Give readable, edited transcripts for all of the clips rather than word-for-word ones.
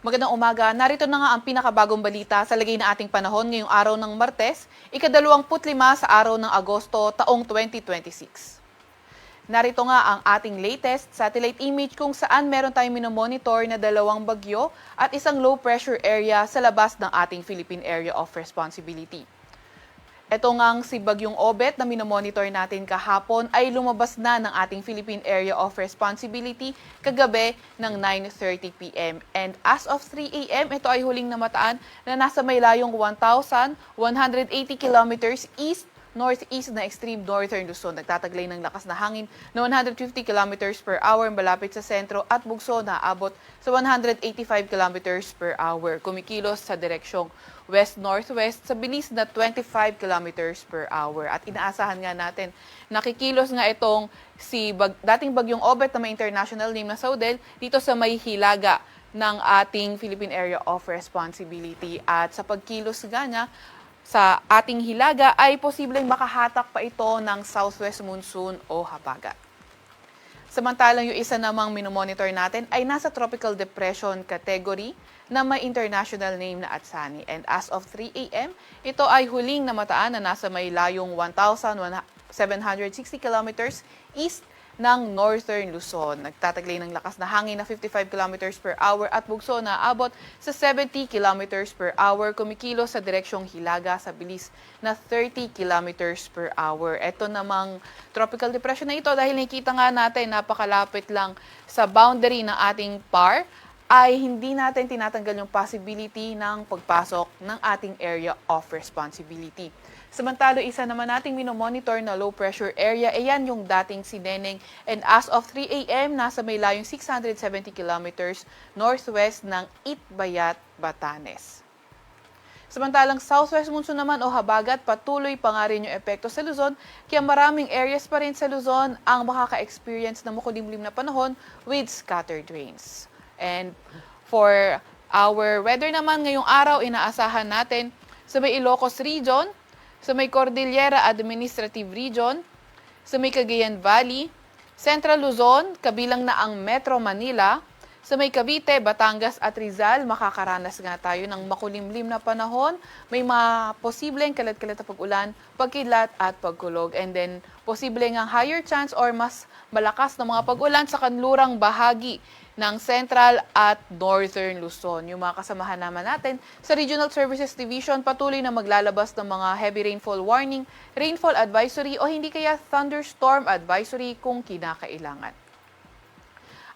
Magandang umaga. Narito na nga ang pinakabagong balita sa lagay ng ating panahon ngayong araw ng Martes, ika-25 sa araw ng Agosto, taong 2026. Narito nga ang ating latest satellite image kung saan meron tayong minomonitor na dalawang bagyo at isang low pressure area sa labas ng ating Philippine Area of Responsibility. Ito ngang si Bagyong Obet na minomonitor natin kahapon ay lumabas na ng ating Philippine Area of Responsibility kagabi ng 9:30 p.m. And as of 3 a.m., ito ay huling namataan na nasa may layong 1,180 kilometers east northeast na extreme northern Luzon. Nagtataglay ng lakas na hangin na 150 kilometers per hour malapit sa sentro at bugso na abot sa 185 kilometers per hour. Kumikilos sa direksyong west-northwest sa bilis na 25 kilometers per hour. At inaasahan nga natin, nakikilos nga itong si dating Bagyong Obet na may international name na Saudel dito sa may hilaga ng ating Philippine Area of Responsibility. At sa pagkilos nga niya sa ating hilaga ay posibleng makahatak pa ito ng southwest monsoon o habagat. Samantalang yung isa namang minomonitor natin ay nasa tropical depression category na may international name na Atsani. And as of 3 a.m., ito ay huling namataan na nasa may layong 1,760 kilometers east ng Northern Luzon. Nagtataglay ng lakas na hangin na 55 kilometers per hour at bugso na abot sa 70 kilometers per hour. Kumikilos sa direksyong hilaga sa bilis na 30 kilometers per hour. Ito namang tropical depression na ito, dahil nakikita nga natin napakalapit lang sa boundary ng ating PAR, ay hindi natin tinatanggal yung possibility ng pagpasok ng ating area of responsibility. Samantala, isa naman nating minomonitor na low pressure area, ayan yung dating si Neneng. And as of 3 a.m., nasa may layong 670 kilometers northwest ng Itbayat, Batanes. Samantalang southwest monsoon naman o habagat, patuloy pa nga rin yung epekto sa Luzon, kaya maraming areas pa rin sa Luzon ang makaka-experience ng makulimlim na panahon with scattered rains. And for our weather naman ngayong araw, inaasahan natin sa may Ilocos Region, sa may Cordillera Administrative Region, sa may Cagayan Valley, Central Luzon, kabilang na ang Metro Manila, sa may Cavite, Batangas at Rizal, makakaranas nga tayo ng makulimlim na panahon. May mga posibleng kalat-kalat na pag-ulan, pagkidlat at pagkulog. And then, posible nga higher chance or mas malakas na mga pag-ulan sa kanlurang bahagi ng Central at Northern Luzon. Yung mga kasamahan naman natin sa Regional Services Division, patuloy na maglalabas ng mga heavy rainfall warning, rainfall advisory o hindi kaya thunderstorm advisory kung kinakailangan.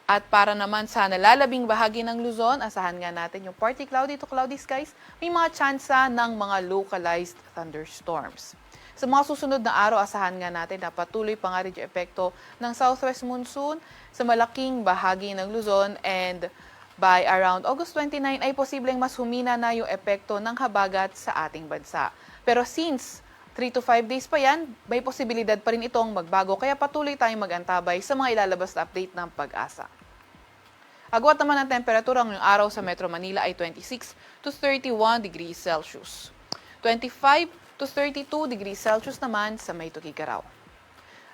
At para naman sa nalalabing bahagi ng Luzon, asahan nga natin yung partly cloudy to cloudy skies, may mga tsansa ng mga localized thunderstorms. Sa mga susunod na araw, asahan nga natin na patuloy pa nga rin yung epekto ng southwest monsoon sa malaking bahagi ng Luzon, and by around August 29 ay posibleng mas humina na yung epekto ng habagat sa ating bansa. Pero since 3 to 5 days pa yan, may posibilidad pa rin itong magbago, kaya patuloy tayong mag-antabay sa mga ilalabas na update ng PAGASA. Agwat naman ng temperatura ngayong araw sa Metro Manila ay 26 to 31 degrees Celsius. 25 to 32 degrees Celsius naman sa may Tuguegarao.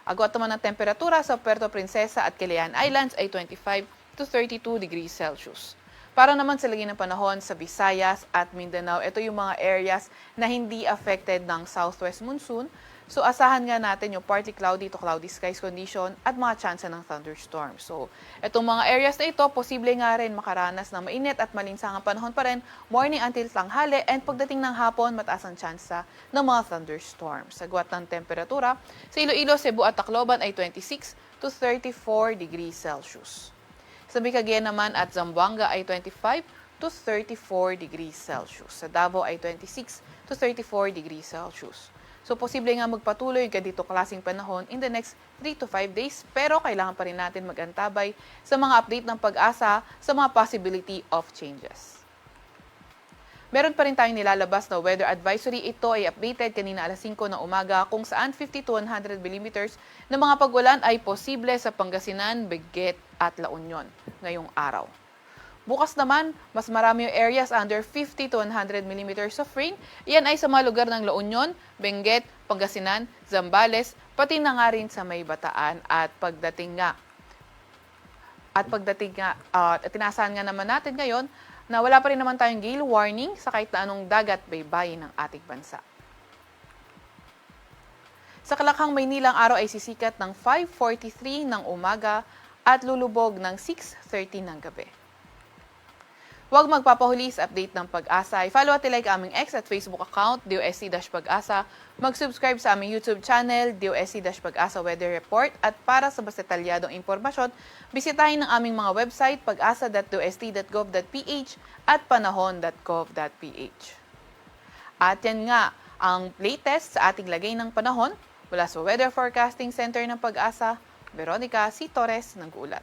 Agwat naman ng temperatura sa Puerto Princesa at Kalayaan Islands ay 25 to 32 degrees Celsius. Para naman sa lagay ng panahon sa Visayas at Mindanao, ito yung mga areas na hindi affected ng southwest monsoon. So asahan nga natin yung partly cloudy to cloudy skies condition at mga tsansa ng thunderstorm. So itong mga areas na ito, posible nga rin makaranas ng mainit at malinsangang panahon pa rin morning until tanghali, and pagdating ng hapon, mataas ang tsansa ng mga thunderstorms. Sa agwat ng temperatura, sa Iloilo, Cebu at Tacloban ay 26 to 34 degrees Celsius. Sa Cagayan naman at Zamboanga ay 25 to 34 degrees Celsius. Sa Davao ay 26 to 34 degrees Celsius. So, posible nga magpatuloy yung ganito klaseng panahon in the next 3 to 5 days, pero kailangan pa rin natin mag-antabay sa mga update ng PAGASA sa mga possibility of changes. Meron pa rin tayong nilalabas na weather advisory. Ito ay updated kanina alas 5 ng umaga kung saan 50 to 100 millimeters na mga pag-ulan ay posible sa Pangasinan, Benguet at La Union ngayong araw. Bukas naman, mas marami yung areas under 50 to 100 millimeters of rain. Iyan ay sa mga lugar ng La Union, Benguet, Pangasinan, Zambales, pati na nga rin sa may Bataan. At pagdating nga, at inaasahan nga naman natin ngayon na wala pa rin naman tayong gale warning sa kahit na anong dagat baybayin ng ating bansa. Sa Kalakhang, Maynila, ang araw ay sisikat ng 5:43 ng umaga at lulubog ng 6:30 ng gabi. Huwag magpapahuli sa update ng PAGASA. I-follow at i-like aming X at Facebook account, DOST-Pag-asa. Mag-subscribe sa aming YouTube channel, DOST-Pag-asa Weather Report. At para sa mas detalyadong impormasyon, bisitahin ang aming mga website, pagasa.dost.gov.ph at panahon.gov.ph. At yan nga ang latest sa ating lagay ng panahon mula sa Weather Forecasting Center ng PAGASA, Veronica C. Torres nag-uulat.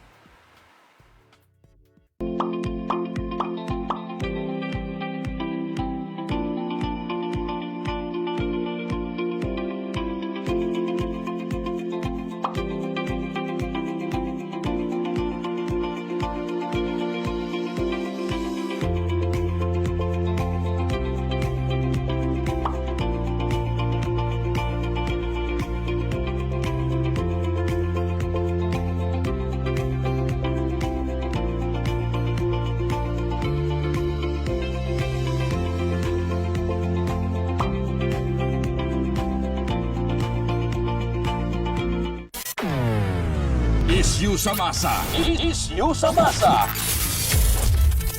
Isyu sa masa. Isyu sa masa.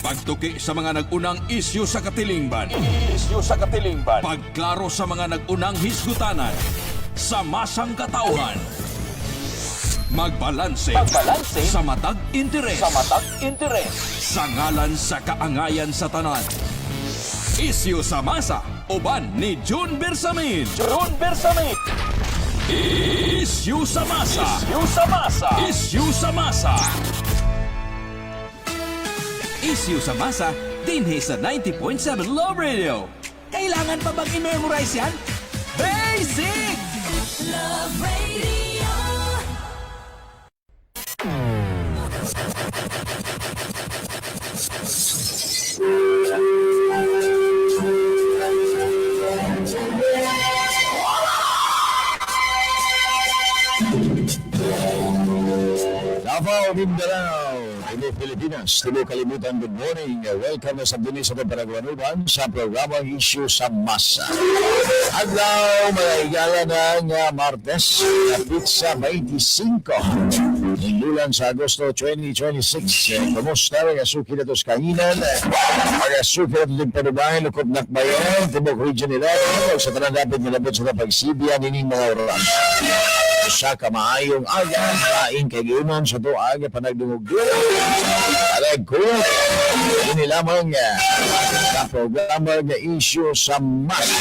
Pagtuki sa mga nag-unang isyu sa katilingban. Isyu sa katilingban. Pagklaro sa mga nag-unang hisgutanan. Sa masang katauhan. Magbalanse. Magbalanse. Sa matag interes. Sa matag interes. Sa ngalan sa kaangayan sa tanan. Isyu sa masa. Uban ni June Bersamin. June Bersamin. Isyu sa masa. Isyu sa masa. Isyu sa masa. Isyu sa masa, dinhi sa 90.7 Love Radio. Kailangan pa bang i-memorize yan? Basic! Love Radio. Davao, Mindanao, Tibuok Pilipinas, Tibuok Kalibutan, good morning. Welcome na sa dinis sa Paraguanuban sa programang Issue sa Masa. Adlaw, mga higala ng Martes, na pizza 25. Hindulan sa Agosto 2026. Kumusta mga suki na tos kanginan? Mga suki na tos panubahin, lukop nakbayan, Tibuok Region 11, ug sa tanang dapat nilabot sa pagsibiyan ining mga oras. Usa ka maayong aga, laing kay giunon sa to aga panagdungog. Aray ko, ini lamang sa programa nga issue sa MAS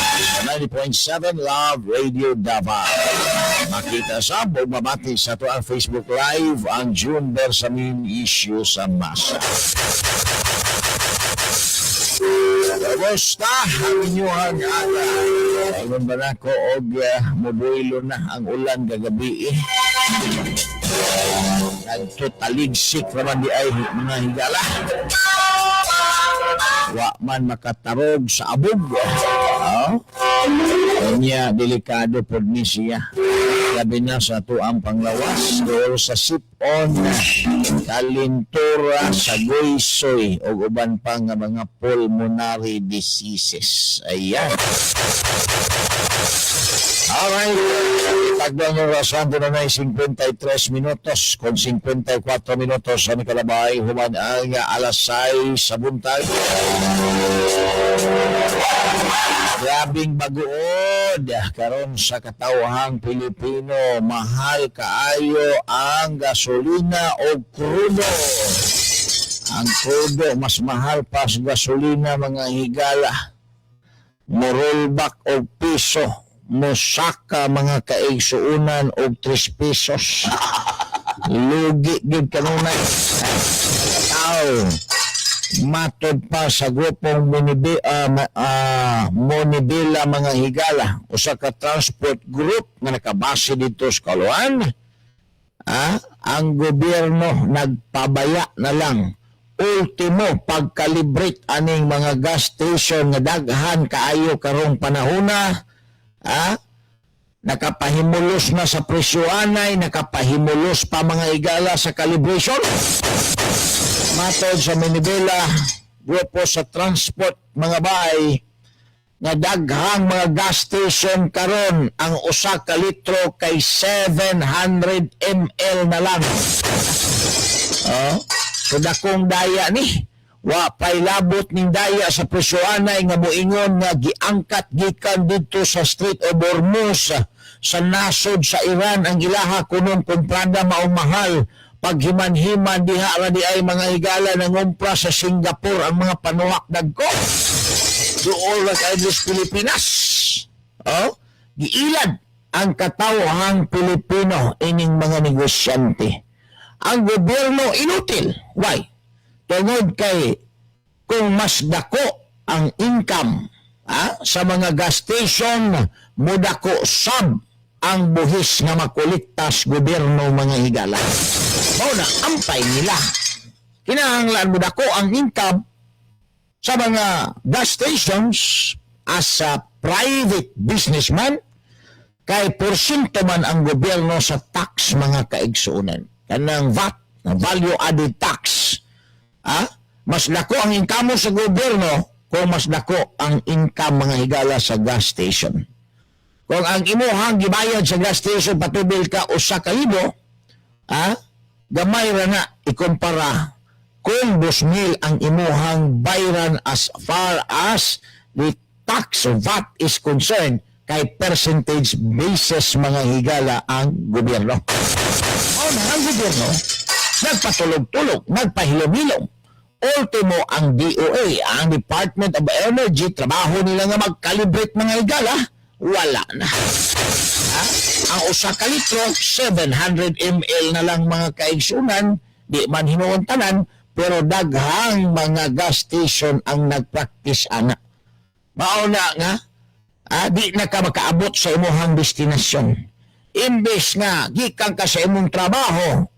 90.7 Love Radio Davao. Makita sa ug mabati sa to ang Facebook Live ang June Bersamin issue sa MAS. Kumusta ang inyong aga? Ingon ba na ko og mubuilo na ang ulan kagabi eh. Nagtotaligsik naman di ay mga higala. Wa man makatarog sa abog. Oh? Kanya, delikado pod ni siya. Labi na sa tuang panglawas, dool sa sipon, kalintura, sa goysoy, o uban pa nga mga pulmonary diseases. Ayan. Alright. Tagdan yung rasan doon na 53 minutos kung 54 minutos sa Nikalabay, human ang alas 6 sa buntag. Grabing baguod karon sa katawhang Pilipino, mahal kaayo ang gasolina o krudo. Ang krudo mas mahal pa sa gasolina, mga higala. Morolbak og piso, mosaka mga kaigsuunan og 3 pesos. Lugi gid kanunay. Tao matod pa sa grupong Monibila, mga higala, usa ka transport group nga nakabase dito sa Caloocan, ang gobyerno nagpabaya na lang ultimo pagkalibrate aning mga gas station nga daghan kaayo karong panahona, nakapahimulos na sa presyo anay, nakapahimulos pa, mga higala, sa calibration. Matod sa Minibela, Grupo sa transport, mga bay, nga daghang mga gas station karon ang usa ka litro kay 700 ml na lang. Oh, so dakong daya ni. Wa pay labot ning daya sa presyo anay nga moingon nga giangkat gikan didto sa Strait of Hormuz sa nasod sa Iran ang ilaha kunon kumprada maong mahal. Paghiman-himan diha ra di ay, mga higala, nangumpra sa Singapore ang mga panuhak dagko. Duol ra kay Pilipinas. Oh, giilad ang katawhang Pilipino ining mga negosyante. Ang gobyerno inutil. Why? Tungod kay kung mas dako ang income sa mga gas station, mudako sab ang buhis nga makolektas gobyerno, mga higala. Mao na ampay nila. Kinahanglan mo dako ang income sa mga gas stations as a private businessman kay porsyento man ang gobyerno sa tax, mga kaigsuonan. Kanang VAT, na value added tax. Mas dako ang income mo sa gobyerno kung mas dako ang income, mga higala, sa gas station. Kung ang imuhang gibayad sa gas station patubil ka 1,000, gamay ra na ikumpara kung 2,000 ang imuhang bayran as far as the tax VAT is concerned kay percentage basis, mga higala, ang gobyerno. O na ang gobyerno, nagpatulog-tulog, nagpahilom-hilom. Ultimo ang DOE, ang Department of Energy, trabaho nila nga mag-calibrate, mga higala, wala na. Ha? Ang 1 ka litro, 700 ml na lang, mga kaigsunan, di man hinuon tanan, pero daghang mga gas station ang nagpractice ana. Mao na nga, di na ka makaabot sa imuhang destinasyon. Imbes nga gikan ka sa imong trabaho,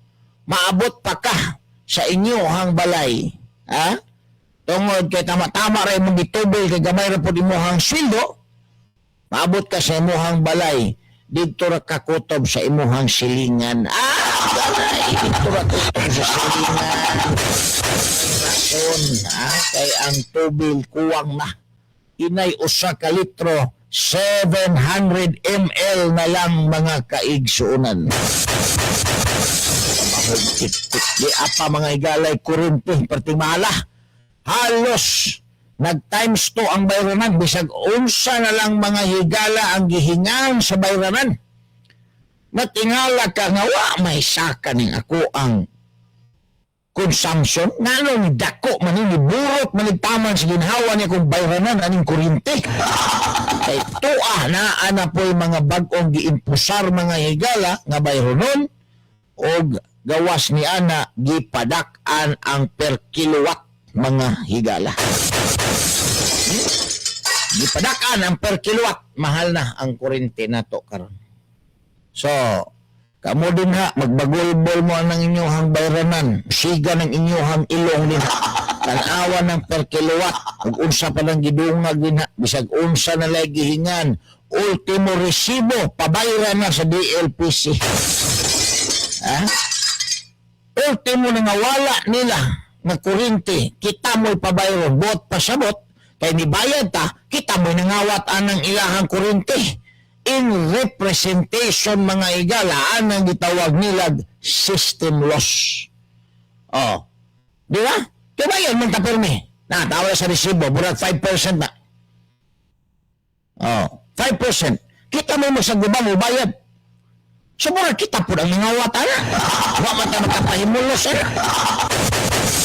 maabot pa ka sa inyuhang balay. Ha? Tungod kay tama-tama ra imong gitubil kay gamay ra pud imuhang sweldo, maabot ka sa imuhang balay, didto ra ka kutob sa imuhang silingan. Ah, garay, didto ra kutob sa silingan. Rason, kay ang tubil kuwang na. Inay 1 ka litro, 700 ml na lang, mga kaigsuonan. Di apa, mga higalay, kuryente, perting mahala. Halos nag times 2 ang bayranan, bisag unsa na lang, mga higala, ang gihingan sa bayranan. Natingala ka nga wa may saka ning ako ang consumption, ngano ni dako man ni burot man ni taman sa ginhawa niya kung bayranan aning kuryente? Kay tuwa na ana po'y mga bag-ong giimpusar, mga higala, nga bayronon og gawas ni ana gipadak-an ang per kilowatt, mga higala. Gipadak-an ang per kilowatt, mahal na ang kuryente nato karon. So, kamo din ha, magbagulbol mo ang inyong bayranan, siga ng inyong ilong din ha. Tanawa ng per kilowatt, ug unsa pa lang gidungag din ha, bisag unsa na lay gihingan, ultimo resibo, pabayran na sa DLPC. Ha? Ultimo na nga wala nila nga kuryente, kita mo'y pabayron, bot pasabot, kay nibayad ta, kita mo'y nangawat anang ilahang kuryente. In representation, mga higala, anang gitawag nila system loss. Oh. Di ba? Di ba yun, man tapirmi? Na, tawa sa resibo, murag 5% na. Oh, 5%. Kita mo mo sa guba mo bayad. So, murag kita po ang nangawat ana. Wa man ta makapahimulos ana.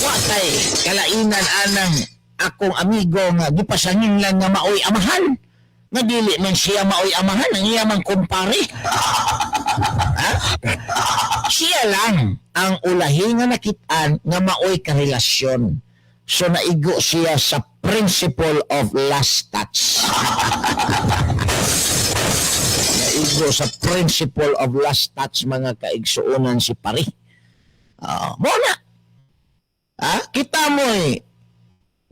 Wa kay kalainan anang akong amigo nga gipasangin lang nga maoy amahan. Nga dili man siya maoy amahan, ang iya man kumpare. Ha? Siya lang ang ulahi nga nakitaan nga maoy karelasyon. So naigo siya sa principle of last touch. Naigo sa principle of last touch, mga kaigsuonan, si pare. Ah, mo na. Ah, kita mo eh.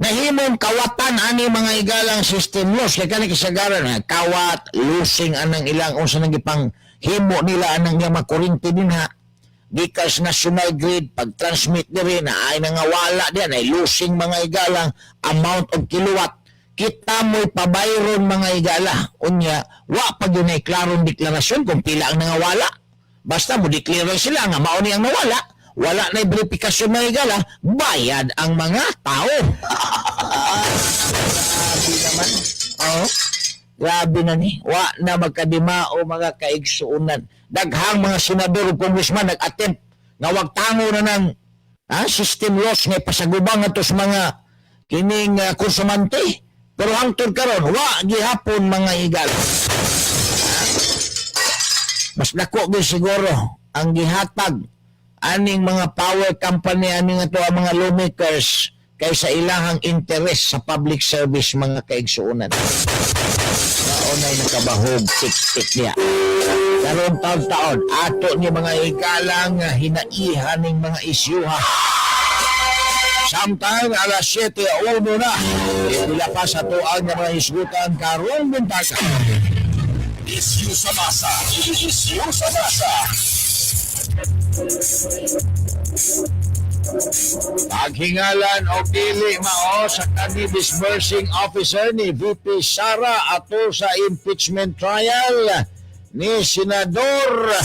Nahimong kawatan ani, mga higalang, system loss kay kani kasagaran ha, kawat losing anang ilang unsa nang gipang himo nila anang nga makuryente din ha. Gikan sa national grid pag transmit diri na ay nangawala diyan ay losing, mga igalang, amount of kilowatt. Kita mo'y pabayron, mga igala. Unya wa pa gyud nay klarong deklarasyon kung pila ang nangawala. Basta mo declare sila nga mao ni ang nawala, wala na verifikasyon, mga igala, bayad ang mga tao. Grabe naman. Oh, grabe na ni. Wa na magkadimao, mga kaigsuunan. Daghang mga senador ug congressman nag-attempt nga wag tango na ng system loss nga ipasagubang ato sa mga kining konsumante. Pero hangtod karon wa gihapon, mga igala. Mas dako gyud siguro ang gihatag aning mga power company aning ato ang mga lawmakers kaysa ilahang interes sa public service, mga kaigsuonan. Mao nay nakabahog tik-tik niya. Karon taon-taon, ato ni mga igalang hinaihan ning mga isyuha. Samtang alas 7:01 na, ipila pa sa tuang nga mga isgutan karong buntaga. Isyu sa masa. Isyu sa masa. Paghingalan o dili mao sa kani disbursing officer ni VP Sara ato sa impeachment trial ni Senador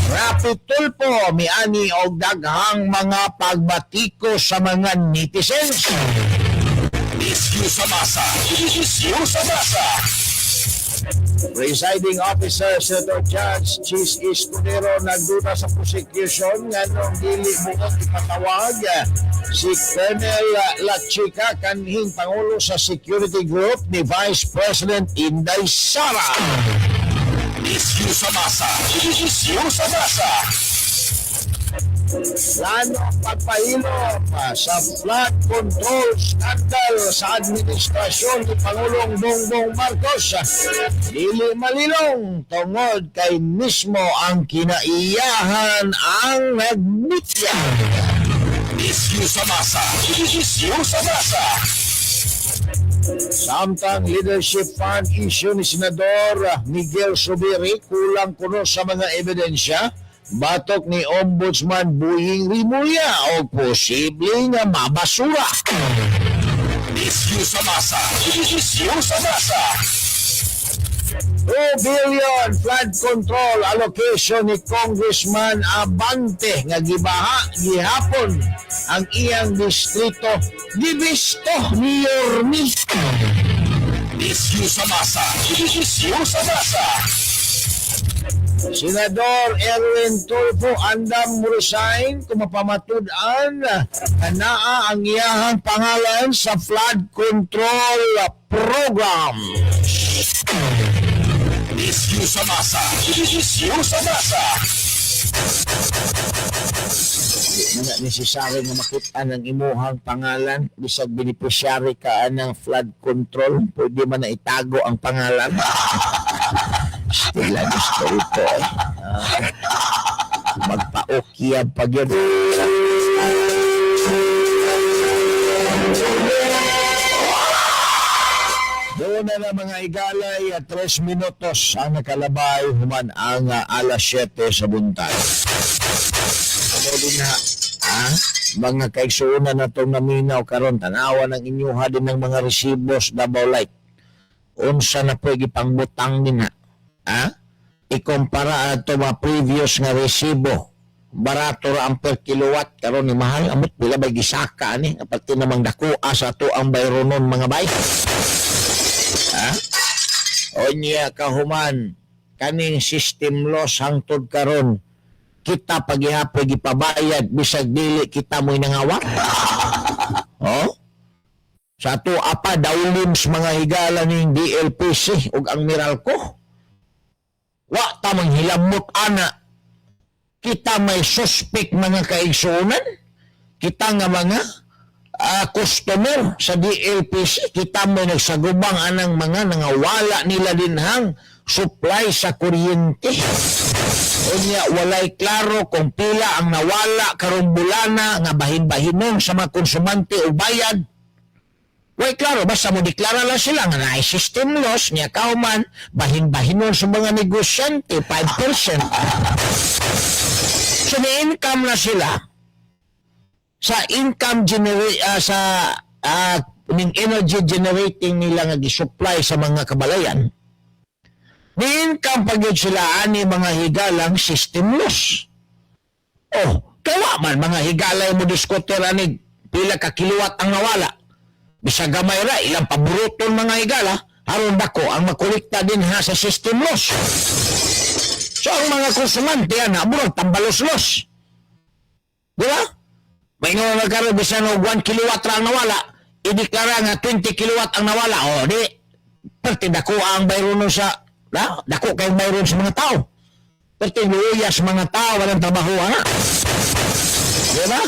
Raffy Tulfo, miani og daghang mga pagbatiko sa mga netizens. Isyu sa masa. Isyu sa masa. Presiding Officer Senator Judge Chiz Escudero nagduda sa prosecution nganong dili buot ipatawag si Colonel Lachica, kanhing pangulo sa security group ni Vice President Inday Sara. Isyu sa masa. Isyu sa masa. Plano pagpahilom sa flood control scandal sa administrasyon ni Pangulong Bongbong Marcos dili malilong tungod kay mismo ang kinaiyahan ang nagbitya. Isyu sa masa. Isyu sa masa. Samtang leadership fund issue ni Senador Miguel Zubiri kulang kuno sa mga ebidensya batok ni Ombudsman Boying Remulla o posible nga mabasura. Isyu sa masa. Isyu sa masa. 2 billion flood control allocation ni Congressman Abante nga gibaha gihapon ang iyang distrito, gibisto ni Yorme. Isyu sa masa. Isyu sa masa. Senador Erwin Tulfo andam mo resign kung mapamatud-an nga naa ang iyahang pangalan sa flood control program. Isyu sa masa. Isyu sa masa. Di na necessary nga makita ng imuhang pangalan bisag beneficiary ka ng flood control, pwede man na itago ang pangalan. Stila gusto ito eh. Magpa-okiyab pag yun. Doon na na, mga igalay, at 3 minutos ang nakalabay human ang alas 7 sa buntag. Ano din na, mga kaigsuonan na itong naminaw karon, tanawa ng inyuha din ng mga resibos Davao Light. Unsa na po gipangbutang din na? Ha? Ikumpara ato mga previous nga resibo. Barato ra ang per kilowatt, karon ni mahal. Amot pila bay gisaka ani pati namang dako sa ato ang bayronon, mga bay. Ha? Onya kahuman kaning system loss, hangtod karon kita pagihapoy gipabayad bisag dili kita mo'y nangawat. Oh? Sa ato apa dawlims, mga higala, ning DLPC ug ang Meralco. Wa ta manghilamot ana. Kita may suspect, mga kaigsuonan. Kita nga mga customer sa DLPC, kita may nagsagubang anang mga nangawala nila dinhang supply sa kuryente. Unya walay klaro kung pila ang nawala karong bulana nga bahin-bahinon sa mga konsumante o bayad. Well, klaro, basta mo deklara lang sila nga naay system loss, niya kauman, bahin-bahinon sa mga negosyante, 5%. So, may income na sila sa income generate sa ning energy generating nila nga gi-supply sa mga kabalayan. Ni income pag yun sila ani, mga higalang system loss. Oh, kawa man mga higalay mo diskuter ani pila ka kilowatt ang nawala. Bisag gamay ra ilang paboruton, mga higala, aron dako ang makolekta din ha sa system loss. So ang mga konsumante ana murag tambalos-los. Di ba? May nga nagkaroon bisan og 1 kilowatt ra ang nawala, ideklara nga 20 kilowatt ang nawala. O di, perti dako ang bayronon sa, na, dako kay bayron sa mga tao. Perti luya sa mga tao, walang trabaho, ana. Di ba?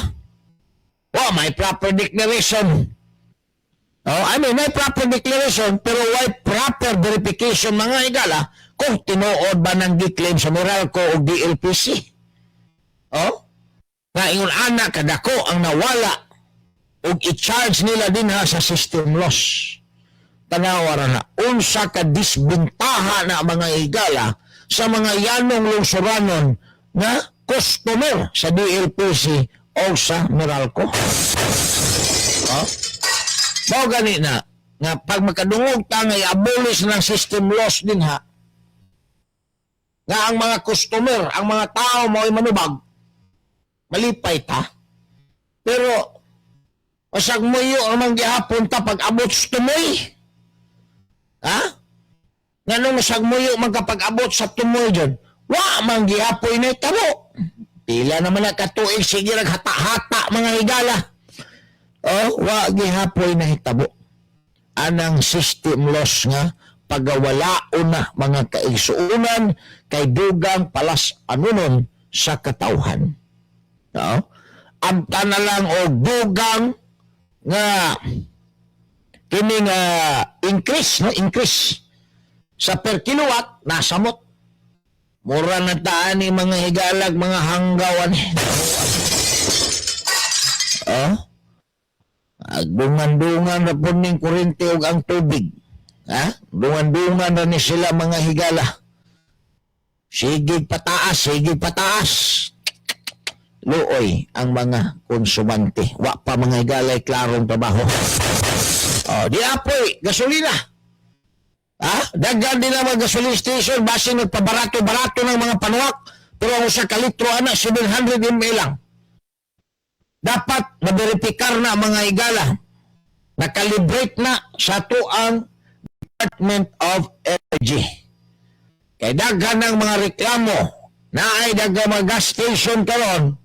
Oh, may proper declaration. Oh, I mean, may proper declaration, pero why proper verification, mga higala, kung tinuod ba nang gi-claim sa Meralco o DLPC? Oh? Nga ingon ana kadako ang nawala ug i-charge nila dinha sa system loss. Tanawa ra na unsa ka disbentaha na, mga higala, sa mga yanong lungsuranon nga customer sa DLPC o sa Meralco. Oh? Mao gani na nga pag makadungog ta nga i-abolish ng system loss din ha, nga ang mga customer, ang mga tao mao'y manubag, malipay ta. Pero pasag muyo naman gihapon ta pag abot sa tumoy. Ha? Nganong masag muyo man kapag abot sa tumoy dyan, wa man gihapoy na tabo. Pila naman na katuig sige naghata-hata, mga higala. Oh, wa gihapoy na hitabo. Anang system loss nga pagawala na, mga kaigsuunan, kay dugang palas anunon sa katawhan. No? Amta na lang og dugang nga kini nga increase, no, increase sa per kilowatt, nasamot mura na taan ni mga higalag mga hanggawan. Oh, dungan-dungan na po ning kuryente ug ang tubig, ha, dungan-dungan na ni sila, mga higala, sige pataas, sige pataas. Luoy ang mga konsumante. Wa pa, mga higalay, klarong trabaho. Oh, di apoy gasolina. Ha? Daghan din ang mga gasoline station basin nagpabarato-barato ng mga panuwak, pero ang usa ka litro ana 700 ml lang. Dapat maberipikar na, mga higala. Nakalibrate na sa ang Department of Energy. Kay daghan ng mga reklamo na ay daghan mga gas station karon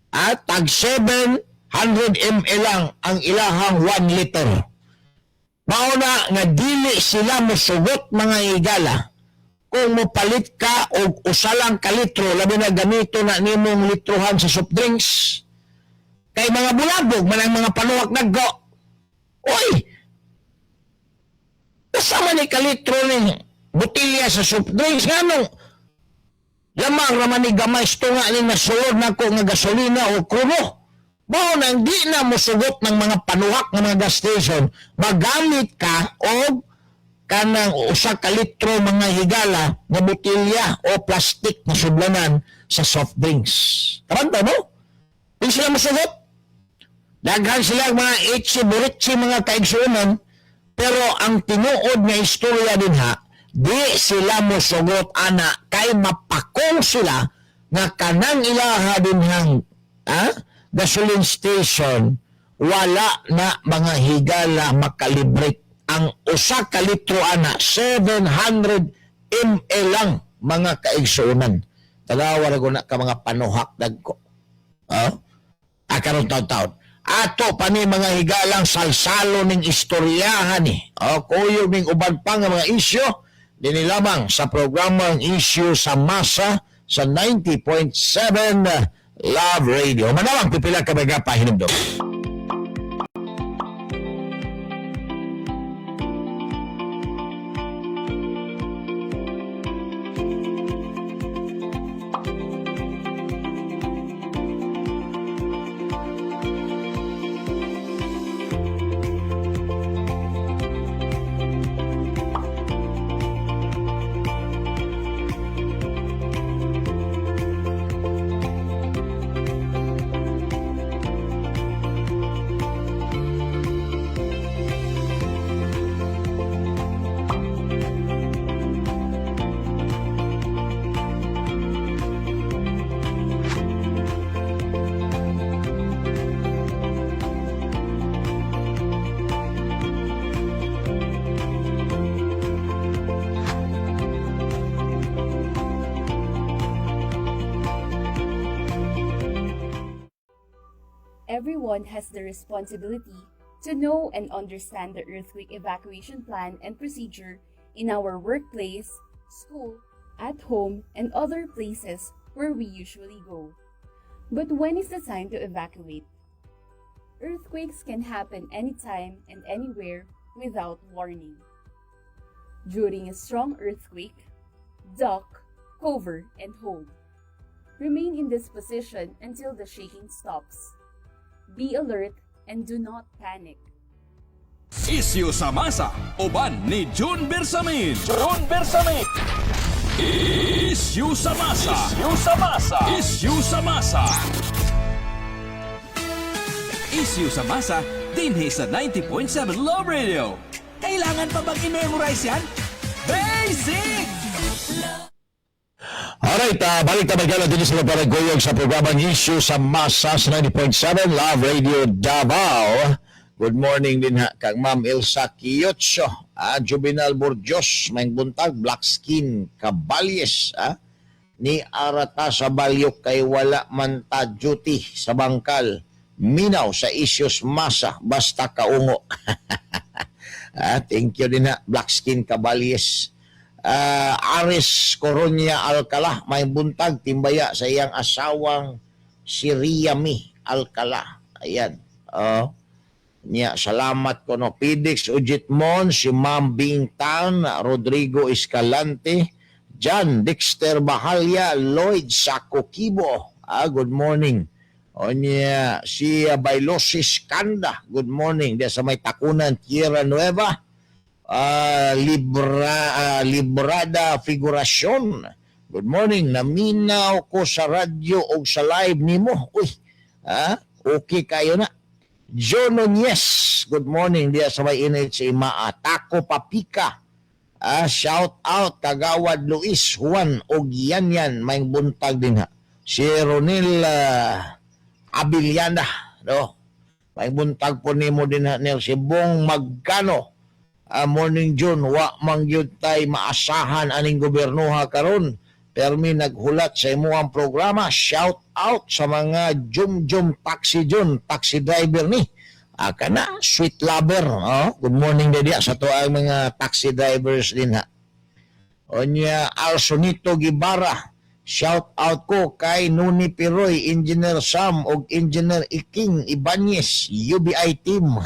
at tag 700 ml lang ang ilahang 1 liter. Mao na nga dili sila mosugot, mga higala, kung mopalit ka og usa lang ka litro, labi na gamito na nimong litrohan sa soft drinks, kay mga bulabog man ang mga panuwak naggo. Oy, usa man ni ka litro ni botilya sa soft drinks, nganong lamang raman ni gamay nga ni nasulod nako nga gasolina o krudo? Mao nang di na mosugot ng mga panuhak ng mga gas station, magamit ka og kanang usa ka litro, mga higala, nga botilya o plastic na sudlanan sa soft drinks. Kabantay mo? Di sila mosugot. Daghan sila mga itchy buritsi, mga kaigsuonan, pero ang tinuod nga istorya din ha, di sila mosugot ana kay mapakong sila nga kanang ilaha din hang gasoline station wala na, mga higala, makalibrate. Ang usa ka litro ana 700 ml lang, mga kaigsuonan. Tanawa ra na ka mga panuhak dagko. Oh? Ah, karon taon-taon. Ato pa ni, mga higalang, salsalo ning istoryahan ni. O, kuyog ning uban pa nga mga isyu dinhi lamang sa programang Issue sa Masa sa 90.7 Love Radio. Manawang pipila ka mega pahinumdum. Everyone has the responsibility to know and understand the earthquake evacuation plan and procedure in our workplace, school, at home, and other places where we usually go. But when is the time to evacuate? Earthquakes can happen anytime and anywhere without warning. During a strong earthquake, duck, cover, and hold. Remain in this position until the shaking stops. Be alert and do not panic. Isyu sa masa, uban ni June Bersamin. June Bersamin. Isyu sa masa. Isyu sa masa. Isyu sa masa. Isyu sa masa, dinhi sa 90.7 Love Radio. Kailangan pa bang i-memorize yan? Basic! Alright, balik ta magkala din sa paraguyog sa programang Issue sa Masa sa 90.7 Love Radio Davao. Good morning din ha kang Ma'am Elsa Kiyotso, Juvenal Burjos, may buntag, Black Skin, Caballes, ni Arata sa Balyok kay wala man ta duty sa bangkal. Minaw sa isyos masa, basta kaungo. Thank you din ha, Black Skin Caballes. Aris Coronia Alcala, may buntag, timbaya sa iyang asawang si Riami Alcala. Ayan. Oh. Niya, salamat ko no. Pidix Ujitmon, si Ma'am Bingtan, Rodrigo Escalante, John Dexter Bahalya, Lloyd Sakokibo. Good morning. O niya, si Bailosis Kanda, good morning. Diya sa may Takunan, Tierra Nueva. Librada Figuracion. Good morning. Naminaw ko sa radyo o sa live nimo. Uy, okay kayo na. Joe Nunez, good morning. Diya sa may NHA Maa. Taco Papika. Shout out Kagawad Luis Juan og yan yan may buntag din ha. Si Ronel Abiliana, no? May buntag po nimo din ha nil si Bong Magkano. Morning June, wa man gyud tay maasahan aning gobernoha karon. Permi naghulat sa imuhang programa. Shout out sa mga Jum Jum Taxi Jun, taxi driver ni. Kana, sweet lover. Oh, good morning din sa to ang mga taxi drivers din ha. Onya Alsonito Gibara. Shout out ko kay Nuni Piroy, Engineer Sam og Engineer Iking Ibanez, UBI team.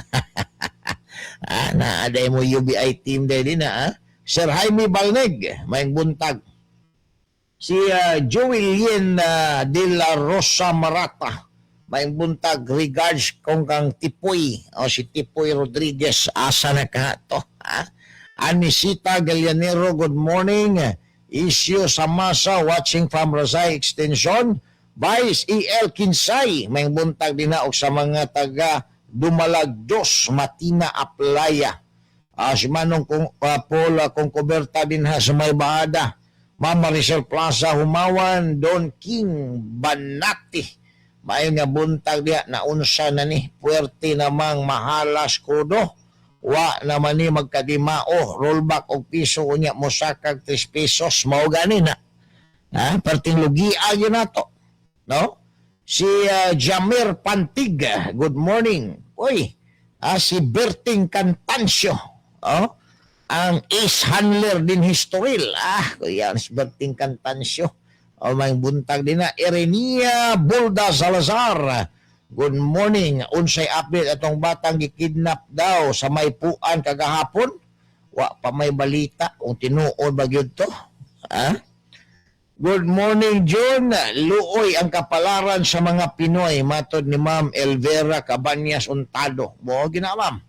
Naaday mo UBI team din na. Sir Jaime Balneg, may buntag. Si Joey Lien de la Rosa Marata, may buntag, regards kong kang Tipoy, o si Tipoy Rodriguez, asa na ka to? Ha? Anisita Gallanero, good morning. Isyo Samasa, watching from Rosay Extension. Vice E.L. Kinsay, may buntag din na og sa mga taga Dumalag Dos, Matina Aplaya. Si Manong kung, Paul kung kuberta din ha sa may bahada. Mama Maricel Plaza Humawan, Don King Banati. Maayo nga buntag diha, naunsa na ni, puwerte namang mahalas kudo. Wa naman ni magkadimao, rollback og piso unya mosakag 3 pesos, mao gani na. Ha, perting lugia gyud nato. No? Si Jamir Pantig, good morning. Uy, si Berting Cantancio, oh, ang ace handler din historil. Kuya, si Berting Cantancio. Oh, may buntag din na. Erenia Bulda Salazar. Good morning. Unsay update atong batang gikidnap daw sa may puan kagahapon? Wa pa may balita kung tinuod ba gyud to. Ha? Good morning, June. Luoy ang kapalaran sa mga Pinoy. Matod ni Ma'am Elvera Cabañas Untado. Mo gina, ma'am.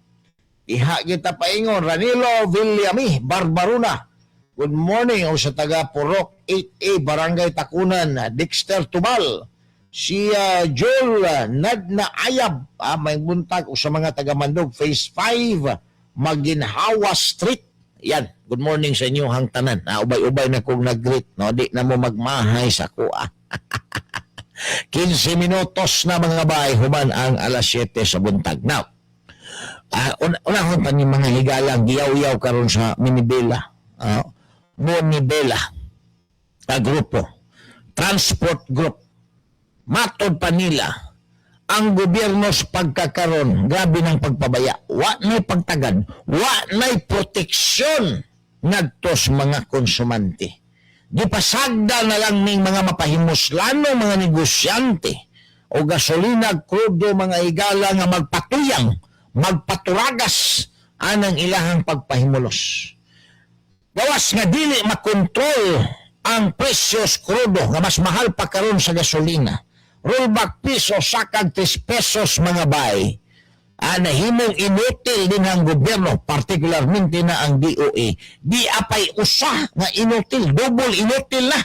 Iha kita paingon. Ranilo Villami Barbaruna. Good morning. O sa taga Purok 8A, Barangay Takunan, Dexter Tubal. Si Joel Nadna Ayab, may buntag o sa mga taga Mandog, Phase 5, Maginhawa Street. Yan, good morning sa inyo hang tanan. Ubay-ubay na kong nag-greet, no? Di na mo magmahay sa kuha. 15 minutos na mga bay, human ang alas 7 sa buntag. Now, unahon pa ni mga higalang giyaw-yaw karon sa Minibela. Monibela ka grupo, Transport Group. Matod pa nila, Ang gobyerno sa pagkakaron, grabe ng pagpabaya. Wa na'y pagtagad, wa na'y proteksyon ngadto sa mga konsumante. Gipasagda na lang ning mga mapahimuslano mga negosyante o gasolina, krudo, mga higala, nga magpatuyang, magpaturagas anang ilahang pagpahimulos. Gawas nga dili makontrol ang presyo sa krudo nga mas mahal pa karon sa gasolina. Rollback piso sakag 3 pesos, mga bay. Nahimong inutil din ang gobyerno, particularmente na ang DOE. Di apay usa nga inutil, double inutil na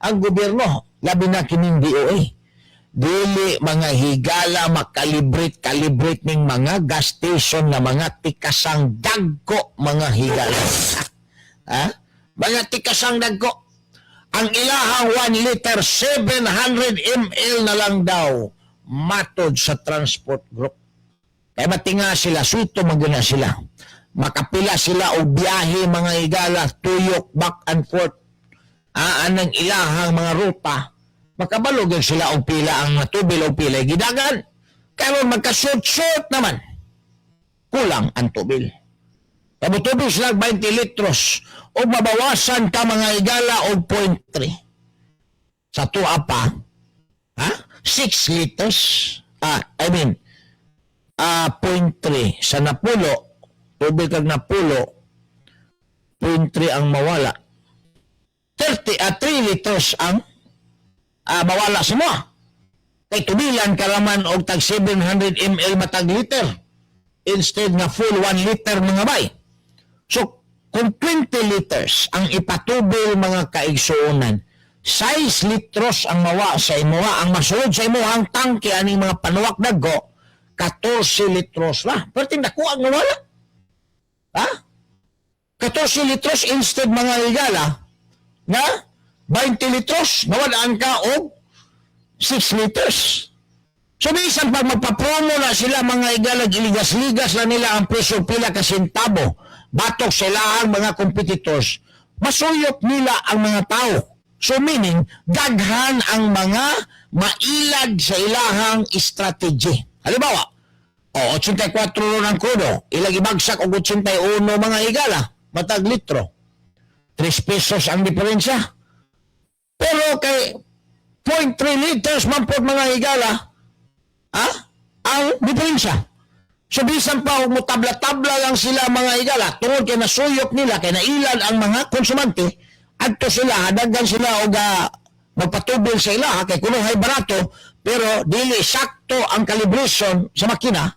ang gobyerno, labi na kining DOE. Dili, mga higala, makalibrate calibrate ning mga gas station na mga tikasang dagko, mga higala. Ha? Mga tikasang dagko. Ang ilahang 1 liter, 700 ml na lang daw matod sa transport group. Kaya matinga sila, suito maguna sila. Makapila sila og biyahe, mga higala, tuyok, back and forth. Anang ilahang mga ruta, makabalo gyud sila og pila ang tubil og pila gidagan. Karon magka-short-short naman. Kulang ang tubil. Kamutubil sila 20 litros o mabawasan ka, mga higala, og 0.3. Sa tuwa pa, ha? 6 liters, I mean, 0.3 sa napulo, tubig kag napulo, 0.3 ang mawala. 30, 3 liters ang mawala sa mo. Kay tubilan ka raman og tag 700 ml matag liter instead nga full 1 liter, mga bay. So, kung 20 liters ang ipatubil, mga kaigsuonan, 6 litros ang mawa sa imuha, ang masulod sa imuha ang tangke aning mga panuwak dagko, 14 litros na. Pero dako ang nawala. Ha? 14 litros instead, mga higala, na 20 litros, nawalaan ka og 6 liters. So bisan pag magpapromo na sila, mga higala, iligas-ligas lang nila ang presyo pila ka sentabo batok sila ang mga competitors, masuyop nila ang mga tao. So meaning, daghan ang mga mailad sa ilahang strategy. Halimbawa, o 84 ron ang krudo, ilang ibagsak og 81, mga higala, matag litro. 3 pesos ang diferensya. Pero kay 0.3 liters man po, mga higala, ha? Ang diferensya. So bisan pa og mo tabla-tabla lang sila, mga higala, tungod kay nasuyop nila, kay nailad ang mga konsumante, adto sila, hadagan sila og magpatubil sa ila, kay kuno hay barato, pero dili sakto ang calibration sa makina,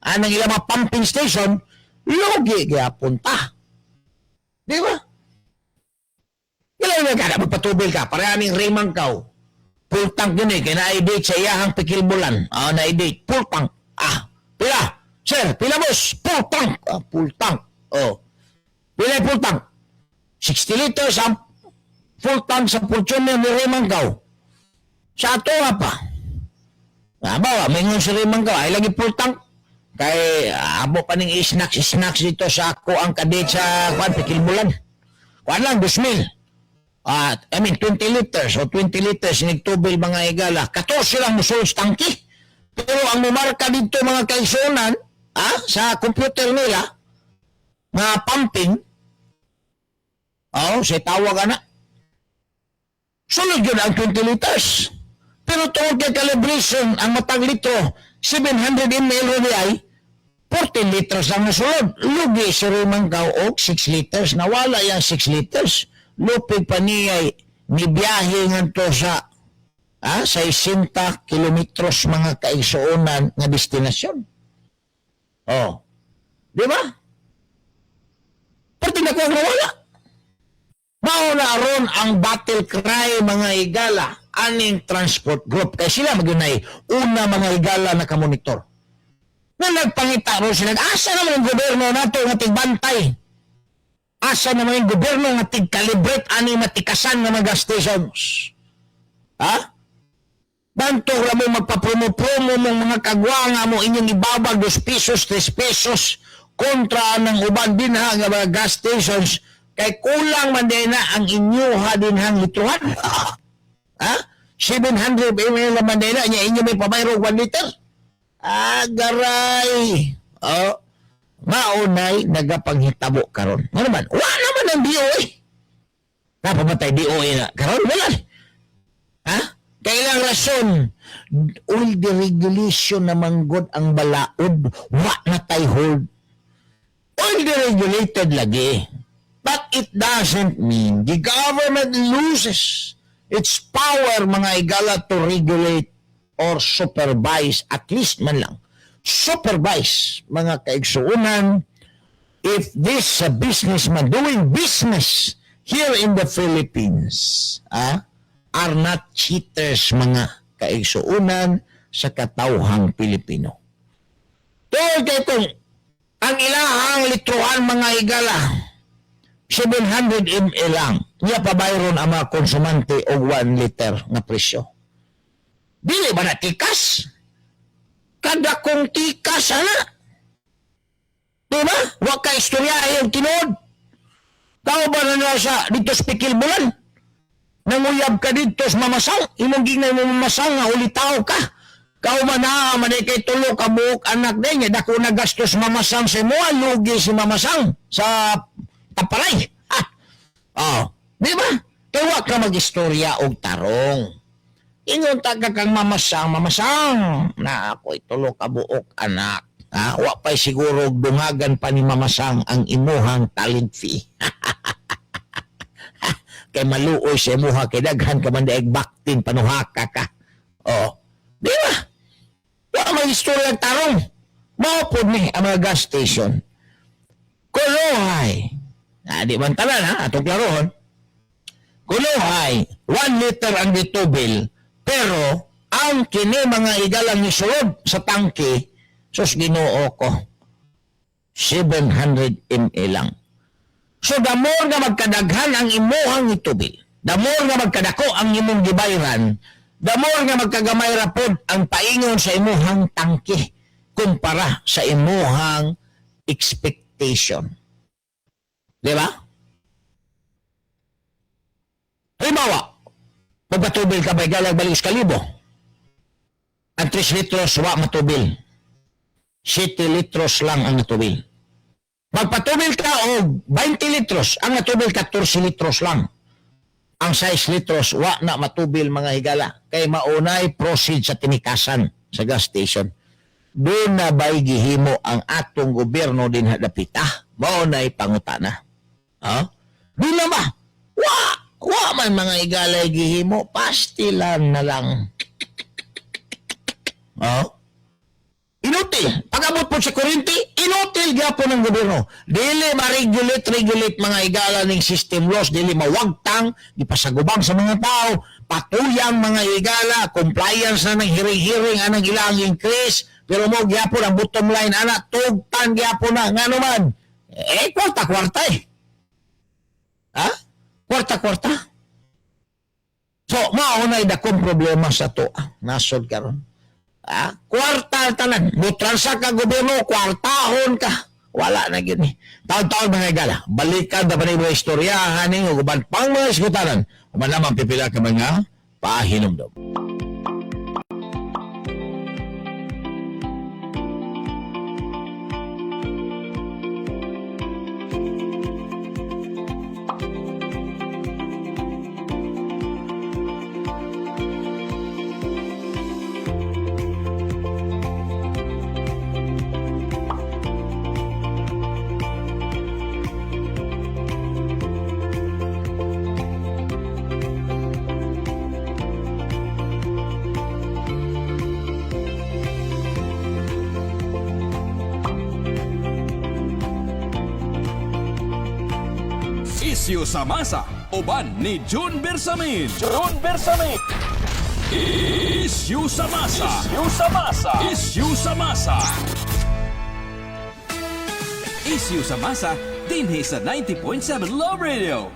anang ilang mga pumping station, lugi gyapon ta. Di ba? Kailangan ka na magpatubil ka, pareha ning Raymond Kao. Full tank yun eh, kaya na-date sa iyahang pikilbulan. Na-date, full tank. Pila? Sir, pila, boss? Full tank. Full tank. Oh. Pila yung full tank? 60 liters ang full tank sa Fortuner ni Raymond Cao. Sa ato nga pa. Bawa, may si Raymond Cao, ay lagi full tank. Kay abo pa ning snacks, snacks dito sa ako ang kadate sa kwan, pikilbulan. Kwan lang, 2,000. I mean, 20 liters o 20 liters nigtubil, mga higala. 14 lang musulod sa tangki. Pero ang mumarka dito, mga kaigsuonan, sa computer nila, nga pumping, oh, sa tawag ana, sulod yun ang 20 liters. Pero tungod kay calibration, ang matag litro, 700 ml rin ay, 14 liters lang nasulod. Lugi si Raymond Cao og 6 liters. Nawala yung 6 liters. Lupig pa niya ni biyahe ngadto sa 60 kilometros, mga kaigsuonan, nga destinasyon. Oh. Di ba? Pero ko ang nawala. Mao na aron ang battle cry, mga higala, aning transport group. Kaya sila magunay una, mga higala, na kamonitor. Na nagpangita ron sila, asa naman ang gobyerno nato nga tigbantay? Asa naman yung gobyerno nga tig-calibrate ani matikasan nga mga gas stations? Ha? Bantog ra mo magpapromo-promo mong mga kagwanga mo, inyong ibabag 2 pesos, 3 pesos kontra ng uban dinha nga mga gas stations kay kulang man din na ang inyuha dinhang litruhan. Ha? 700 ml naman din na, nya inyo may pabayrog 1 liter. Agaray. Oh, maunay nagapanghitabo karon. Nga naman, wa naman ang DOE. Napamatay DOE na. Karon wala. Ha? Kailang rason, oil deregulation naman god ang balaod, wa na tay hold. Oil deregulated lagi. But it doesn't mean the government loses its power, mga igala, to regulate or supervise, at least man lang supervise, mga kaigsuunan, if this businessman doing business here in the Philippines are not cheaters, mga kaigsuunan, sa katawhang Pilipino. Tungod kay kung ang ilahang litrohan, mga igala, 700 ml lang, niya pabayron ang mga konsumante og 1 liter nga presyo. Dili ba na tikas? Kada kong tikas, ana. Di ba? Wa ka istorya yung tinuod. Tao ba na sa dito sa Pikil Bulan? Nanguyab ka dito sa mamasang, imong ginay mo mamasang nga ulitaw ka. Kau man na, manay kay tulo ka buok anak din, dako na gastos mamasang sa imo, lugi si mamasang sa taparay. Ha? Oh, di ba? Kaya wa ka mag-istorya og tarong. Ingon ta ka kang mamasang, mamasang, na ako'y tulo ka buok anak. Ha? Wa pa'y siguro dungagan pa ni mamasang ang imuhang talent fee. Kay maluoy sa imuha, kay daghan ka man daig baktin panuhaka ka. Oh, di ba? Wa may istorya ang tarong. Mao pod ni ang mga gas station. Kulohay. Ah, di man tanan ha, atong klarohon. Kulohay, 1 liter ang gitubil, pero ang kini mga igalang ni sulod sa tangke, sus Ginoo ko, 700 ml lang. So the more nga magkadaghan ang imuhang itubil, the more nga magkadako ang imong gibayran, the more nga magkagamay ra pod ang paingon sa imuhang tangke kumpara sa imuhang expectation. Di ba? Halimbawa, magpatubil ka ba galag balik sa kalibo? Ang 3 litros wa matubil. 7 litros lang ang natubil. Magpatubil ka og 20 litros, ang natubil 14 litros lang. Ang 6 litros wa na matubil, mga higala. Kay maunay proceed sa tinikasan sa gas station. Doon na ba'y gihimo ang atong gobyerno din hadapita? Maunay pangutana. Ha? Doon na ba? Wa! Wa man, mga higalay, gihimo. Pastilan na lang. Ha? Inutil. Pag-abot po sa kuryente, inutil gyapon ng gobyerno. Dili ma-regulate, regulate, mga igala, ning system loss, dili mawagtang, di pasagubang sa mga tao, patuyang, mga igala, compliance na ng hiring-hiring anang ilang increase, pero mo gyapon ang bottom line, ana, tugtan gyapon na, ngano man, eh, kwarta-kwarta eh. Ha? Kwarta-kwarta. So, mao na dakong problema sa to. Nasod karon. Ah, kwarta tanan. Mutransa ka gobyerno, kwartahon ka. Wala na gyud ni. Taon-taon, mga igala. Balikan na pa ni mga istoryahan ni uban pang mga iskutanan. Uban lamang pipila ka mga pahinumdom. Isyu sa masa, uban ni June Bersamin. June Bersamin. Isyu sa masa. Isyu sa masa. Isyu sa masa. Isyu sa masa, dinhi sa 90.7 Love Radio.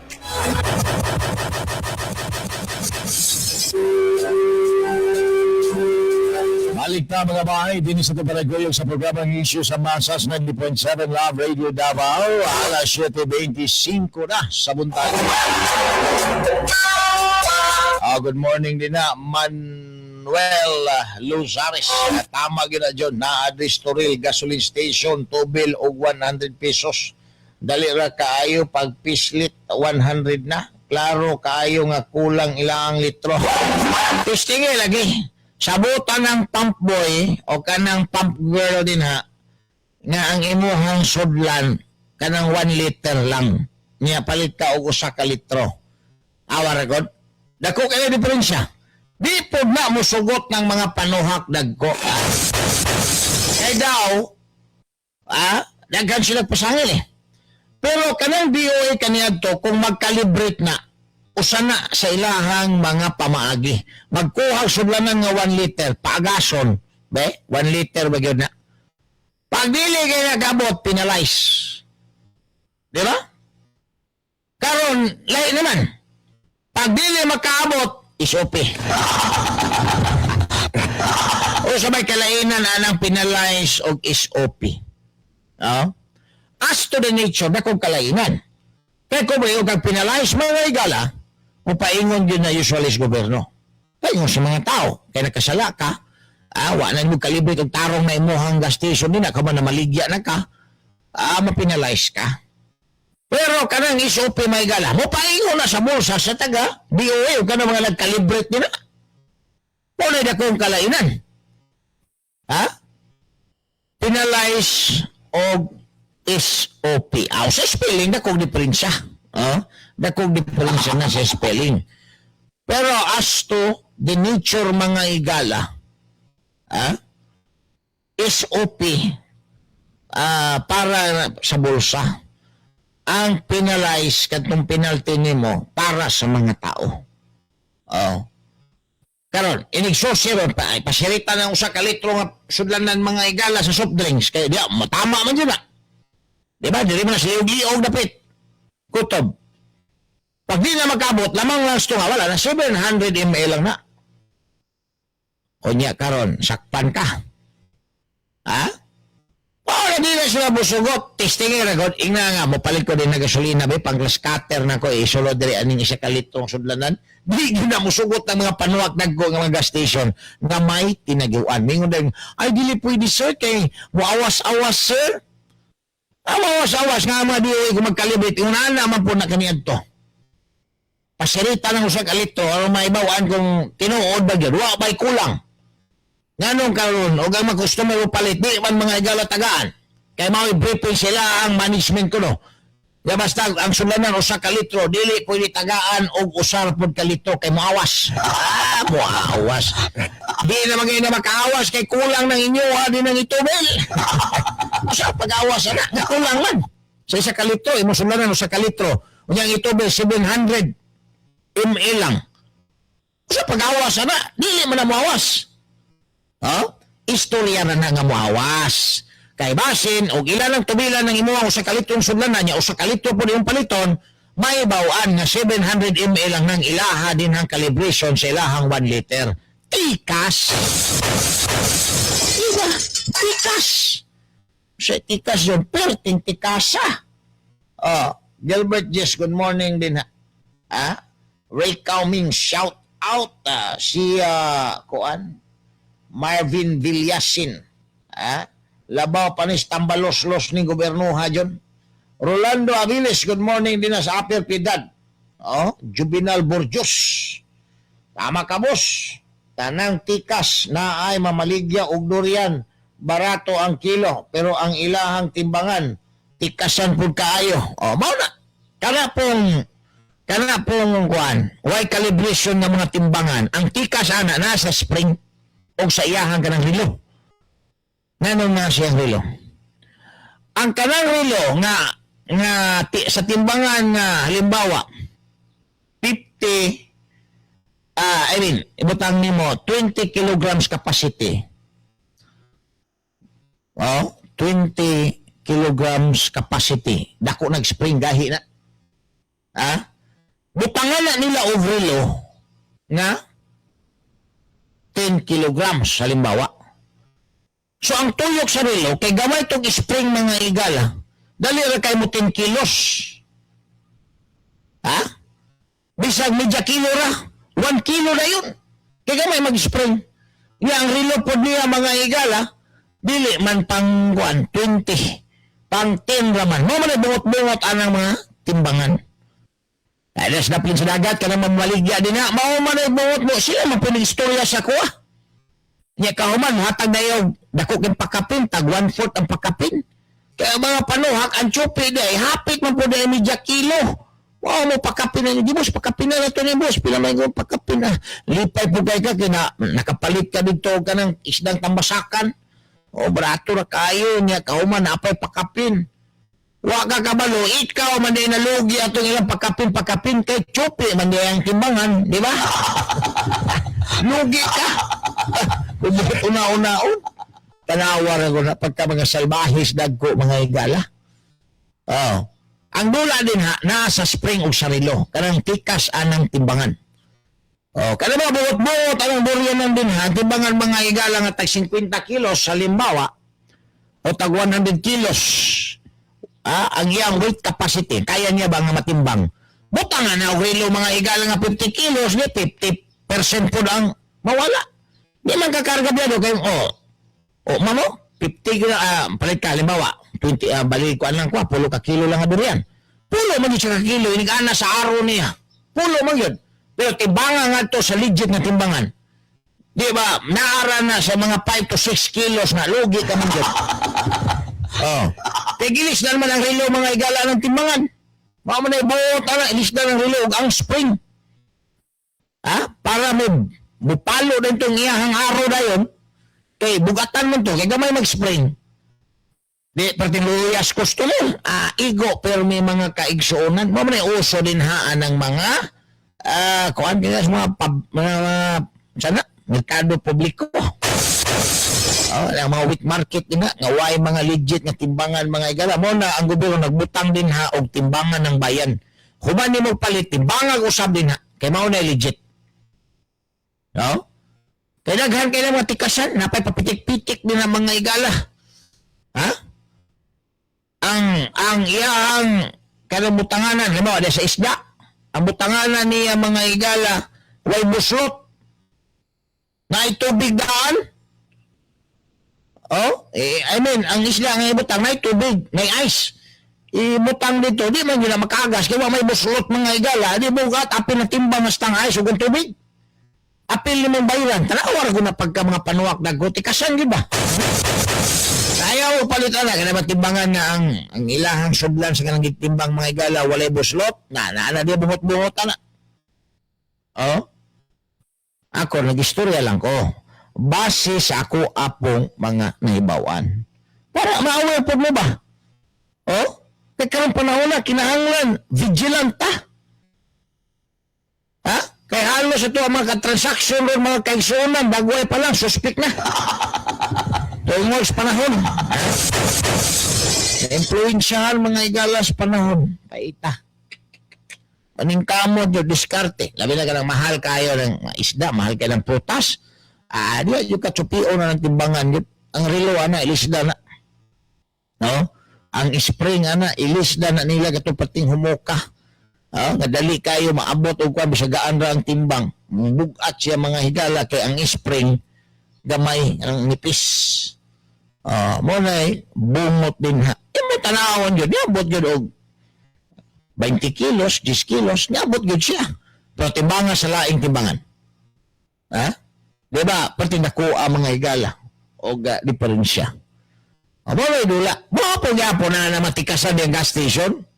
Balik ta, mga bahay, din sa Tabaraguyog sa programang Issue sa Masas 90.7 Love Radio Davao, alas 7:25 na sa buntag. Good morning din na, Manuel. Manuel Luzares. Tama gyud na, John. Naa diri Toril Gasoline Station, tubil og 100 pesos. Dali ra kaayo pag pislit, 100 na. Klaro kaayo nga kulang ilang litro. Testing lagi. Sabutan ng pump boy o kanang pump girl din ha nga ang imuhang sudlan kanang 1 liter lang. Niya palit ka og usa ka litro. Awa ra god. Dako kayo diferensya. Di pod na musugot ng mga panuhak dagko. Ah. Kay daw, daghan sila pasangil eh. Pero kanang DOA kaniadto kung mag-calibrate na, usa na sa ilahang mga pamaagi. Magkuha og sudlanan nga 1 liter, paagason, be, 1 liter ba gyud na. Pag dili kay nagabot, penalize. Di ba? Karon, lahi naman. Pag dili makaabot, SOP. O sa may kalainan anang penalize og SOP. No? As to the nature, dakong kalainan. Kaya kung may kag penalize mga igala, mupaingon yun na usually sa gobyerno. Paingon sa mga tao. Kaya nakasala ka, wa na mo kalibrate og tarong na imuhang gas station din, ka man na maligya na ka, mapinalize ka. Pero kanang SOP may gala, mo paingon na sa bulsa sa taga DOA o kanang mga nagkalibrate nila. Mo na dakong kalainan. Ha? Penalize og SOP. Aw, sa spelling, dakong diferensya. Ah, dakong diferensya na sa spelling. Pero as to the nature, mga igala, SOP para sa bulsa. Ang penalize katong penalty nimo para sa mga tao. Oh. Karon, inig-susi ron pa, ay, pasirita ng usa ka litro nga sudlanan mga igala sa soft drinks kay di matama man yun na. Di ba? Dili mo na sila liog dapit. Kutob. Pag di na magkabot, lamang lang nga wala na 700 ml lang na. Unya karon, sakpan ka. Ha? Oh, di na sila musugot. Testing ra god. Ingna nga mopalit ko din na gasolina be pang scatter na ko isulod diri aning isa ka litrong sudlanan. Di gyud na musugot ng mga panuwak dagko nga mga gas station nga may tinagiwan. Mingon din, "Ay, dili pwede, sir, kay muawas-awas, sir." Awas-awas nga mga DOA kung magkalibrate, una naman po na kaniadto. Pasirita ng usa ka litro aron maibaw-an kung tinuod ba gyud, wa ba'y kulang. Nganong karon og ang mga customer mo palit di man mga igala tagaan. Kay mao briefing sila ang management ko no. Ya basta ang sudlanan usa ka litro dili pwede tagaan og usa ra pud ka litro kay moawas. Ah, moawas. Di na magay na makaawas kay kulang ng inyo ha din ang itubil. Usa pag-awas ana, kulang man. Sa isa ka litro imo sudlanan usa ka litro. Unya ang itubil 700 ml lang. Sa pag-awas ana, dili man na moawas. Ha? Istorya na na nga moawas. Kay basin, og ilan ang tubilan ng imuha usa ka litrong sudlanan niya, usa ka litro po yung paliton, may bawaan nga 700 ml lang ng ilaha din ang calibration sa ilahang 1 liter. Tikas! Diba? Tikas! Sa tikas yun, perting tikasa. Oh, Gilbert Jess, good morning din ha. Ha? Ray Kauming, shout out si kuan Marvin Villasin. Ha? Labaw panis tambalos-los ni gobernuha dyon. Rolando Aviles, good morning din na sa Upper Piedad. Oh, Juvenal Borjos. Tama ka, boss. Tanang tikas na ay mamaligya og durian. Barato ang kilo, pero ang ilahang timbangan, tikasan pud kaayo. Oh, mao na. Kana pong kuan, way calibration ng mga timbangan. Ang tikas ana nasa spring og sa iyahang kanang relo. Nganong nga siyang relo? Ang kanang relo nga nga ti, sa timbangan nga halimbawa 50, I mean, ibutang nimo 20 kilograms capacity. Oh, 20 kilograms capacity. Dako nag-spring gahi na. Ha? Butangan na nila og relo nga 10 kilograms halimbawa. So ang tuyok sa relo kay gamay tong spring mga igala. Dali ra kay mo 10 kilos. Ha? Bisag medya kilo ra, 1 kilo na yun. Kay gamay mag-spring. Nga ang relo pod niya, mga higala, dili man pang kuan 20, pang 10 raman. Mo man ay bungot-bungot anang mga timbangan. Kaya sa dapin sa dagat ka na mamaligya din na, mao man ay bungot mo, sila man puning istorya sa kuha. Nya kahuman, hatag na iyo, dako kang pakapin, tag 1/4 ang pakapin. Kaya mga panuhak, ang tsupi di ay hapit man po di ay medya kilo. Wow mo pakapin na, di boss, pakapin na na ito ni boss, pila may kong pakapin na. Lipay po kay ka, kina, nakapalit ka dito ka ng isdang tambasakan. O, brato ra kayo niya, kahuman, napay pakapin. Wa ka kabalo, ikaw man di nalugi atong ilang pakapin pakapin kay tsupi man di ang timbangan, di ba? Lugi ka. Kumukot una-unaon. Tanawa ra ko na pagka mga salbahis dagko mga higala. Oh. Ang dula din ha, nasa spring og sarilo. Kanang tikas anang timbangan. Oh, kanang mga buot-buot anang durian din ha, timbangan mga higala nga tag 50 kilos halimbawa o tag 100 kilos. Ah, ang iyang weight capacity, kaya niya ba nga matimbang? Butang nga na og relo mga higala nga 50 kilos, di 50% po ang mawala. Di man kakarga biya do kay oh. Oh, mamo, 50 kilo, palit ka, halimbawa, 20, balik ko lang ko, pulo ka kilo lang nga durian. Pulo man yun siya ka kilo, inig-ana sa araw niya. Pulo man yun. Pero timbangan nga to sa legit nga timbangan. Di ba, naara na sa mga 5 to 6 kilos na lugi ka man yun. Oh. Kay gilis na naman ang relo mga igala ng timbangan. Mao man ay buot ana, ilis na ng relo ug ang spring. Ha? Para mo mupalo din tong iyahang araw dayon kay bugatan man to kay gamay mag-spring. Di perting luyas customer, igo pero may mga kaigsuonan. Mao man ay uso din haan ng mga kuan kaya sa mga pub, mga sana merkado publiko. Oh, ang mga wheat market din ha, nga way mga legit nga timbangan mga igala. Mo na ang gobyerno nagbutang din ha og timbangan ng bayan. Human nimo palit timbangan usab din ha kay mao na legit. No? Kay daghan kay mga tikasan, napay papitik-pitik din ang mga igala. Ha? Ang iyang kanang butanganan, halimbawa sa isda, ang butanganan niya mga igala way buslot. Na tubig daan. Oh, eh, I mean, ang isla nga ibutang na tubig, na ice. Ibutang dito, di man yun na makagas. Kaya may buslot mga igala, di bugat, apil na timbang mas tang ice ug ang tubig. Apil ni mong bayran, tanawar ko na pagka mga panuwak dagko, tikasan di ba? Ayaw palit na, kaya timbangan na ang ilahang sudlan sa kanang gitimbang mga igala, walay buslot, na na na di bungot-bungot na. Oh? Ako, nag-istorya lang ko. Base sa ako apong mga nahibawan. Para ma-aware po mo ba? Oh? Kaya karong panahon na, kinahanglan, vigilant ta. Ha? Kaya halos ito ang mga transaction ron, mga kaigsunan, bagway pa lang, suspect na. Tungod sa panahon. Ha? Na-influensyahan mga igala sa panahon. Paita. Paningkamot yung diskarte. Labi na ka ng mahal kayo ng isda, mahal kayo ng prutas. Ah, di yung katsupio na ng timbangan. Yun. Ang relo, ana, ilisda na. No? Ang spring, ana, ilisda na nila kato pating humuka. Ah, nga dali kayo maabot og kuan bisag gaan ra ang timbang. Bugat siya mga higala kay ang spring gamay ang nipis. Ah, mo na bungot din ha. Imo tanawon yun, niabot yun og 20 kilos, 10 kilos, niabot yun siya. Pero timbangan sa laing timbangan. Ha? Di ba? Pati nakuha mga higala og diferensya. Amo may dula. Mo po gyapon na na matikasan yung gas station.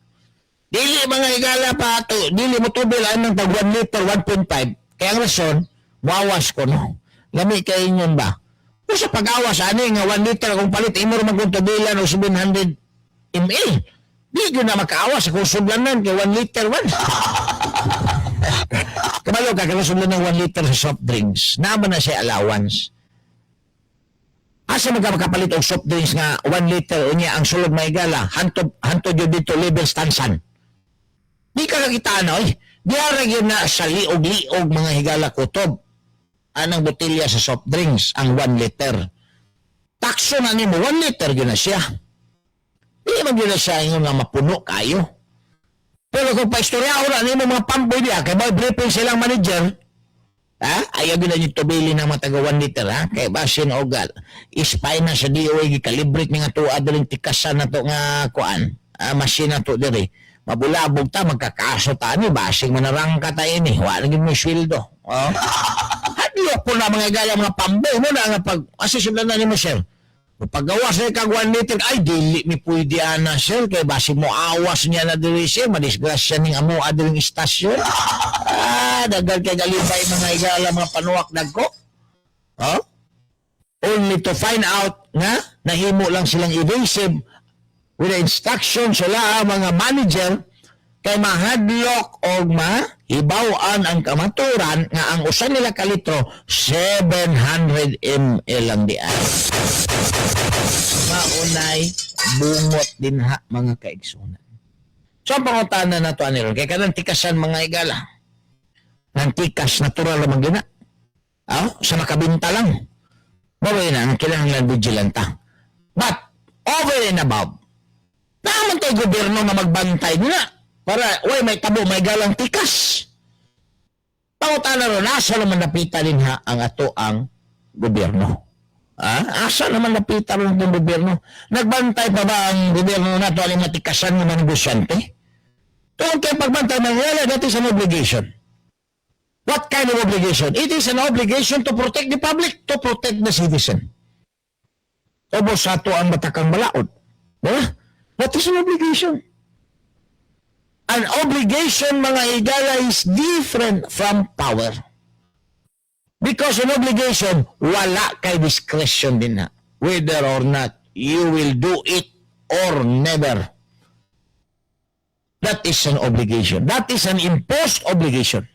Dili mga higala pa to, dili mo tubil ang tag 1 liter 1.5. Kaya ang rason, wawas ko no. Lami kay inyon ba? Kung sa pag-awas ani nga 1 liter akong palit imo ra man kung tubilan og 700 ml. Di gyud na makaawas akong sudlanan kay 1 liter 1. Kabalo ka kaya sudlan ng 1 liter sa soft drinks. Naman na siya allowance. Asa man ka makapalit og soft drinks nga 1 liter unya ang sulod maigala hantod hantod yun dito level stansan. Di ka kakita na oy. Diara gyud na sa liog-liog mga higala kutob. Anang botelya sa soft drinks ang 1 liter. Takso na nimo 1 liter gyud na siya. Di man gyud na siya ingon nga mapuno kayo. Pero kung paistorya na nimo mga pamboy diya kay may briefing silang manager, Ha? Ayaw gina niyo tubili ng mga taga 1 liter, ha? Kay basin ogal. Ispay na sa DOA, gikalibrate ni nga tuwa diring tikasan na to nga kuan. Ah, machine na to diri. Mabulabog ta, magkakaso ta ni, basing manarangka ta ini. Wala na mo sweldo. Oh? Hadlok po na mga gala, mga pamboy mo na nga pag, asa sila na ni mo, sir? Paggawas sa kag 1 liter, ay dili mi pwede ana sir kay basi mo awas niya na diri sir, madisgrasya ning amo adiring istasyon. Ah, dagal kay galibay mga igala mga panuwak dagko. Huh? Only to find out nga nahimo lang silang evasive with the instruction sila ang mga manager kay mahadlok og mahibaw-an ang kamaturan nga ang usa nila ka litro 700 ml lang di ay. Maunay bungot din ha mga kaigsunan. So ang pangutana na to ani ron kay kanang tikasan mga igala. Nang tikas natural man gina. Ah, sa makabinta lang. Babae na ang kinahanglan vigilanta. But over and above, naman tayo gobyerno nga magbantay nila para way may tabo may galang tikas. Pangutana ron, asa naman napita din ha ang ato ang gobyerno? Ah, asa naman napita ron ang gobyerno? Nagbantay pa ba ang gobyerno nato aling matikasan ng mga negosyante? Kung kay pagbantay mangyala, that is an obligation. What kind of obligation? It is an obligation to protect the public, to protect the citizen. Ubos sa ato ang matakang balaod. Diba? That is an obligation. An obligation, mga igala, is different from power. Because an obligation, wala kay discretion din na. Whether or not you will do it or never. That is an obligation. That is an imposed obligation.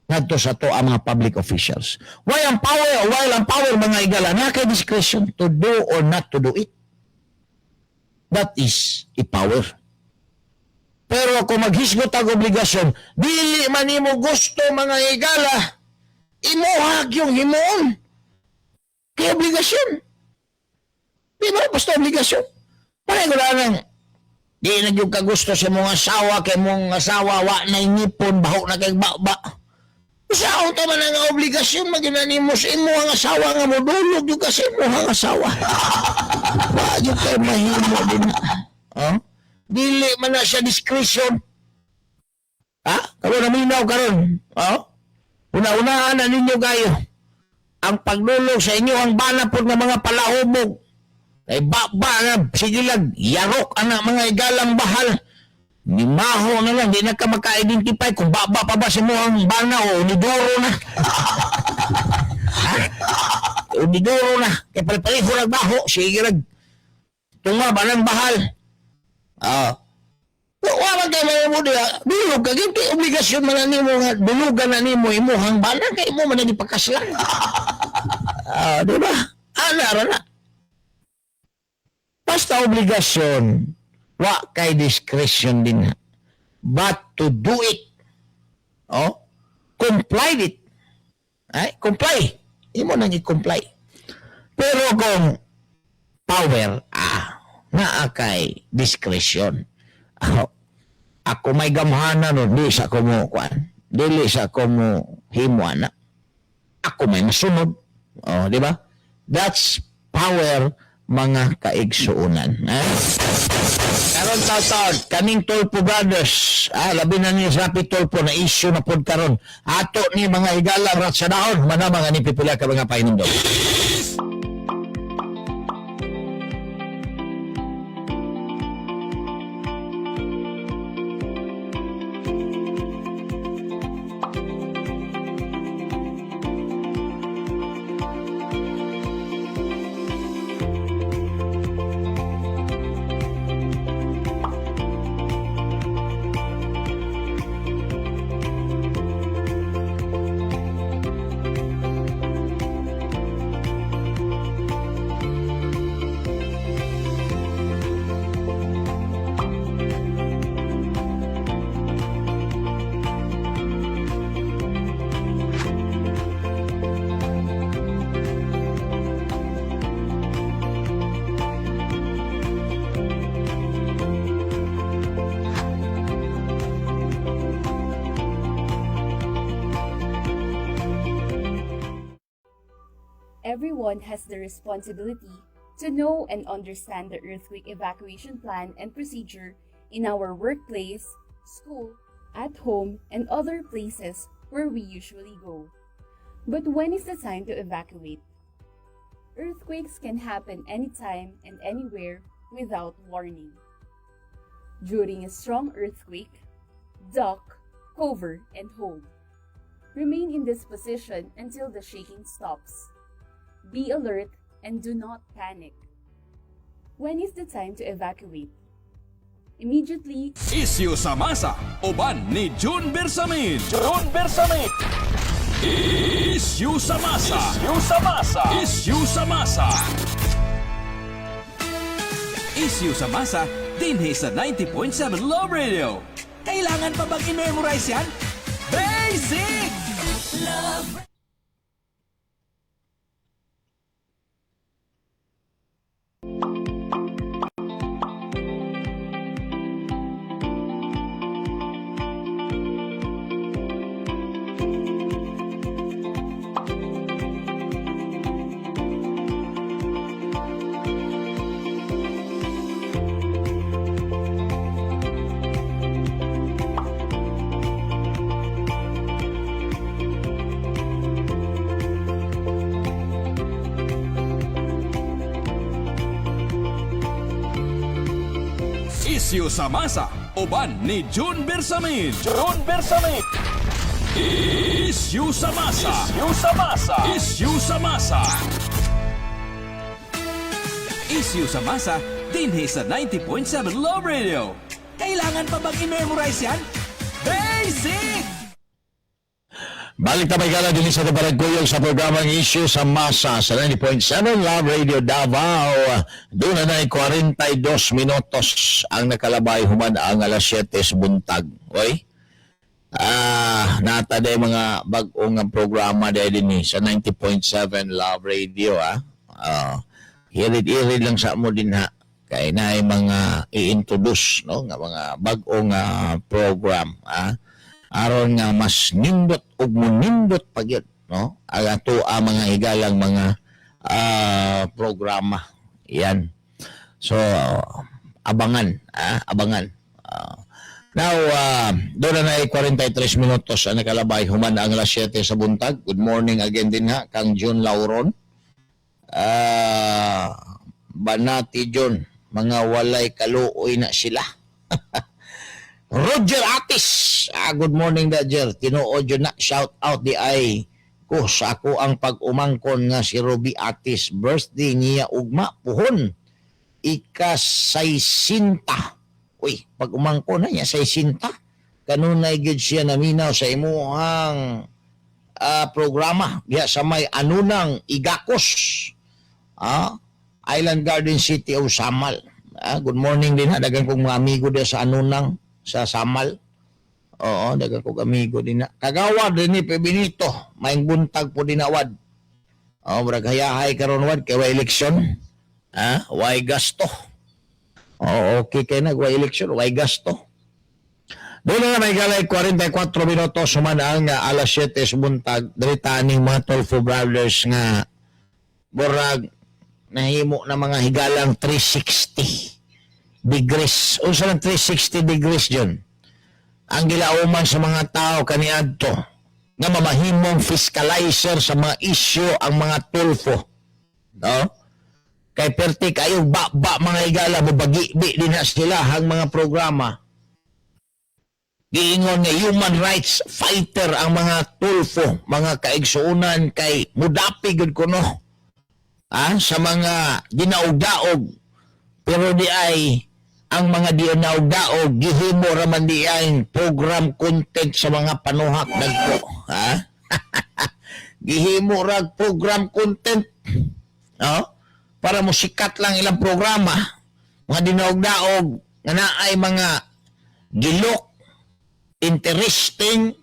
Ngadto sa to ang mga public officials. Why ang power, while ang power mga igala, na kay discretion to do or not to do it. That is a power. Pero kung maghisgot ang obligasyon, dili man nimo gusto mga igala, imuhag yung himuon. Kay obligasyon. Di ba? Basta obligasyon. Pareho lang di na yung kagusto sa mong asawa, kay mong asawa, wa na ngipon, baho na kay ba. Sa ta man ang obligasyon magina nimo sa imong asawa nga modulog yung kasi imong asawa. Wa gyud kay mahimo din. Oh? Dili man na siya discretion. Ha? Karon naminaw karon. Oh? Una-unaan na ninyo kayo. Ang pagdulog sa inyo ang bana pod nga mga palahubog. Ay ba na sige lang yarok ana mga igalang bahal. Ni maho na lang, di na ka maka-identify kung baba pa ba sa mo ang bana o niduro na. Ha? O niduro na. Kaya palipareho lang baho, sige lang. Tunga ba ng bahal? Ah. Wa man kay mo diha, dulog ka gyud kay obligasyon man na nimo nga dulugan na nimo imuhang bana kay imo man na gipakaslan. Ah, di ba? Ana ra na. Basta obligasyon, wa kay discretion din ha. But to do it, oh, comply it. Ay, comply. Imo nang i-comply. Pero kung power, naa kay discretion. Oh, ako may gamhanan no, di sa ko mo kuan. Dili sa ko mo himo ana. Ako may masunod. Oh, di ba? That's power mga kaigsuonan. Eh? Karon taon kaning Tulfo Brothers, labi na ni Rapi Tulfo na issue na pod karon. Ato ni mga higalang ratsadahon, mana mga ni pipila ka mga pahinumdom. Everyone has the responsibility to know and understand the earthquake evacuation plan and procedure in our workplace, school, at home, and other places where we usually go. But when is the time to evacuate? Earthquakes can happen anytime and anywhere without warning. During a strong earthquake, duck, cover, and hold. Remain in this position until the shaking stops. Be alert and do not panic. When is the time to evacuate? Immediately Isyu sa masa, uban ni June Bersamin. June Bersamin. Isyu sa masa. Isyu sa masa. Isyu sa masa. Isyu sa masa, dinhi sa 90.7 Love Radio. Kailangan pa bang i-memorize yan? Basic! Love Isyu sa masa, uban ni June Bersamin. June Bersamin. Isyu sa masa. Isyu sa masa. Isyu sa masa. Isyu sa masa, dinhi sa 90.7 Love Radio. Kailangan pa bang i-memorize yan? Basic! Balik na may gala din sa Tabaragkuyog sa programang Issue sa Masa sa 90.7 Love Radio Davao. Doon na 42 minutos ang nakalabay human ang alas 7 sa buntag. Oy? Nata day mga bag-ong programa day din sa 90.7 Love Radio ah. Hirid-irid lang sa mo din ha. Kay na ay mga i-introduce no nga mga bag-ong program ah. Aron nga mas nindot ug munindot pa gyud no ang ato ang mga higalang mga programa yan. So abangan abangan. Now doon na ay 43 minutos ang nakalabay human ang alas 7 sa buntag. Good morning again din ha kang John Lauron. Banati John, mga walay kaluoy na sila. Roger Atis. Good morning, Roger. Tinuod yun na. Shout out di ay ko sa ako ang pag-umangkon nga si Ruby Atis. Birthday niya ugma puhon. Ika 60. Uy, pag-umangkon na niya 60. Kanunay gyud siya naminaw sa imuhang programa diha sa may Anunang Igakos. Island Garden City of Samal. Good morning din ha. Dagan kong mga amigo diha sa Anunang sa Samal. Oo, dagan kong amigo din na. Kagawa din ni Benito, maing buntag po din awad. Oo, murag hayahay karon wad kay way eleksyon. Way gasto. Oo, okay kay nag way eleksyon, way gasto. Doon na may galay 44 minutos human ang alas 7 sa buntag. Diri ning mga Tolfo Brothers nga borag nahimo na mga higalang 360 degrees. Unsa lang 360 degrees yun? Ang gilauman sa mga tao kaniadto nga mamahimong fiscalizer sa mga issue ang mga Tulfo. No? Kay perti kayo ba mga higala mabagi-bi din na sila ang mga programa. Giingon nga human rights fighter ang mga Tulfo, mga kaigsuonan kay mudapi gud kuno. Sa mga ginaugdaog, pero di ay ang mga ginaugdaog gihimo ra man di ay program content sa mga panuhak dagko, ha? Gihimo ra program content, no? Para mo sikat lang ilang programa, mga dinaugdaog nga naay mga gilok interesting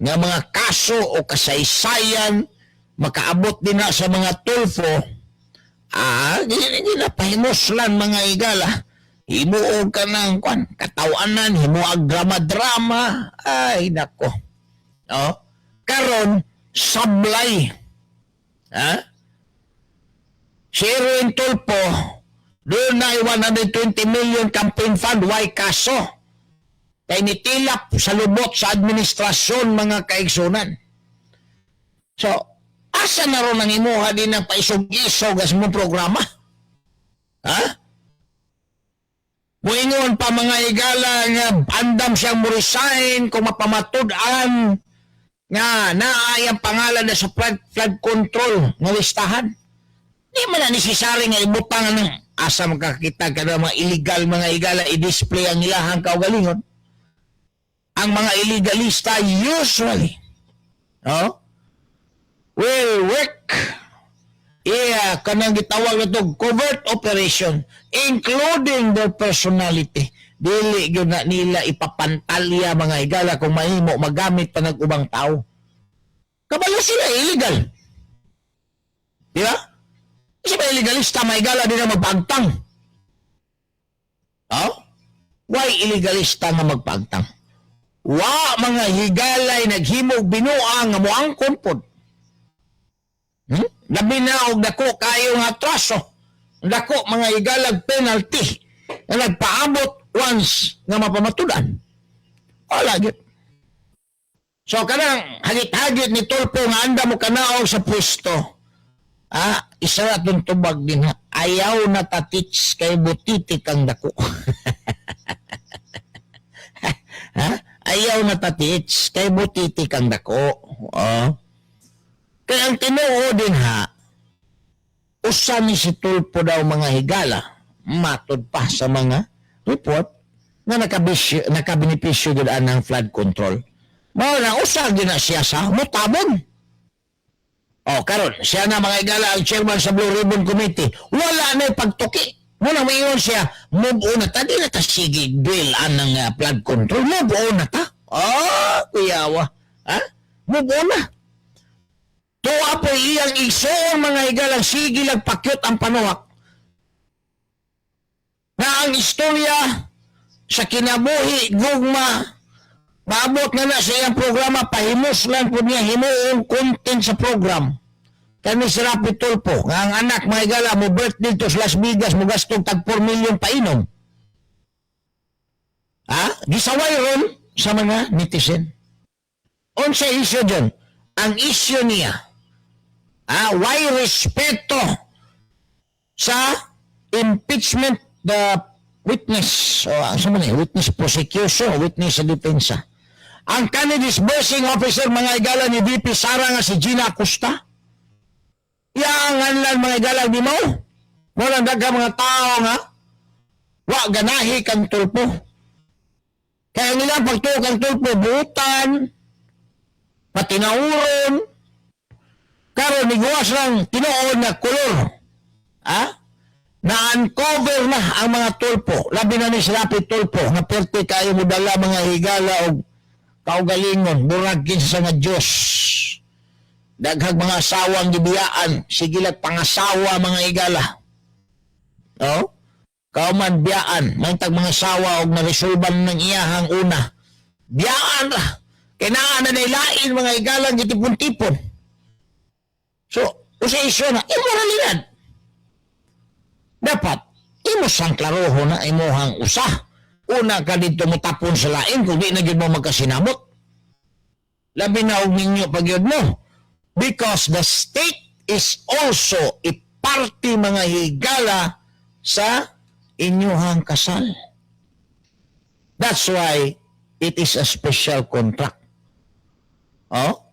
nga mga kaso o kasaysayan makaabot din na sa mga Tulfo. Ginapahimuslan mga igala. Himuog ka ng kwan, katawanan, himuag drama-drama. Ay, nako. No? Karon, sablay. Ha? Si Erwin Tulfo, dunay 120 million campaign fund, why kaso? Kay nitilap sa lubot sa administrasyon, mga kaigsunan. So, asa na ron ang imuha din ng paisog-isog as mong programa? Ha? Muingon pa, mga higala, nga andam siyang mo-resign kung mapamatud-an nga naay ang pangalan na sa flood control nga listahan. Di man na necessary nga ibutang ng asa makakita ka na mga illegal, mga higala, i-display ang ilahang kaugalingon. Ang mga illegalista usually, no, will work, yeah, kanang gitawag na to covert operation, including their personality. Dili gyud na nila ipapantalya, mga higala, kung mahimo magamit pa ng ubang tao. Kabalo sila illegal. Di ba? Kasi ba illegalista, mga higala, di na magpaagtang? Oh? Why illegalista nga magpaagtang? Wa mga higalay naghimog binuang nga moangkon pod. Labi na og dako kayo nga atraso. Dako, mga higalag, penalty nga nagpaabot once nga mapamatudan. Wala gyud. So kanang hagit-hagit ni Tulfo nga andam mokanaog sa pwesto. Ah, isa na itong tubag din ha. Ayaw na ta teach kay butiti kang dako. Ha? Ayaw na ta teach kay butiti kang dako. Oh. Kaya ang tinuod din ha, usa ni si Tulfo daw, mga higala, matod pa sa mga report, nga nakabenepisyo gud ang flood control. Mao na usa gyud na siya sa mutabon. O karon siya na, mga higala, ang chairman sa Blue Ribbon Committee. Wala na pagtuki. Muna mayon siya, move on na ta, di na ta sige bill anang flood control. Move on na ta. Oh, kuyawa. Ha? Move on na. Tuwa po iyang igsoon, mga higalang, sige lang pakyut ang panuwak. Na ang istorya sa kinabuhi, gugma, maabot na na sa iyang programa, pahimos lang po niya himuong content sa program. Kani si Rapi Tulfo, nga ang anak, mga higala, mo birthday to sa Las Vegas, mo gastong tag 4 million painom. Ha? Gisaway ron sa mga netizen. Unsa issue dyan? Ang issue niya, why respeto sa impeachment the witness o ang sa man eh, witness prosecution, witness sa depensa. Ang kani disbursing officer, mga higala, ni VP Sara nga si Gina Acosta. Yang lang, mga higala, di mo. Wala daghang mga tao nga wa ganahi kang Tulfo. Kaya nila pagtuo kang Tulfo, butan, patinauron, karon niguwas lang tinuod na kolor. Ha? Na-uncover na ang mga Tulfo. Labi na ni si Rapi Tulfo, nga perti kayo mo dala, mga higala, og kaugalingon, burag kinsa nga Diyos. Daghag mga asawang gibiyaan, sige lang pangasawa, mga higala. No? Kauman biyaan, mangtag mga asawa og naresolban ng iyahang una. Biyaan ra. Kay naa na lain, mga higalang, gitipon-tipon. So, usa isyu na, imoralidad. Dapat, imo sang klaroho na imuhang usa. Una ka dito mo tapon sa lain kung di na gyud mo magkasinabot. Labi na og ninyo pag yun mo. Because the state is also a party, mga higala, sa inyuhang kasal. That's why it is a special contract. Oh?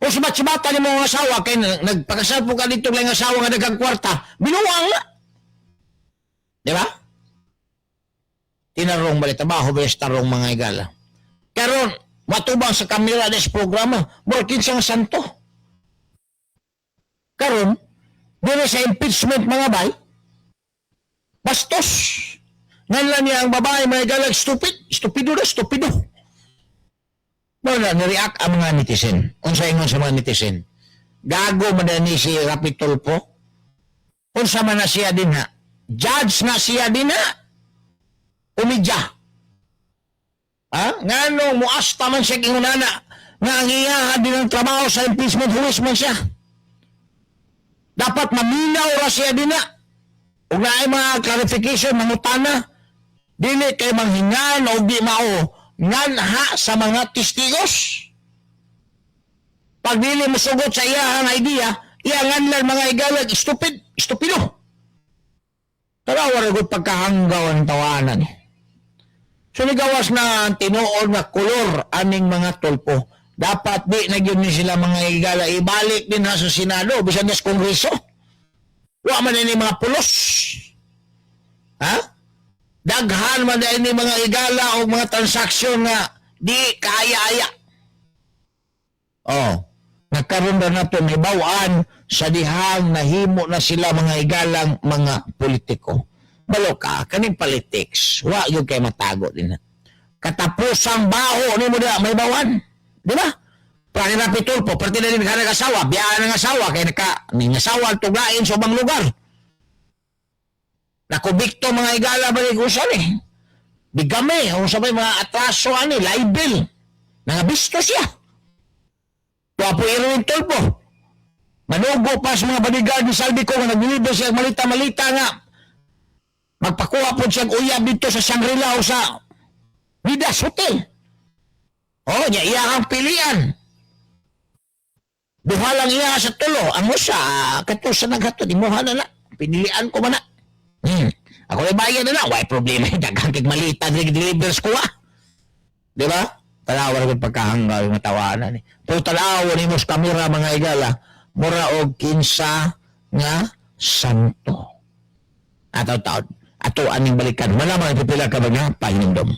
Kung subat-subatan ni mo ang asawa, kay nagpakasal po ka dito lang asawa nga daghang kwarta, binuang na. Di ba? Tinarong balik, trabaho ba tarong, mga higala. Karon, matubang sa kamera des programa, murag kinsa nga santo. Karon, dili sa impeachment, mga bay, bastos. Nganlan niya ang babae, mga higala, stupid, stupido na, stupido. Wala, nireact ang mga netizen. Unsa ingon sa mga netizen? Gago man ni si Rapi Tulfo. Unsa man na siya din ha? Judge na siya din ha? Umidya. Ha? Ngano muasta man siya kingunana nga ang iya din ang trabaho sa impeachment huwes man siya. Dapat maminaw ra siya dina. Ug naay mga clarification mangutana, dili kay manghingan o di mao nganha sa mga testigos. Pag dili mosugot sa iya ang idea, iya nganlan, mga igalag, stupid, stupido. Tanawa ra gud pagkahanggaw ang tawanan. So nigawas na ang tinuod nga kolor aning mga Tulfo. Dapat di na gyud ni sila, mga higala, ibalik din ha sa Senado bisan sa Kongreso. Wa man ini mga pulos. Ha? Daghan man ni mga higala o mga transaksyon nga di kaaya-aya. Oh, nagkaroon na nato nibawaan sa dihang nahimo na sila, mga higalang, mga politiko. Balo ka, kaning politics, wa gyud kay matago din na. Katapusang baho ni mo da, may bawan. Di ba? Prani na Tulfo, parte na din ka nag-asawa, biyaan ang asawa, kay naka, ning asawa tuglain sa ubang lugar. Nakubikto, mga higala, balik usan eh. Bigami, kung sabay mga atraso ani, libel. Nangabisto siya. Wapo Erwin Tulfo. Manugo pa sa mga bodyguard ni Zaldy Co nga naglilibre siya malita-malita nga magpakuha po siyang uyab dito sa Shangri-La o sa Midas Hotel. Oh, niya iya ang pilian. Duha lang iya sa tulo. Ang usa, kato sa naghatod, imuha na na. Pinilian ko man na. Ako ay bayad na na. Why problema? Daghang kig malita delivers ko ah. Di ba? Tanawa na pagkahanggaw yung tawanan eh. Pero tanawa ni mo sa kamera, mga igala, mura og kinsa nga santo. Ataw taon. Ato aning balikan. Wala mga pipila ka ba nga pahinumdom.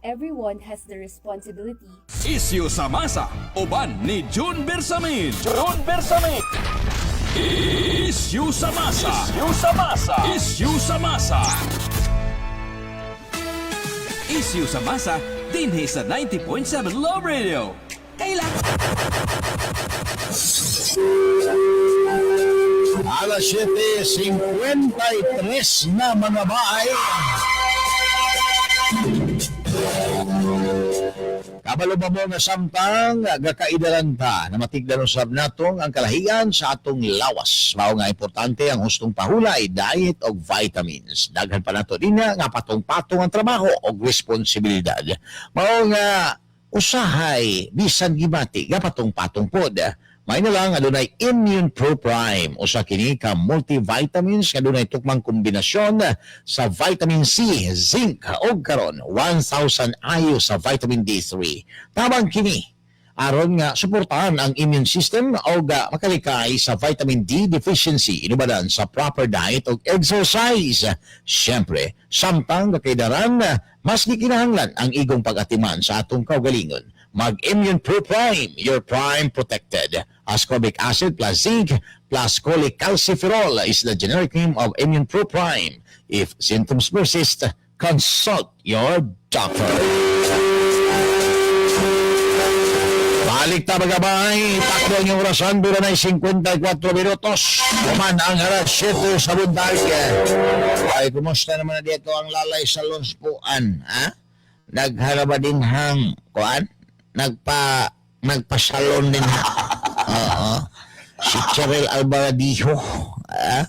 Everyone has the responsibility Isyu sa masa, uban ni June Bersamin. June Bersamin. Isyu sa masa. Isyu sa masa. Isyu sa masa. Isyu sa masa, dinhi sa 90.7 Love Radio. Kailan? Alas 7:53 na, mga baay. Kabalo ba mo nga samtang gakaidaran ta na matigdan usab natong ang kalahian sa atong lawas? Mao nga importante ang hustong pahulay, diet og vitamins. Daghan pa nato dinha nga patong-patong ang trabaho og responsibilidad. Mao nga usahay bisan gibati gapatong-patong pod. May na lang adunay Immune Pro Prime. Usa kini ka multivitamins nga adunay tukmang kombinasyon sa vitamin C, zinc ug karon 1000 IU sa vitamin D3. Tabang kini aron nga suportahan ang immune system o makalikay sa vitamin D deficiency inubadan sa proper diet ug exercise. Siyempre, samtang kakaidaran, mas gikinahanglan ang igong pag-atiman sa atong kaugalingon. Mag-Immune Pro Prime, your prime protected. Ascorbic acid plus zinc plus cholecalciferol is the generic name of Immune Pro Prime. If symptoms persist, consult your doctor. Balik ta, magabay. Takbo ang iyong orasan. Dura na 54 minutos. Kuman ang alas 7 sa buntag. Ay, kumusta naman na dito ang Lalay sa Lonspuan? Ha? Nagharaba din hang, kuan? Nagpasalon din ha? Oo. Si Cheryl Alvaradijo. Ha?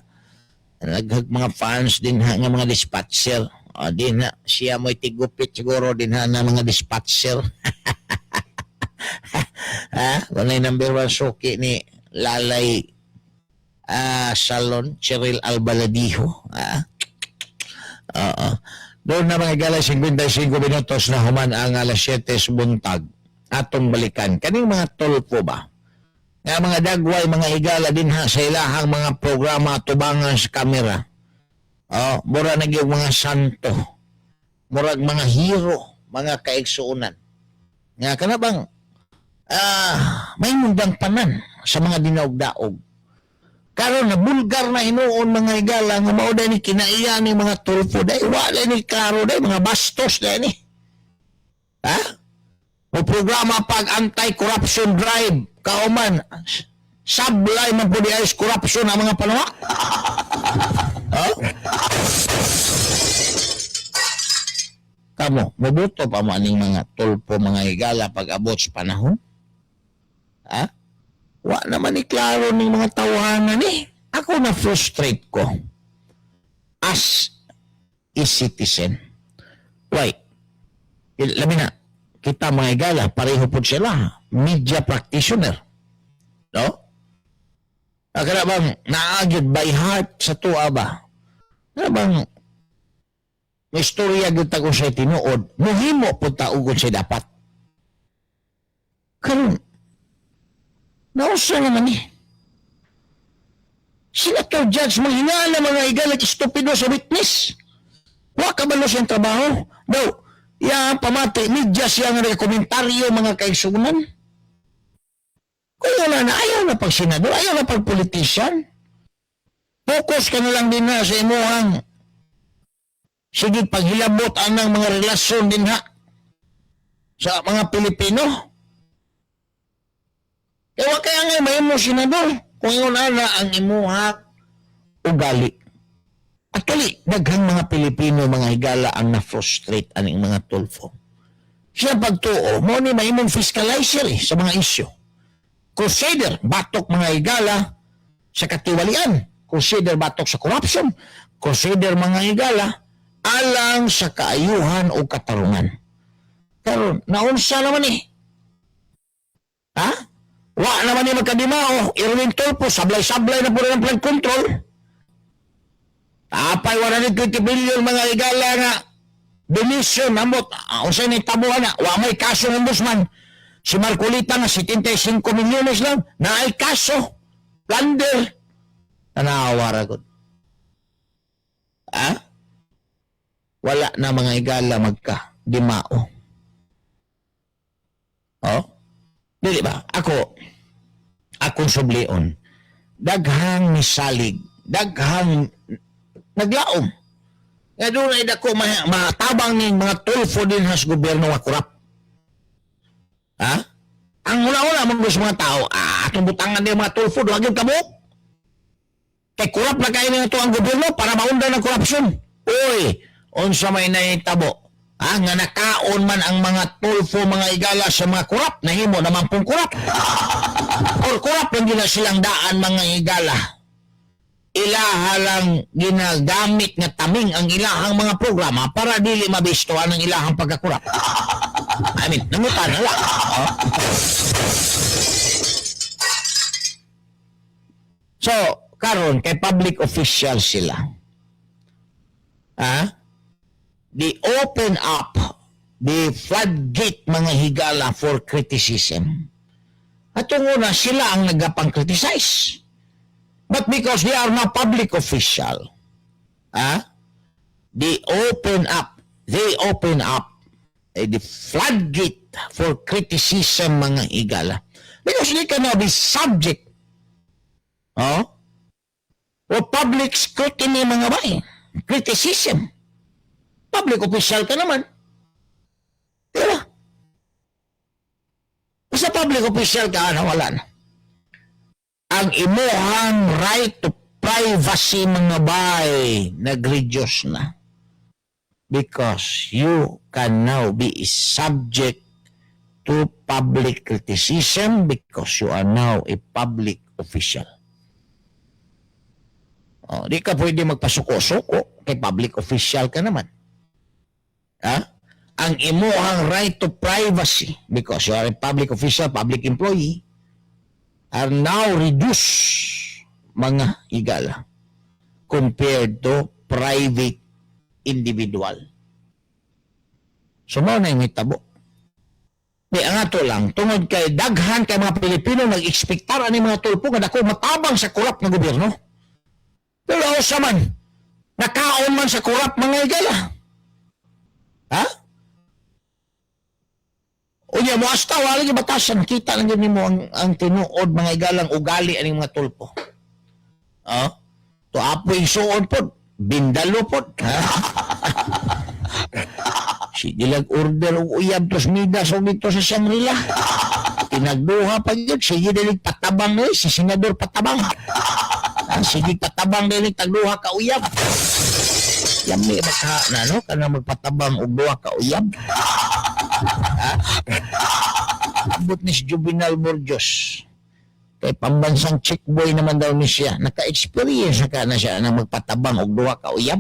Naghag mga fans din ha, nga mga dispatcher. O, din ha. Siya mo'y tigupit siguro din ha na mga dispatcher. Ha? Walay number one suki ni Lalay. Salon, Cheryl Albaladiho. Ah. Oo. Doon na, mga higala, 55 minutos na human ang alas 7 sa buntag. Atong balikan. Kaning mga Tulfo ba? Nga mga dagway, mga higala din ha sa ilahang mga programa tubangan sa kamera. Oh, mura na gyud mga santo. Murag mga hero, mga kaigsuonan. Nga kana bang may mundang panan sa mga dinaog-daog. Karon na bulgar na hinuon, mga higala, nga mao ni kinaiya ni mga Tulfo day, wala ni klaro day, mga bastos day ni. Ha? O programa pag anti-corruption drive kauman sablay man po di ay corruption ang mga panuwa. Ha? Kamo, moboto pa mo aning mga Tulfo, mga higala, pag abot sa panahon? Ha? Wa naman ni klaro ning mga tawanan ni. Ako na frustrate ko as a citizen. Why? Labi na, kita, mga higala, pareho po sila, media practitioner. No? Kana bang naa gyud by heart sa tuwa ba? Kana bang may istorya gyud ta kung sa'y tinuod, muhimo po ta ug sa'y dapat. Karon, nausa naman eh. Senator Judge, manghinala, mga higala, estupido sa witness. Wa kabalo siyang trabaho. Daw, ya pamati, media siya nga komentaryo, mga kaigsunan. Kung wala na, ayaw na pag senador, ayaw na pag politician. Focus ka na lang din na sa imuhang sige paghilabot anang mga relasyon din ha sa mga Pilipino. Kaya wa kaya nga mahimo senador kung ingon ana ang imuha ugali. Actually, daghang mga Pilipino, mga higala, ang na-frustrate aning mga Tulfo. Siya pagtuo, mo ni mahimong fiscalizer eh, sa mga isyu. Crusader, batok, mga higala, sa katiwalian. Crusader batok sa corruption. Crusader, mga higala, alang sa kaayuhan o katarungan. Pero naunsa naman eh. Ha? Wa naman ni magkadimao. Erwin Tulfo, sablay-sablay na po rin ang flood control. Tapay 120 billion, mga higala, nga donation ambot unsay ni tabuhan na wa may kaso ng ombudsman. Si Marcoleta nga 75 milyones lang na ay kaso plunder. Tanawa ra gud, ah, wala na, mga higala, magka dimao. Oh, dili ba? Ako, akong sublion, daghang misalig, daghang naglaom nga doon ay dako matabang ning mga Tulfo din sa gobyerno nga korap. Ha? Ang una-una mong gusto mga tao, atong butangan din mga Tulfo, duha gyud kabuok. Kay korap na kayo nito ang gobyerno para maundan ang korupsyon. Uy, unsa may nahitabo? Ha, nga nakaon man ang mga Tulfo, mga higala, sa mga korap, nahimo naman pong korap. Or korap lang gina silang daan, mga higala, ilaha lang ginagamit nga taming ang ilahang mga programa para dili mabistuhan ang ilahang pagkakurap. I mean, nangutan na lang. Oh. So, karon kay public official sila. Ha? They open up the floodgate, mga higala, for criticism. At una, sila ang nagapang-criticize. But because they are now public official, ah, they open up the floodgate for criticism, mga higala. Because they cannot be subject, oh, o public scrutiny, mga bay, criticism. Public official ka naman. Di ba? Basta public official ka, ano, wala na. Ang imuhang right to privacy, mga bay, nag-reduce na. Because you can now be subject to public criticism because you are now a public official. Oh, di ka pwede magpasuko-suko kay public official ka naman. Ha? Ang imuhang right to privacy because you are a public official, public employee, are now reduced. mga higala, compared to private individual. So mao na yung hitabo. Di ang ato lang, tungod kay daghan kay mga Pilipino nag-ekspektar ani mga Tulfo nga dako matabang sa korap nga gobyerno. Pero usa man, nakaon man sa korap, mga higala. Ha? Unya mo hasta wala gyud batasan, kita lang gyud nimo ang tinuod, mga igalang, ugali aning mga Tulfo. Ha? To apoy suon pod, bindalo pod. Ha? Sige lang order og uyab tos midas og dito sa Shangri-La. Tinagduha pa gyud, sige dili patabang ni si senador patabang. Ha, sige patabang dili tagduha ka uyab. Yami ba ka na no kana magpatabang og duha ka uyab? Ha? Abot ni si Juvenal Borjos. Kay pambansang chick boy naman daw ni siya. Naka-experience na ka na siya na magpatabang og duha ka uyab.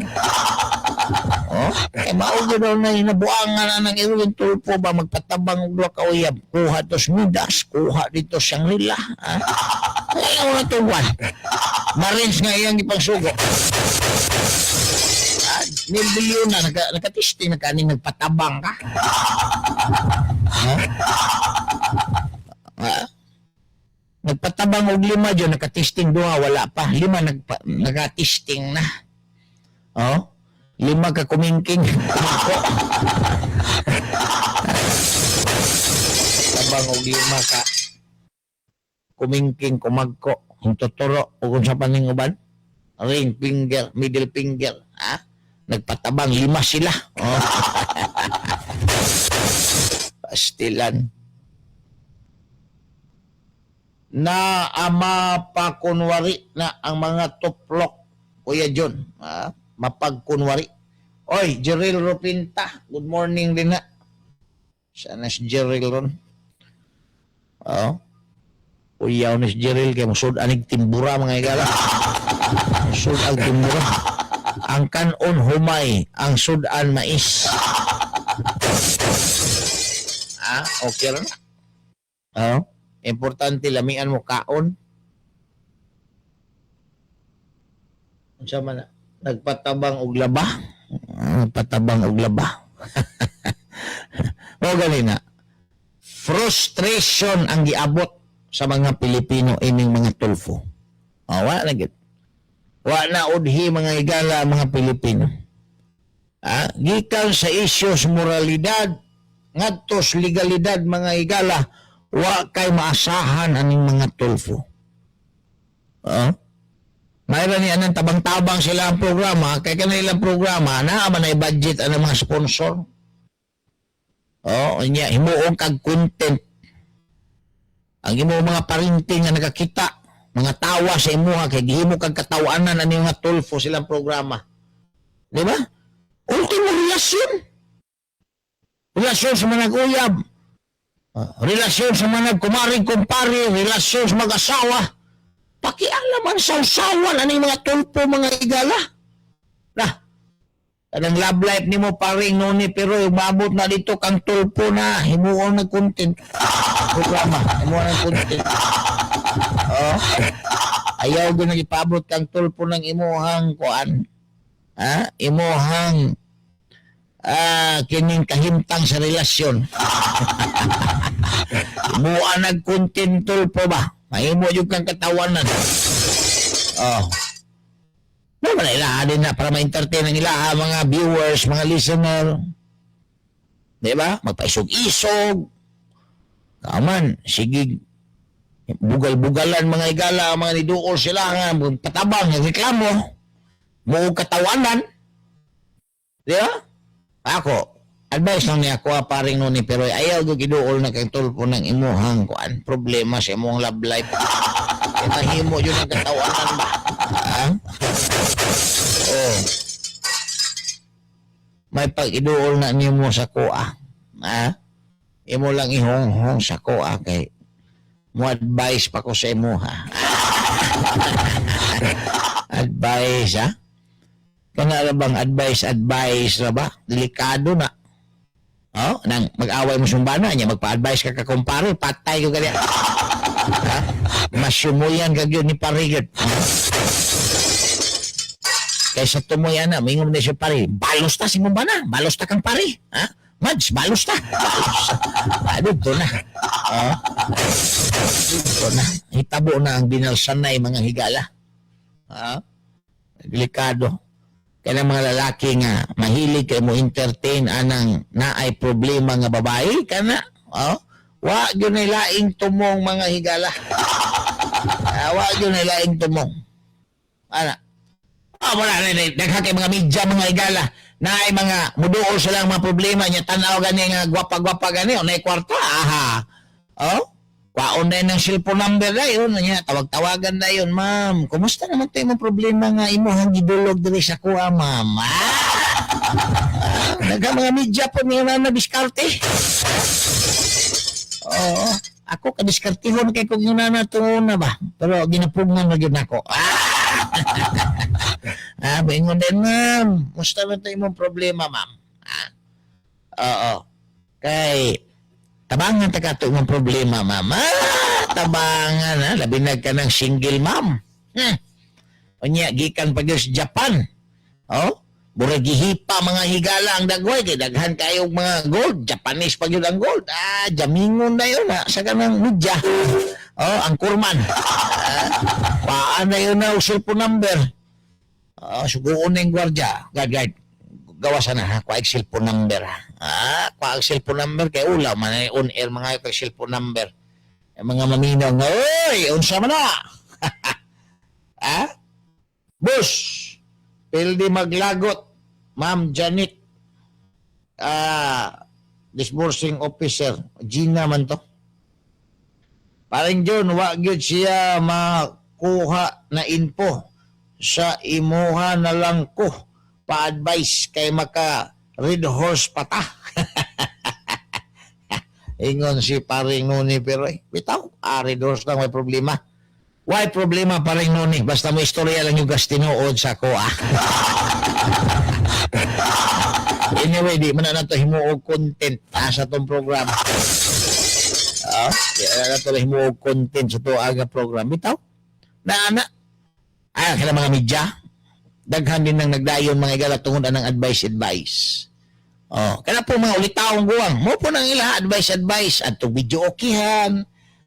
Oh, kay mao gyud daw na hinabuangan na ng Erwin Tulfo ba magpatabang og duha ka uyab. Kuha tos Midas, kuha dito Shangri-La. Ha? Ayaw na tuwan. Marines nga iyang ipangsugo. Ah, milyon na naka-testing na kaning nagpatabang ka. Ha? Ha? Nagpatabang og lima dyan, naka-testing duha, wala pa. Lima naka-testing na. Oh? Lima ka kumingking. Ako. Tabang og lima ka kumingking, kumagko, kung tuturo, o kung sa paninguban, ring finger, middle finger, ha? Nagpatabang lima sila. Oh. Pastilan. Na ama pakunwari na ang mga tuplok, Kuya John. Ha? Mapagkunwari. Oy, Jeril Rupinta. Good morning din na. Sana si Jeril ron. Oo. Kuyaw ni si Jeril kay musud anig timbura, mga igala. Musud ang timbura. Ang kanon humay, ang sudan mais. Ah, okay ra na. Oo. Importante lamian mo kaon. Unsa man na? Nagpatabang og laba. Ah, nagpatabang og laba. O gani na. Frustration ang giabot sa mga Pilipino ining mga Tulfo. Oh, wala na gid. Wa na udhi, mga higala, mga Pilipino. Ah, gikan sa isyos moralidad ngadto sa legalidad, mga higala, wa kay maasahan aning mga Tulfo. Ah? Mayroon ni anang tabang-tabang sila ang programa, kay kanilang programa naa man ay budget ang mga sponsor. Oh, nya himuong kag content. Ang imo mga parinting nga nakakita, mga tawa sa imuha kay gihimo kag katawanan ani mga Tulfo silang programa. Di ba? Ultimo relasyon. Relasyon sa mga nag-uyab. Relasyon sa mga nagkumaring-kumpare, relasyon sa mag-asawa. Pakialaman sawsawan ani mga Tulfo, mga igala. Na, kanang love life nimo, paring noni, pero umabot na dito kang Tulfo na himuon ng content. Programa, himuon ng content. Oh. Ayaw gyud nang ipaabot kang Tulfo ng imuhang kuan. Ha? Imuhang kining kahimtang sa relasyon. Himuan nag content, Tulfo ba? Mahimo jud kang katawanan. Oh. Mo man ilaha din na para ma-entertain ang ilaha mga viewers, mga listener. Di ba? Magpaisog-isog. Kaman, sige bugal-bugalan, mga igala, mga niduol sila nga patabang reklamo mo katawanan. Di ba? Ako, advice lang niya ako, paring noni, pero ayaw gyud iduol na kay Tulfo ng imuhang kuan problema sa imong love life. Kaya mahimo yun ang katawanan ba? Ha? Oh. May pag-iduol na nimo sa kuha. Ha? Imo lang ihonghong sa kuha kay mo advice pa ko sa imo, ha. Advice, ha? Kana ra bang advice, advice ra ba? Delikado na. Oh, nang mag-away mo sumbana niya, magpa-advise ka ka kumpare, patay ko kaya. Ha? Masumuyan ka gyud ni pare gyud. Kaysa tumoy ana, mingon na siya pare, balos ta si mong bana, balos ta kang pare. Ha? Mads, balos ta. Balos ta. Ah, dito na. Ah. Dito na. Hitabo na ang binalsanay mga higala. Ha? Delikado. Kaya mga lalaki nga mahilig kay mo entertain anang naay problema nga babae kana. Oh? Wa gyud nay laing tumong mga higala. Ah, wa gyud nay laing tumong. Ana. Ah, wala na na daghan kay mga media mga higala naay mga muduol silang mga problema niya tan-aw gani nga gwapa-gwapa gani o nay kwarta aha. Oh? Kwaon na ng cellphone number na yun. Niya, tawag-tawagan na yun, ma'am. Kumusta naman tayo mong problema nga imuhang gidulog diri sa kuha, ma'am? Ah! Daghang mga media po niya na diskarte. Oo. Ako kadiskartihon kay kung yun na na ba. Pero ginapugngan na gyud nako. Ah! Ah, bingon din, ma'am. Kumusta naman tayo mong problema, ma'am? Ah? Oo. Kay, tabangan ta ka imong problema, ma'am. Ah, tabangan, ha? Labi na ka ng single, ma'am. Unya, gikan pa gyud sa Japan. Oh? Murag gihipa mga higala ang dagway kay daghan kayong mga gold, Japanese pa gyud ang gold. Ah, jamingon na yun ha, sa kanang media. Oh, ang kurman. Ah, paan na yun na og cellphone number. Ah, suguon na yung gwardiya. Guard, guard. Gawasan na ha, kuha cellphone number ha. Ah, kuha cellphone number kay ulaw man ay on air mga kay cellphone number. Yung mga maminaw nga, oy, unsa man na? Ah? Boss, pildi maglagot, Ma'am Janet, ah, disbursing officer, Gina man to. Paring John, wa gyud siya makuha na info sa imuha na lang ko pa-advise kay maka red horse pata. Ingon si paring Noni pero eh, bitaw, ah, red horse lang may problema. Why problema paring Noni? Basta mo istorya lang yung gastinuod sa ko ah. Anyway, di man na nato himuog content ah, sa tong program. Ah, di na nato himuog content sa to aga program. Bitaw. Na ana. Ah, kaya mga media. Daghan din nang nagdayon mga igala tungod anang advice advice. Oh, kana po mga ulitaong guwang. Mo po nang ila advice advice adto video okihan.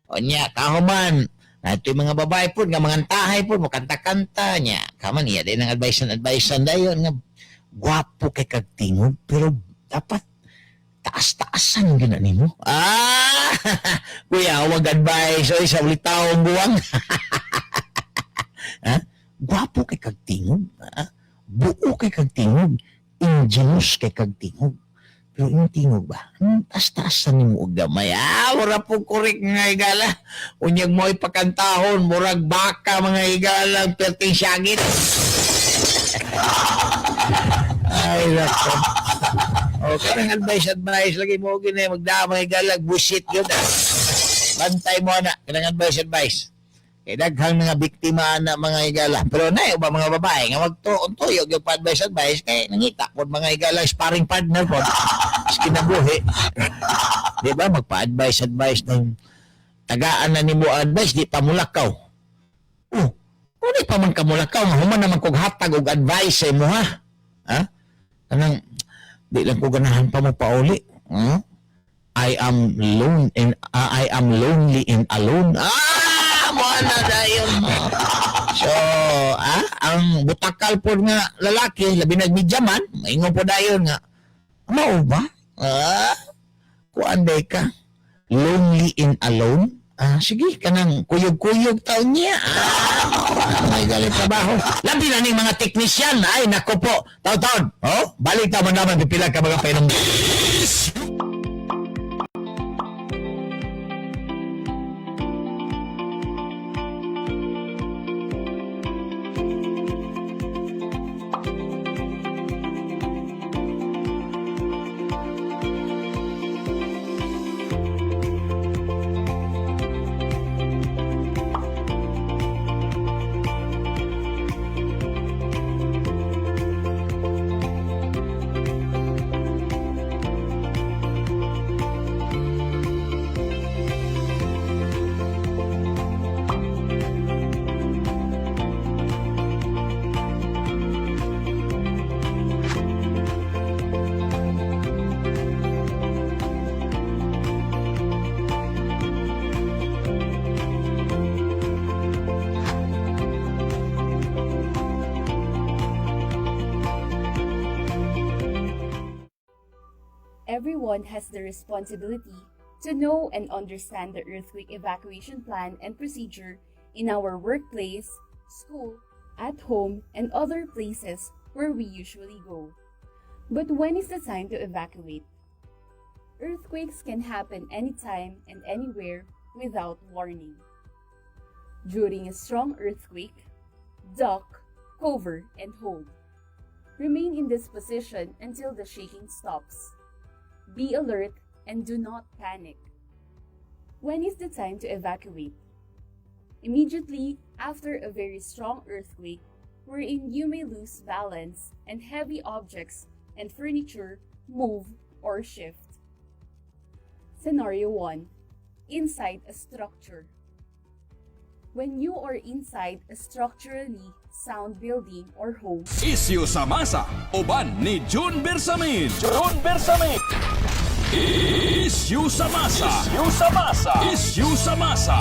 O nya kahuman. Na ito yung mga babae po, nga mga tahay po, mo kanta-kanta niya. Kaman iya din ang advice and advice dayon nga gwapo kay kag tingog pero dapat taas-taasan gina nimo. Ah, kuya, wag advice oy sa ulitaong guwang. Ha? Gwapo kay kag tingog, ha? Buo kay kag tingog, ingenious kay kag tingog. Pero yung tingog ba? Taas-taasan nimo og gamay. Ah, wala po correct nga higala. Unyag mo ipakantahon, murag baka mga higala, ang perting syagit. Ay, nako. O, kanang advice, advice. Lagi mo gini, magdama mga higala, busit yun. Ah. Bantay mo na, kanang advice, advice. Kay daghang mga biktima na mga higala. Pero na, ba mga babae, nga magtuon-tuyog yung pa-advice, advice, kay nangita po mga higala, sparring partner po. Sa kinabuhi. Di ba? Magpa-advice, advice ng tagaan na nimo advice, di pa mulakaw. Oh, kung di pa man ka mulakaw, human naman kog hatag og advice sa imo ha. Ha? Kanang, di lang ko ganahan pa mo pauli. Hmm? I am lone and I am lonely and alone. Ah, mo na dayon mo. So, ah, ang butakal po nga lalaki, labi nagmidyaman, maingon po dayon nga, mao ba? Ah, kuan day ka. Lonely and alone? Ah, sige, kanang kuyog-kuyog taon niya. Ah, may galing trabaho. Labi na ning mga teknisyan. Ay, nako po. Taon-taon. Oh, balik ta man naman pipila ka mga painom. Everyone has the responsibility to know and understand the earthquake evacuation plan and procedure in our workplace, school, at home, and other places where we usually go. But when is the time to evacuate? Earthquakes can happen anytime and anywhere without warning. During a strong earthquake, duck, cover, and hold. Remain in this position until the shaking stops. Be alert and do not panic. When is the time to evacuate? Immediately after a very strong earthquake, wherein you may lose balance and heavy objects and furniture move or shift. Scenario 1: Inside a structure. When you are inside a structurally sound building or home, Isyu sa masa, uban ni June Bersamin. June Bersamin. Isyu sa masa. Isyu sa masa. Isyu sa masa.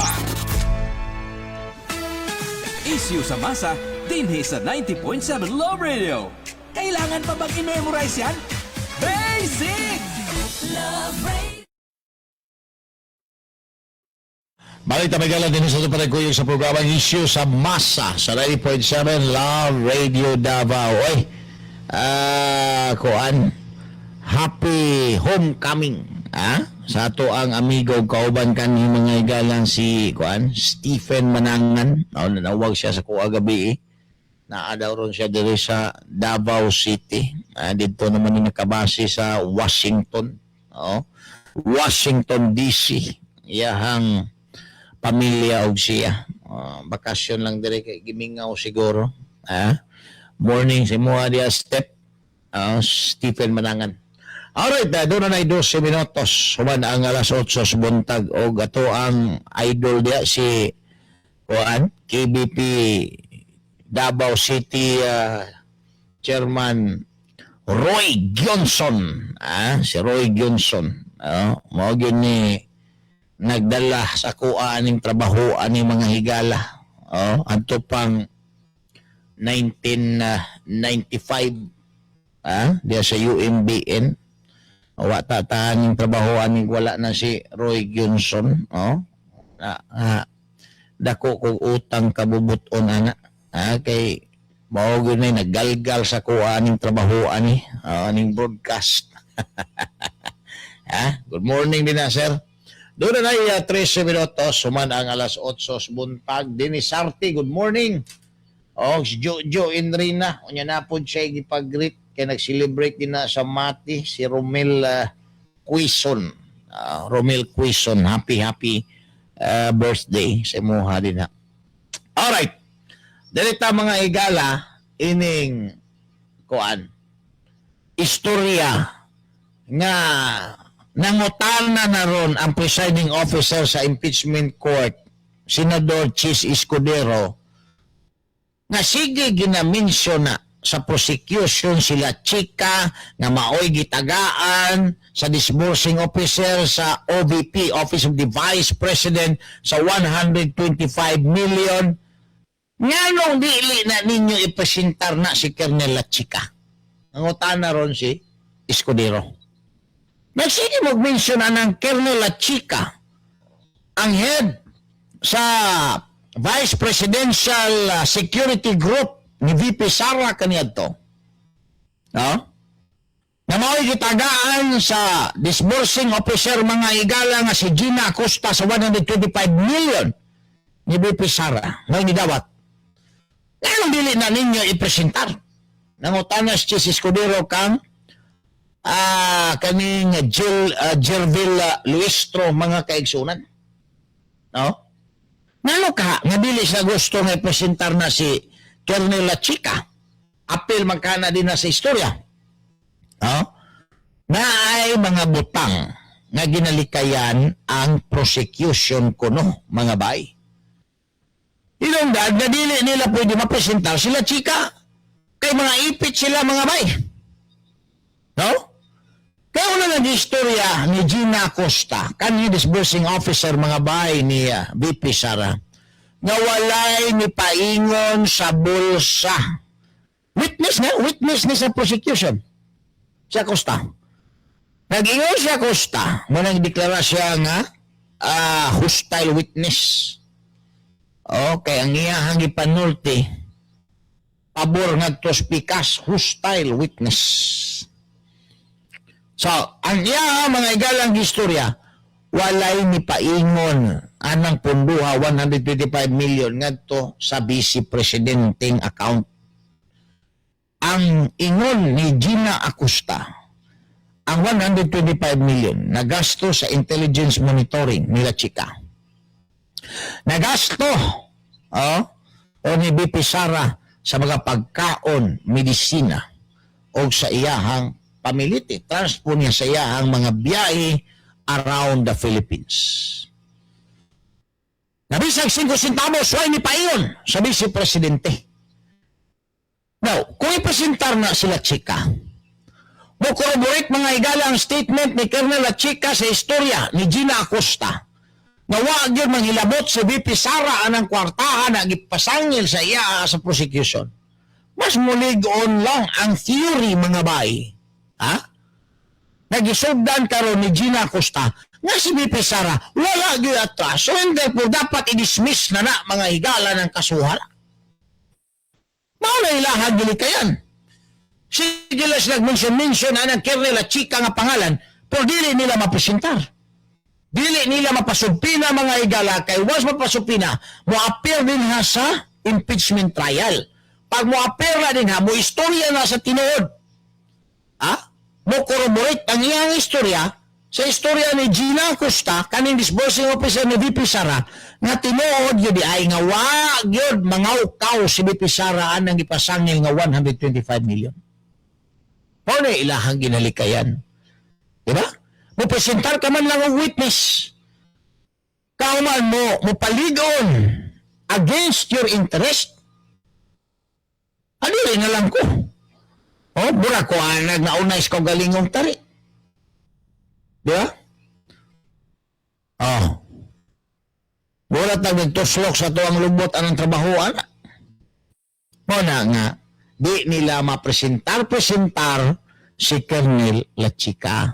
Isyu sa masa, dinhi sa 90.7 Love Radio. Kailangan pa bang i-memorize yan? Basic! Love Radio. Balik ta mga din sa panagkuyog sa programang Issue sa Masa sa 90.7 Love Radio Davao. Oy, kuan, happy homecoming. Ah? Sa ato ang amigo kauban kanhi, mga igalang, si kuan, Stephen Manangan. Oh, nanawag siya sa kuha gabi eh. Naa daw ron siya diri sa Davao City. Ah, dito naman ni nakabase sa Washington. Oh. Washington DC. Iyahang pamilya og siya. Bakasyon lang diri kay gimingaw siguro. Ah? Morning sa imoha diya, Step. Stephen Manangan. Alright, doon na 12 minutos human ang alas 8 sa buntag og ato ang idol diya si kuan, KBP Davao City Chairman Roy Johnson. Ah, si Roy Johnson. Ah, mao gyud ni nagdala sa kuha aning trabaho aning mga higala. Oh, adto pang 1995 diya sa UMBN. Wa ta aning trabaho aning wala na si Roy Johnson. Oh. Dako kog utang kabubuton ana. Kay mao gyud ni naggalgal sa kuha aning trabaho ani, aning broadcast. Good morning din na, sir. Doon na ay 13 minutos, human ang alas 8 sa buntag. Dennis Sarti, good morning. Oh, si Jojo Enrina, unya na po siya gipag-greet kay nag-celebrate din na sa Mati si Romel Quizon. Romel Quizon, happy happy birthday sa imuha din ha. Alright. Direta, mga igala, ining kuan istorya nga nangutana na ron ang presiding officer sa impeachment court, Senador Chiz Escudero, nga sige ginamensyon na sa prosecution sila Chika nga maoy gitagaan sa disbursing officer sa OVP, Office of the Vice President, sa 125 million. Nganong dili na ninyo ipresentar na si Colonel La Chica? Nangutana ron si Escudero. Nagsige mag-mention anang Colonel La Chica, ang head sa Vice Presidential Security Group ni VP Sara kaniadto. No? Na mao'y gitagaan sa disbursing officer, mga igala, nga si Gina Acosta sa 125 million ni VP Sara may nidawat. Nganong dili na ninyo ipresentar? Nangutana si Chiz Escudero kang kaning Jill Jervil Luistro, mga kaigsunan. No? Ngano ka nga dili siya gusto nga ipresentar na si Colonel La Chica? Apil man kana din na sa istorya. No? Na ay mga butang nga ginalikayan ang prosecution kuno, mga bay. Hinungdan nga dili nila pwede mapresentar sila Chika. Kay mga ipit sila, mga bay. No? Kaya una ng istorya ni Gina Acosta, kanhi disbursing officer, mga bay, ni VP Sara, nga walay ni paingon sa bulsa. Witness na, witness ni sa prosecution. Si Acosta. Nag-ingon siya Acosta, mo nang deklara siya nga hostile witness. Okay, ang iyahang gipanulti pabor ngadto sa pikas, hostile witness. So, ang iya, mga igalang istorya, walay ni paingon anang punduha 125 million ngadto sa vice presidenteng account. Ang ingon ni Gina Acosta, ang 125 million nagasto sa intelligence monitoring nila Chika. Nagasto, oh, o ni BP Sara sa mga pagkaon, medisina o sa iyahang pamiliti. Transport niya sa iyahang mga biyahe around the Philippines. Nabisag 5 centavos, way ni paingon sa vice presidente. Now, kung ipresentar na sila Chika, mo corroborate, mga higala, ang statement ni Colonel La Chica sa istorya ni Gina Acosta nga wa gyud manghilabot sa VP Sara anang kwartahan na gipasangil sa iya sa prosecution. Mas mulig-on lang ang theory, mga bay. Ha? Nagisugdan karon ni Gina Acosta nga si VP Sara wala gyud atras. So and therefore dapat i-dismiss na na, mga higala, ng kasuhan. Mao na ilahang gilikayan. Sige lang sila mention-mention anang Colonel La Chica nga pangalan, pero dili nila mapresentar. Dili nila mapasubpoena, mga higala, kay once mapasubpoena, mo appear din ha sa impeachment trial. Pag mo appear na din ha, mo istorya na sa tinuod. Ha? Mo corroborate ang iyang istorya sa istorya ni Gina Acosta, kaning disbursing officer ni VP Sara, nga tinuod yun ay nga wa gyud mangawkaw si VP Sara anang ipasangil nga 125 million. Mao na ilahang ginalikayan. Di ba? Mo presentar ka man lang og witness. Kauman mo, mo paligon against your interest. Ano rin na lang ko? Oh, bura ko anag naunay sa kaugalingong tari. Di ba? Oh. Mura tag nagtuslok sa tuang lubot anang trabahoan. Mo na nga, di nila mapresentar-presentar si Colonel La Chica.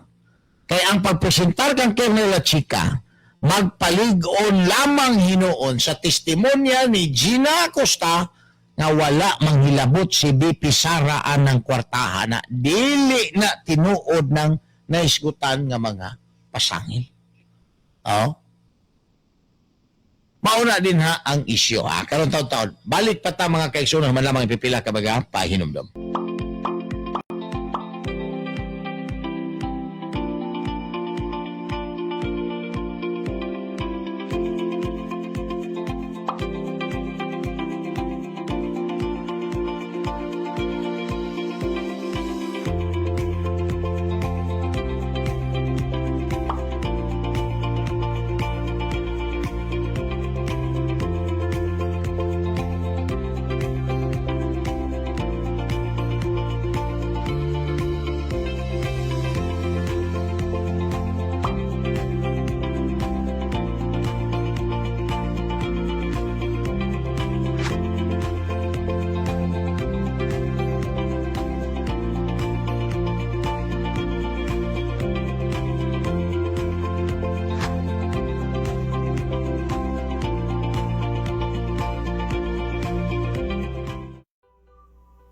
Kaya ang pagpresentar kang Colonel La Chica, magpalig-on lamang hinuon sa testimonya ni Gina Acosta nga wala manghilabot si BP Sara anang kwartahan na dili na tinuod ng naisgutan nga mga pasangil. Oh. Mauna din ha ang isyo ha. Karon taon-taon. Balik pa ta, mga kaigsunan, man lamang ipipila ka baga pahinumdom.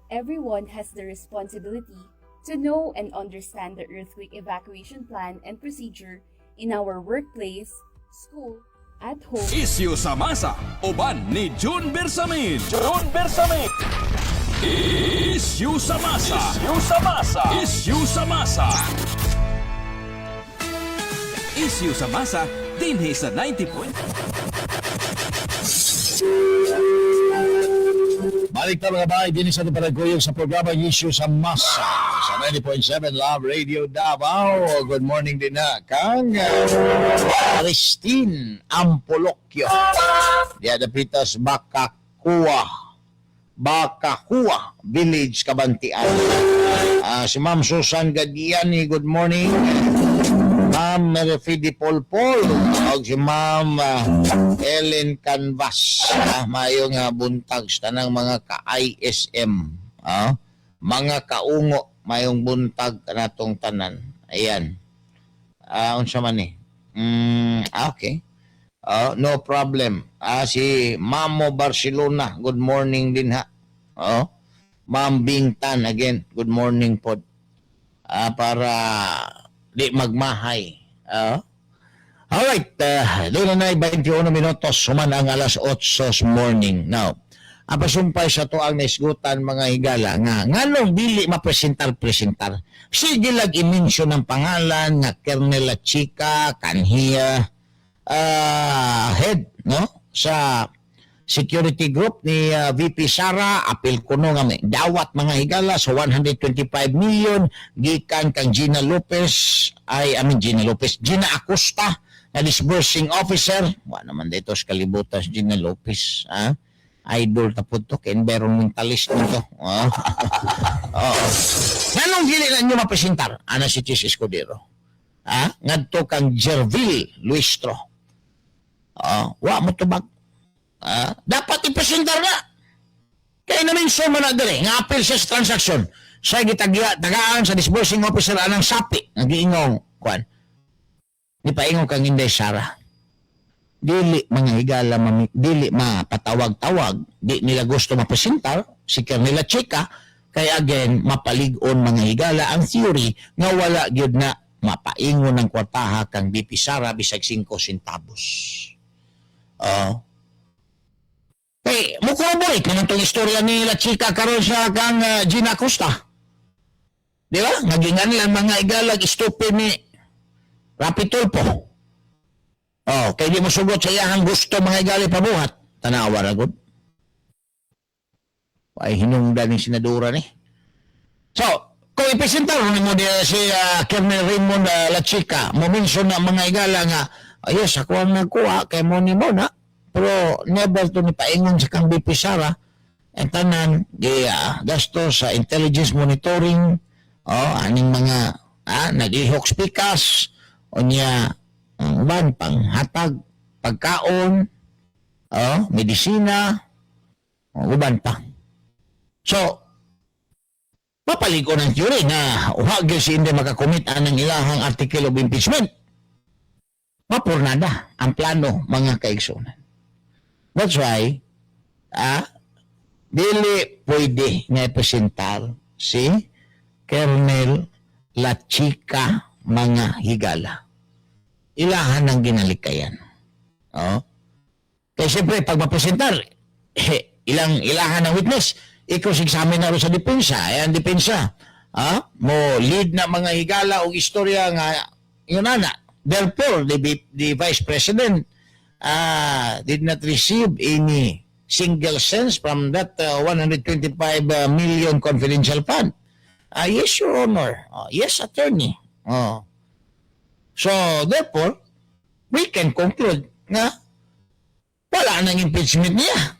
Everyone has the responsibility to know and understand the earthquake evacuation plan and procedure in our workplace, school, at home, Isyu sa masa, uban ni June Bersamin. June Bersamin. Isyu sa masa. Isyu sa masa. Isyu sa masa. Isyu sa masa dinhi sa 90 point. Balik ta, mga bay, dinhi sa Paraguyog sa programa Issue sa Masa sa 90.7 Love Radio Davao. Good morning din na kang Christine Ampolocchio. Diya dapitas Bakakua. Bakakua Village, Cabantian. Si Ma'am Susan Gadiani, good morning. Ma'am Merefidi Polpol o si Ma'am Ellen Canvas. Maayong buntag sa tanang mga ka-ISM. Mga kaungo, mayong buntag natong tanan. Ayan. Ah, unsa man ni? Ah, okay. Oh, no problem. Ah, si Mamo Barcelona, good morning din ha. Oh. Ma'am Bing Tan again, good morning pod. Ah, para di magmahay. Ah. Alright, doon na 21 minutos, human ang alas 8 morning. Now, ang pasumpay sa to ang naisgutan, mga higala, nga nganong dili mapresentar-presentar. Sige lag i-mention ang pangalan nga Colonel Chica kanhiya head, no, sa security group ni VP Sara, apil kuno nga may dawat, mga higala, sa 125 million gikan kang Gina Lopez, ay, I mean Gina Lopez, Gina Acosta na disbursing officer. Wa naman dito sa kalibutan si Gina Lopez, ha? Idol ta pud to kay environmentalist nito. Oh. Oo. Nganong dili na nyo mapresentar ana si Chiz Escudero? Ha? Ngadto kang Jervil Luistro. Oh, wa mo tubag. Ah, dapat ipresentar na. Kaya namin man na diri nga apil siya sa transaksyon. Sa gitagya tagaan sa disbursing officer anang sapi nga giingong kuan. Ni paingon kang Inday Sara. Dili, mga higala, mami, dili mapatawag-tawag, di nila gusto mapresentar si Colonel Chica kay again mapalig-on, mga higala, ang theory nga wala gyud na mapaingon ng kwartaha kang VP Sara bisag 5 centavos. Oh. Kay mo corroborate naman tong istorya ni La Chica karon sa kang Gina Acosta. Di ba? Nagingan lang, mga igalag, stupid ni Rapi Tulfo. Oh, kay di mo sugot sa iyahang gusto, mga igali, pabuhat. Tanawa ra gud. Ay hinungdan ni senadora ni. So, kung ipresentar mo di si Colonel Raymond La Chica, mo mention na, mga igala, nga, "Oh, yes, ako ang nagkuha kay mo ni mo na." Pero never to ni paingon sa kang VP Sara. Ang tanan, di gasto sa intelligence monitoring, oh, aning mga nag-ihok speakers, o niya, ang uban, panghatag, pagkaon, oh, medisina, oh, uban pa. So, mapaliko ng theory nga wa gyud si Inday makakomit anang ilahang article of impeachment. Mapurnada ang plano, mga kaigsunan. That's why, dili pwede nga ipresentar si Colonel La Chica, mga higala. Ilahan ng ginalikayan. Oh. Kaya siyempre, pag mapresentar, eh, ilang ilahan ng witness, ikaw examine na rin sa depensa. Ay, ang depensa, mo lead na, mga higala, og istorya nga, yun na. Therefore, the Vice President did not receive any single cents from that 125 million confidential fund. Ah, yes, Your Honor. Oh, yes, attorney. Oh. So, therefore, we can conclude nga wala nang impeachment niya.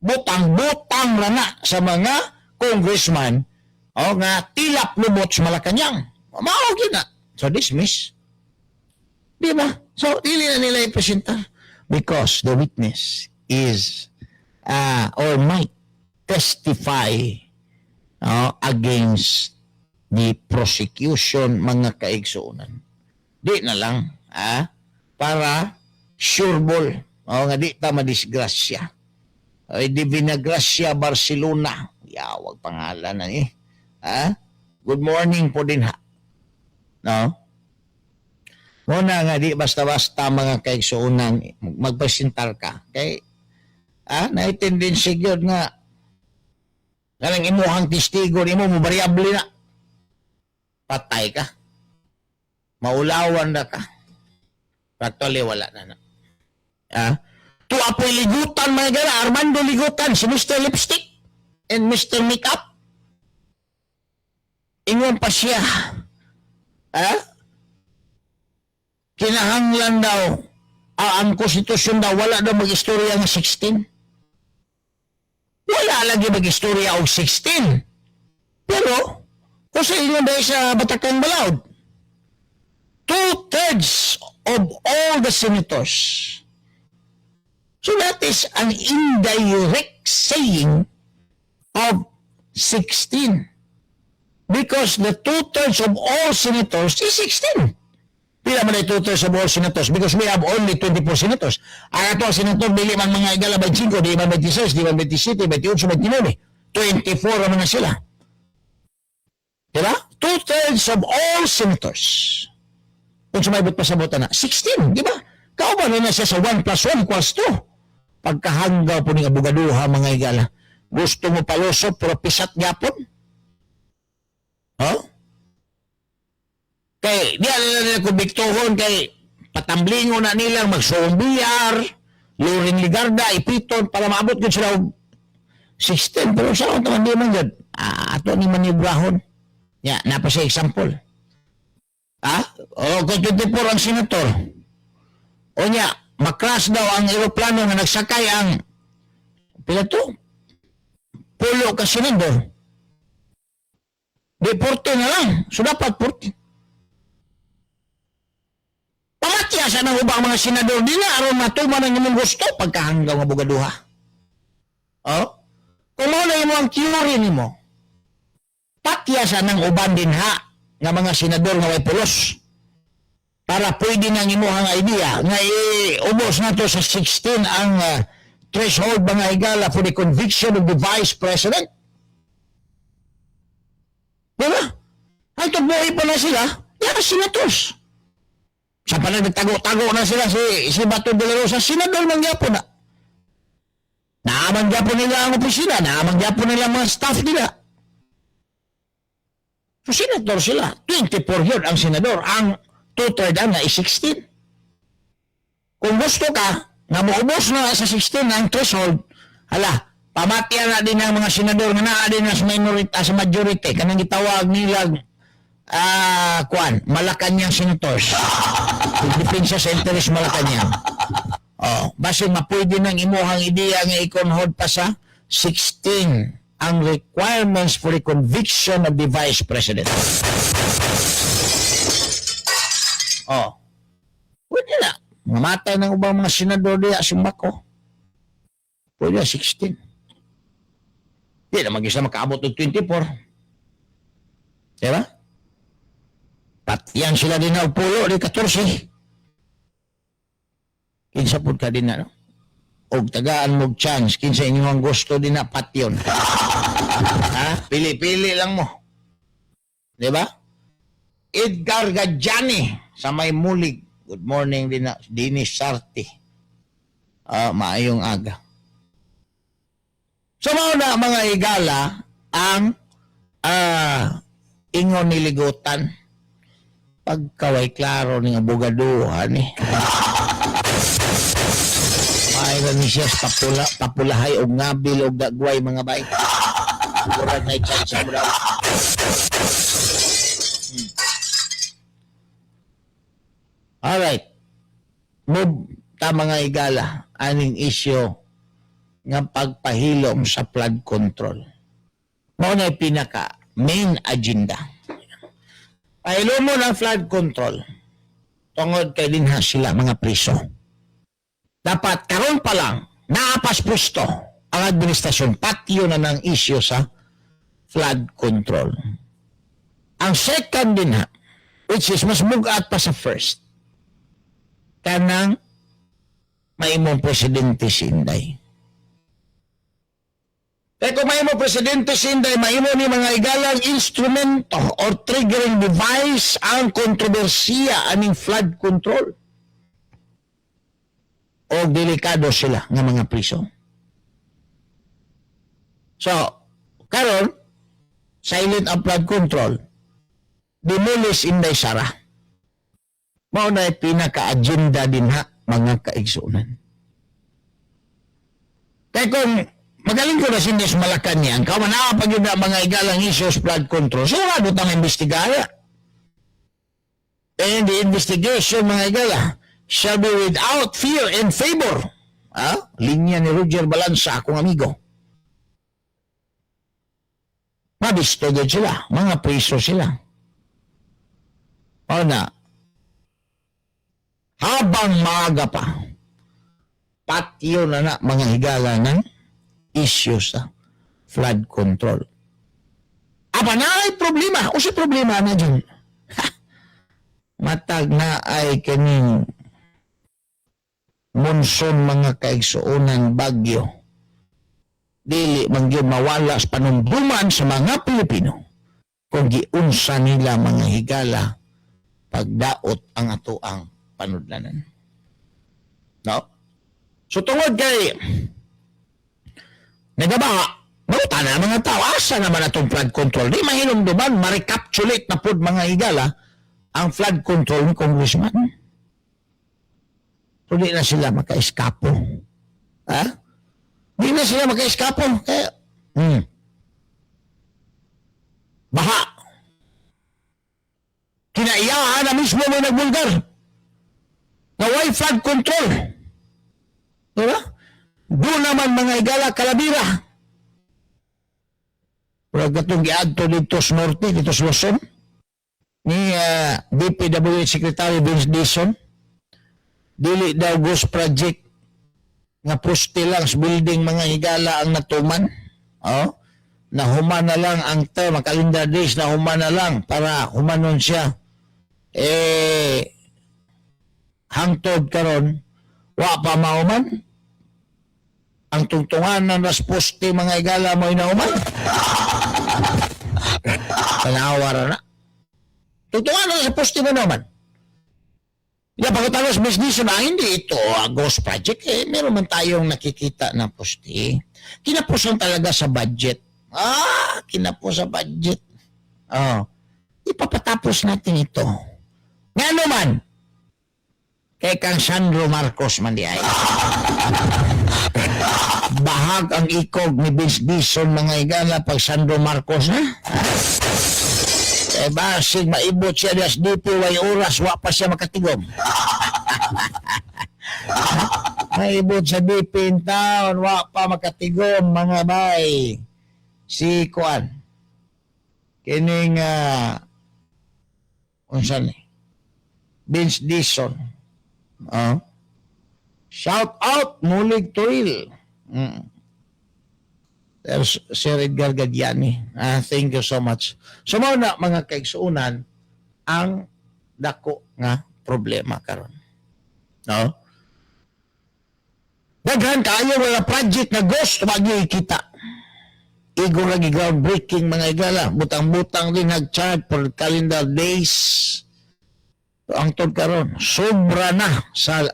Butang-butang ra na sa mga congressman o nga tilap lumot sa Malacanang. Mao gyud na. So, dismiss. Di ba? So, dili na nila ipresentar because the witness is or might testify against the prosecution, mga kaigsuonan. Di na lang para sure ball o nga di ta madisgrasya. Ay, Divina Gracia Barcelona. Yawag pangalan na eh. Ha? Good morning po din ha. No? Muna nga di basta-basta, mga kaigsuonan, magpresentar ka. Kay na tendency gyud nga kanang imuhang testigo nimo mo variable na. Patay ka. Maulawan na ka. Actually, wala na na. Ah? To apoy ligutan, mga gala, Armando Ligutan, si Mr. Lipstick and Mr. Makeup. Ingon pa siya. Ha? Kinahanglan daw, ang konstitusyon daw, wala daw mag-istorya ng 16. Wala lagi mag-istorya og 16. Pero, kung sa inyo dahil sa Batakang Balaod, two-thirds of all the senators. So that is an indirect saying of 16. Because the two-thirds of all senators is 16. Pila man ay two-thirds of all senators because we have only 24 senators. Ang ato ang senator dili man mga igala 25, di man 26, di man 27, 28, 29. 24 naman na sila. Diba? Two-thirds of all senators. Kung sumabot pa sa bota na, 16, di ba? Kauban na na siya sa 1 plus 1 equals 2. Pagkahanggaw po ng abogaduha, mga igala. Gusto mo palusot, pero pisat gapon? Huh? Kay, di ala nila kumbiktuhon kay patamblingo na nilang magsuong biyar, Loren Ligarda, ipiton, para maabot yun sila og 16. Pero sa akong taman di man yun. Ah, ato ni manibrahon. Ya, napa sa example. Ha? O, kung 24 ang senator. O niya, makrash daw ang eroplano nga nagsakay ang pila to? Pulo ka senador. Di 40 na lang. So dapat 40. Pamatya sa nang ubang mga senador din na aron matuman ang imong gusto pagkahanggaw nga bugaduha. Oh? Kung mao na imo ang theory nimo, patya sa nang uban din ha nga mga senador nga way pulos para pwede nang imuhang idea nga iubos nato sa 16 ang threshold, mga higala, for the conviction of the vice president. Di ba? Ay, buhay pa na sila, yan ang senators. Sa panag nagtago-tago na sila si Bato de la Rosa, senador man gyapon na. Naaman gyapon nila ang opisina, naaman gyapon nila ang mga staff nila. So, senator sila. 24 yun ang senador. Ang two-third ang na is 16. Kung gusto ka na muubos na sa 16 ang threshold, hala, pamatyan na din ang mga senador nga naa din sa minority, sa majority, kanang gitawag nilang kuan, Malacanang senators. Depensa sa interest Malacanang. Oh, basin mapwede nang imuhang ideya nga i-conhold pa sa 16 ang requirements for the conviction of the vice president. Oh. Pwede na. Mamatay ng ubang mga senador diya sumbako. Pwede na 16. Di na mag-isa makaabot og 24. Diba? Patyan sila din na og pulo, di 14. Kinsa pud ka din na, no? Og tagaan mo chance, kinsa inyong gusto din na patyon. Ha? Pili-pili lang mo. Di ba? Edgar Gadjani sa may mulig. Good morning din na. Dinis Sarti. Ah, maayong aga. So mao na, mga igala, ang ingon ni Ligutan. Pagkaway klaro ni abogaduhan eh. Mayroon ni siya sa papula, papulahay og ngabil og dagway, mga bay. Murag na chance mo daw. Alright. Move ta, mga igala, aning isyo nga pagpahilom sa flood control. Mao na pinaka main agenda. Pahilom mo ng flood control tungod kay dinha sila mga priso. Dapat karon pa lang naapas pusto ang administrasyon, patyo na ng isyu sa flood control. Ang second din ha, which is mas mugat pa sa first, kanang maimong presidente si Inday. Kaya kung maimo presidente si Inday, maimo ni mga igalang instrumento or triggering device ang kontrobersiya aning flood control. O delikado sila nga mga priso. So, karon silent ang flood control, demolish Inday Sara. Mao na pinaka-agenda din ha, mga kaigsunan. Kaya kung magaling ko na si Inday sa Malacanang, kawan pa yun na mga igalang issues flood control, sigurado tang imbestigaya. And the investigation, mga igala, shall be without fear and favor. Ha? Linya ni Roger Balanza, akong amigo. Mabisto din sila, mga priso sila. O na, habang maaga pa, patyo na na mga higala ng issue sa flood control. Aba na ay problema. O si problema na dyan. Ha! Matag na ay kining monsoon, mga kaigsuonan, bagyo, dili man gyud mawala sa panumduman sa mga Pilipino kung giunsa nila, mga higala, pagdaot ang atoang panudlanan. No? So tungod kay nagabaha, mauta na mga tao, asa naman atong flood control? Di mahinumduman, ma-recapitulate na pod, mga higala, ang flood control ni Congressman. So di na sila maka-eskapo. Ha? Di na sila maka-eskapo. Kaya, baha. Kinaiyahan na mismo may nagbulgar na why flood control? Diba? Doon naman, mga higala, kalabira. Pero katong giadto dito sa Norte, dito sa Luzon, ni DPWH Secretary Vince Dizon, dili daw ghost project nga poste lang sa building, mga higala, ang natuman. Oh, nahuman na lang ang term, ang calendar days, nahuman na lang para humanon siya. Eh, hangtod karon wa pa mahuman. Ang tungtungan ng las poste, mga higala, mo inahuman. Tanawa ra na. Tungtungan na sa poste mo naman. Ya, pagkatapos business na hindi ito ghost project, eh, meron man tayong nakikita na poste. Kinapusan talaga sa budget. Ah, kinapos sa budget. Oh. Ipapatapos natin ito. Nga naman, kay kang Sandro Marcos man di ay. Bahag ang ikog ni Vince Dizon, mga higala, pag Sandro Marcos na. Eh basig maibot siya das DP way oras wa pa siya makatigom. Maibot sa DP in town wa pa makatigom, mga bay. Si Kuan. Kining unsa ni? Vince Dizon. Oh. Shout out Mulig Tuil. There's Sir Edgar Gadiani. Ah, thank you so much. So mao na, mga kaigsuonan, ang dako nga problema karon. No? Daghan kaayo mga project na ghost, wag niyo kita. Igo lagi groundbreaking, mga igala, butang-butang din nag-charge for calendar days. Ang tod karon, sobra na sa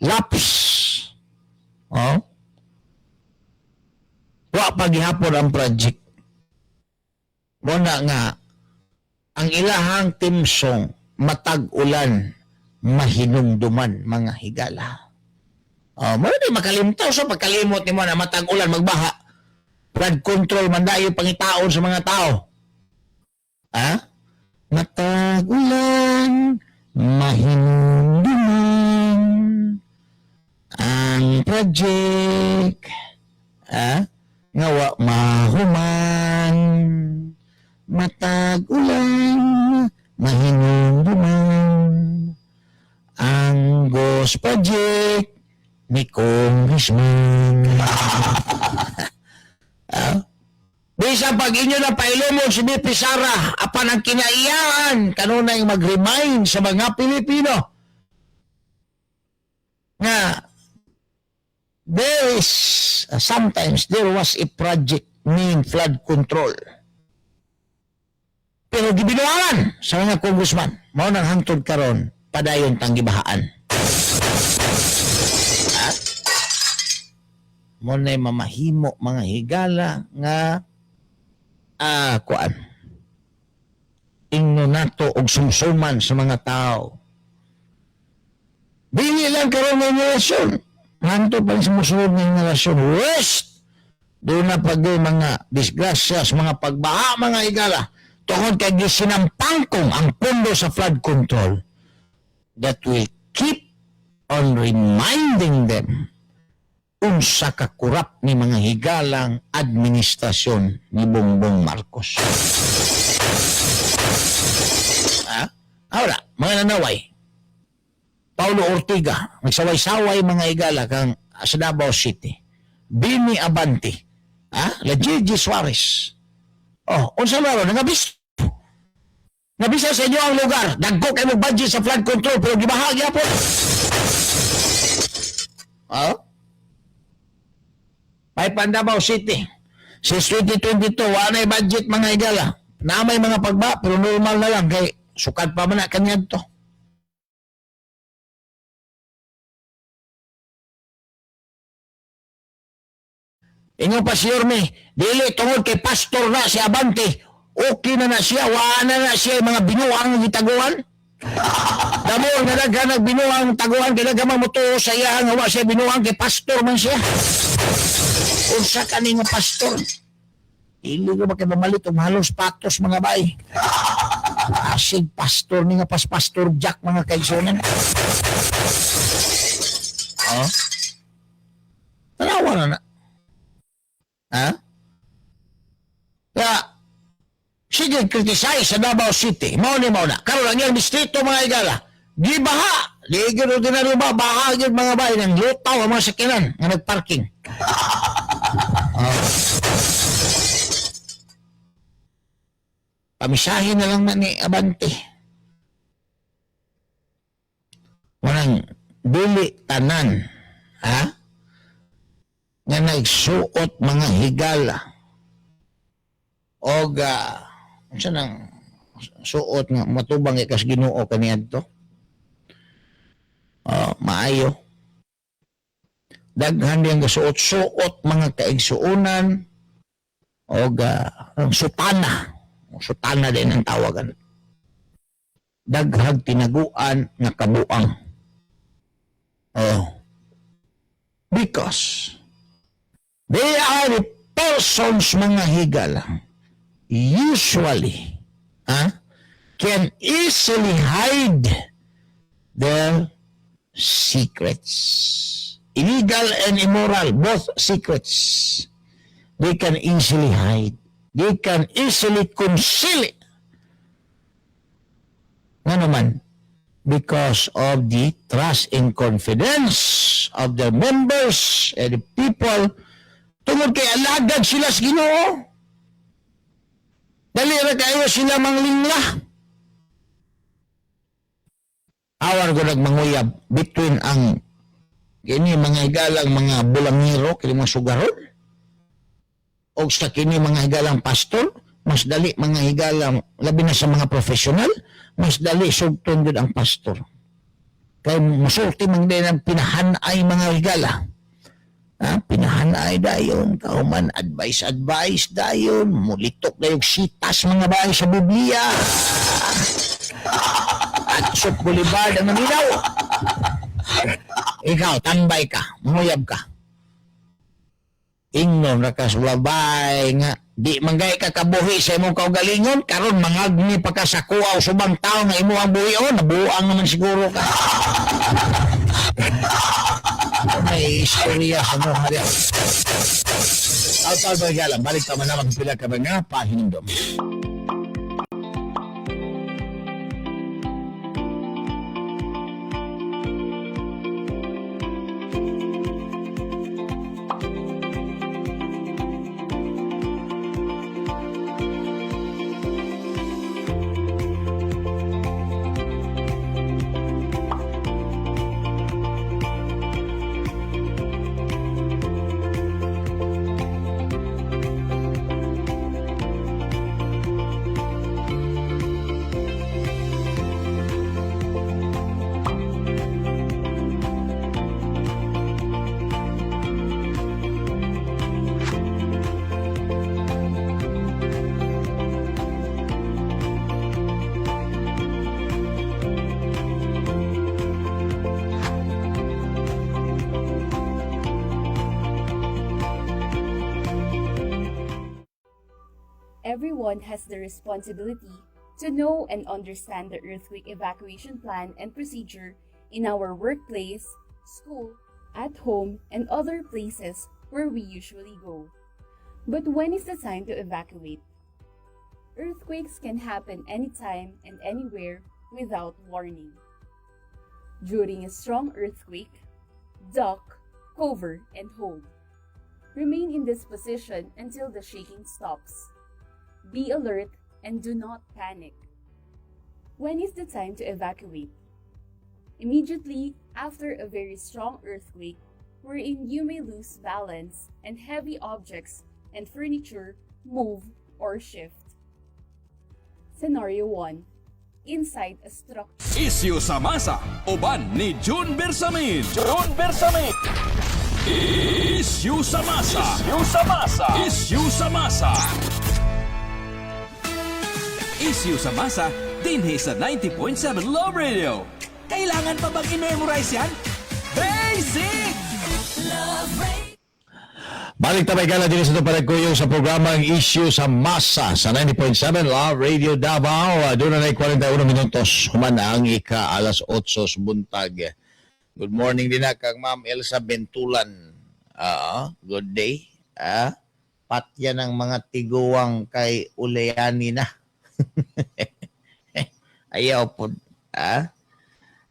lapse. Oh? Wa pa gihapon ang project. Muna nga ang ilahang theme song, "Matag Ulan Mahinumduman," mga higala. Oh, mo di makalimtaw sa pagkalimot nimo na matag ulan magbaha. Flood control man dayon pangitaon sa mga tao. Ha? Matag ulan mahinumduman ang project. Ha? Nga wa mahuman, matag ulan mahinumduman ang ghost project ni Congressman. Ah? Bisan pag inyo na pailumon si VP Sara, apan ang kinaiyahan, kanunay mag-remind sa mga Pilipino nga there is, sometimes there was a project named flood control. Pero gibinuangan sa mga congressman, mao nang hangtod karon padayon tang gibahaan. Ha? Mo na'y mamahimo, mga higala, nga kuan. Ingno nato og sumsuman sa mga tao. Dili lang karon nga henerasyon. Hangtod pa sa musunod nga henerasyon. Worst! Doon na pag mga disgrasya, sa mga pagbaha, mga higala. Tungod kay gisinampangkong ang pondo sa flood control that will keep on reminding them unsa ka kurap ni mga higalang administrasyon ni Bongbong Marcos. Ha? Ahora, mga nanaway, Paulo Ortiga, nagsaway-saway, mga higala, kang sa Davao City. Bini Abante, ha? La Gigi Suarez. Oh, unsa laro nangabis. Nga bisan sa inyo ang lugar, dagko kay mo budget sa flood control pero gibaha gyapon. Ha? May Davao City. Since 2022, wala na budget, mga higala. Na may mga pagba, pero normal na lang kay sukad pa man na kaniadto. Ingon pa si Yorme, dili tungod kay pastor na si Abante, okay na na siya, wala na na siya mga binuang gitaguan. Damo nga daghan nag binuang taguan kay daghan man motuo sa iya nga wa siya binuang kay pastor man siya. Unsa kani nga pastor? Dili ko ba kay mamalit og halos patos, mga bay. Asig pastor ni nga pas Pastor Jack, mga kaigsunan. Oh? Tanawa na na. Ha? Kaya, sige, criticize sa Davao City. Mao ni mao na. Karon ang iyang distrito, mga igala, gibaha. Di gyud ordinaryo ba, baha gyud, mga bay, nang lutaw ang mga sakinan nga nagparking. Oh. Pamisahin na lang na ni Abante. Walang dili tanan, ha? Nga nagsuot, mga higala, og unsa nang suot nga matubang ikas Ginoo kaniadto. Oh, maayo. Daghan diyang gasuot-suot, mga kaigsuonan, og ang sutana. Sutana din ang tawagan. Daghag tinaguan nga kabuang. Oh. Because they are the persons, mga higala, usually can easily hide their secrets. Illegal and immoral, both secrets. They can easily hide. They can easily conceal it. Nga naman, because of the trust and confidence of their members and the people, tungod kay alagad sila sa Ginoo. Dali ra kayo sila manglingla. Awar ko nagmanguyab between ang kini, mga higalang mga bulangero, kini mga sugarol, o sa kini, mga higalang pastor. Mas dali, mga higalang, labi na sa mga professional, mas dali sugton jud ang pastor. Kay musulti man din ang pinahanay, mga higala. Ha? Pinahanay dayon, kauman advice advice dayon, mulitok dayon sitas, mga bahay sa Biblia. At sa Boulevard ang naminaw. Ikaw, tambay ka, manguyab ka. Ingnon ra ka sa babay nga di manggay ka kabuhi sa imong kaugalingon, karon mangagni pa ka sa kuwaw subang tao nga imo ang buhion, nabuang naman siguro ka. May istorya sa mga hari. Altal Bagalang, balik pa man naman pila ka mga pahinumdom. Everyone has the responsibility to know and understand the earthquake evacuation plan and procedure in our workplace, school, at home, and other places where we usually go. But when is the time to evacuate? Earthquakes can happen anytime and anywhere without warning. During a strong earthquake, duck, cover, and hold. Remain in this position until the shaking stops. Be alert and do not panic. When is the time to evacuate? Immediately after a very strong earthquake, wherein you may lose balance and heavy objects and furniture move or shift. Scenario 1. Inside a structure. Isyu sa masa, uban ni June Bersamin. June Bersamin. Isyu sa masa. Isyu sa masa. Isyu sa masa. Isyu sa masa, dinhi sa 90.7 Love Radio. Kailangan pa bang i-memorize yan? Basic! Love Radio. Balik tabay gala din sa paragkuyong sa programang Issue sa Masa sa 90.7 Love Radio Davao. Doon na 41 minutos. Human ang ika alas 8 sa buntag. Good morning din na kang Ma'am Elsa Bentulan. Good day. Patya ng mga tiguang kay Ulayani na. Ayaw po.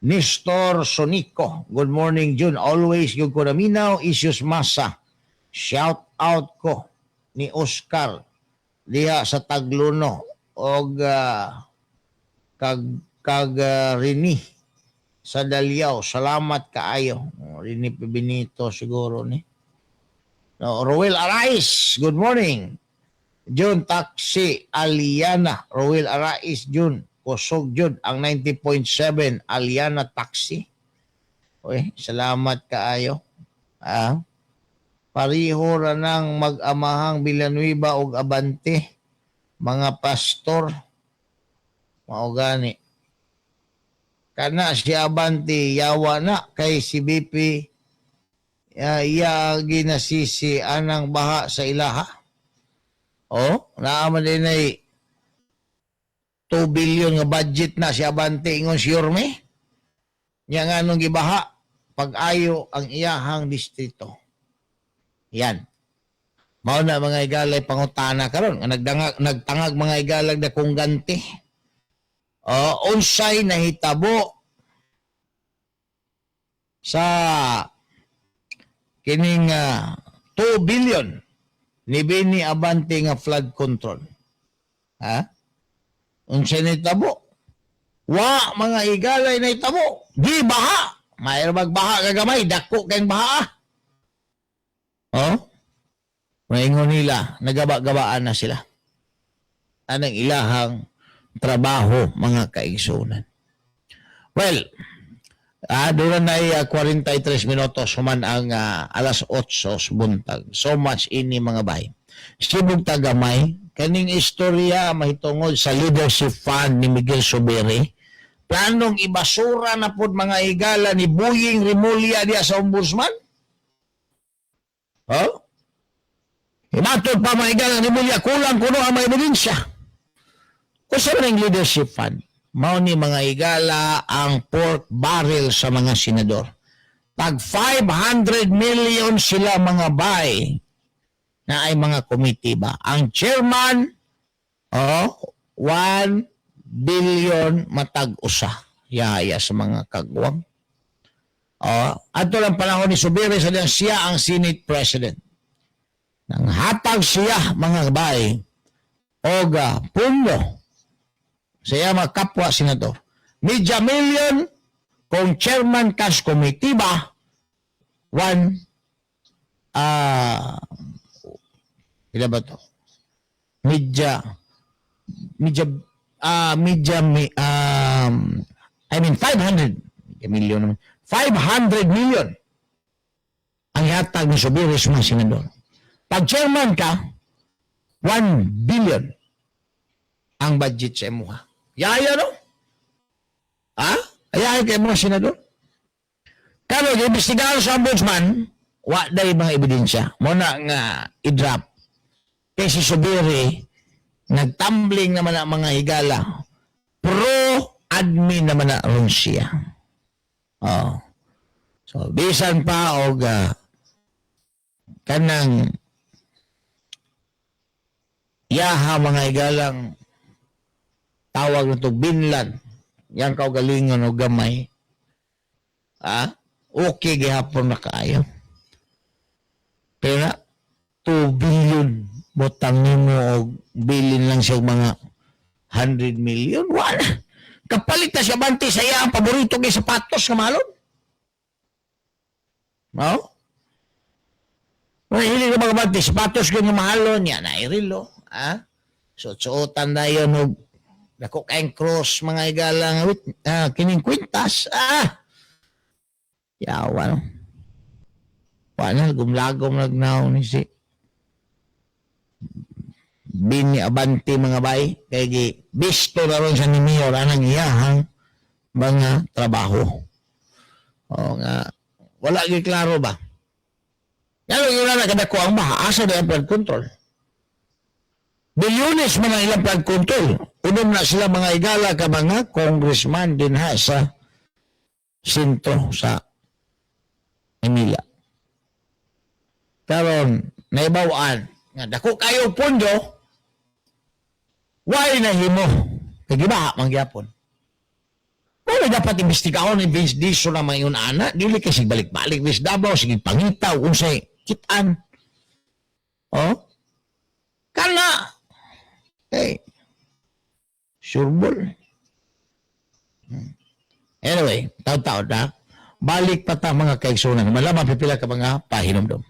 Nestor Sonico. Good morning, June. Always yung ko naminaw, Issues Masa. Shout out ko ni Oscar diha sa Tagluno og kag kag Rini sa Dalyaw. Salamat kaayo. Oh, Rini Benito siguro ni. No, Roel Arais, good morning. June Taxi Aliana, Roel Arais June. Kusog jud ang 90.7 Aliana Taxi. Uy, salamat kaayo. Pariho ra nang mag-amahang Villanueva og Abante, mga pastor. Mao gani. Kana si Abante yawa na kay si BP, iya ginasisi anang baha sa ilaha. Oh, naa man din ay 2 billion nga budget na si Abante ingon si Yorme. Nya nganong gibaha pag-ayo ang iyahang distrito. Yan. Mao na, mga igalay, pangutana karon nga nagdangag nagtangag, mga igalag, dakong ganti. Oh, unsay nahitabo sa kining 2 billion ni Benny Abante nga flood control? Ha? Unsay nahitabo? Wa, mga igalay, nahitabo. Di baha. Mayro magbaha kagamay, dako kayong baha. Oh? Maingon nila, nagaba-gabaan na sila. Anang ilahang trabaho, mga kaigsunan? Well, doon na ay 43 minutos human ang alas 8 sa buntag. So much ini, mga bay. Sibog tagamay, kaning istorya mahitungod sa leadership fund ni Miguel Zubiri, planong ibasura na pod, mga higala, ni Buying Remulla diya sa ombudsman. Oh? Imatod pa, mga higala, ni Remulla, kulang kuno ang mga ebidensya. Kung sa ang leadership fund, mao ni, mga higala, ang pork barrel sa mga senador. Pag 500 million sila, mga bay, na ay mga committee ba? Ang chairman, oh, 1 billion matag usa. Yaya sa mga kagwang. Oh, ato lang panahon ni Zubiri sa diyang siya ang Senate President. Nang hatag siya, mga bay, og pundo sa iya mga kapwa senador. Medya million kung chairman kas committee ba, one, pila ba to? Medya, medya, medya, I mean 500 million naman. 500 million ang yatag ni Zubiri sa mga senador. Pag chairman ka, 1 billion ang budget sa imuha. Yaya, no? Ha? Ayahay kay mga senador. Karon, imbestigahan sa ombudsman, wa day mga ebidensya. Mao na nga i-drop. Kay si Zubiri, nagtumbling naman ang mga higala. Pro-admin naman na ron siya. Oh. So, bisan pa og kanang yaha, mga higalang, tawag na to binlan yang kaugalingon og gamay, okay gihapon na kaayo, pero na 2 billion butang nimo og bilin lang siya og mga 100 million, wala. Kapalit na si Abante sa iya ang paborito kay sapatos nga mahalon. No? Wala hili ka mga Abante, sapatos ko nga mahalon niya na irilo. Ha? So, suotan na yun og dako kayong cross mga igala nga wit, kining kwintas. Ah! Yawa no. Wala, gumlagom nagnaw ni si Bini Abante mga bay kay gi bisto na ron sa ni Mayor anang iyahang mga trabaho. O nga wala gi klaro ba. Ngano yun na nakadako ang baha, asa na ang flood control? Bilyones man ang ilang flood control. Unom na sila mga igala ka mga congressman din ha sa sentro sa Manila. Karon naibaw-an nga dako kayo pondo, why nahimo kay gibaha man gyapon. Wala dapat imbestigahon ni Vince Dizon na mayon ana, dili kay sig balik-balik Vince Davao, sige pangitaw unsay kit-an. Oh? Kana hey, sureball. Anyway, taon-taon na. Balik pa ta mga kaigsunan. Malamang pipila ka mga pahinomdom.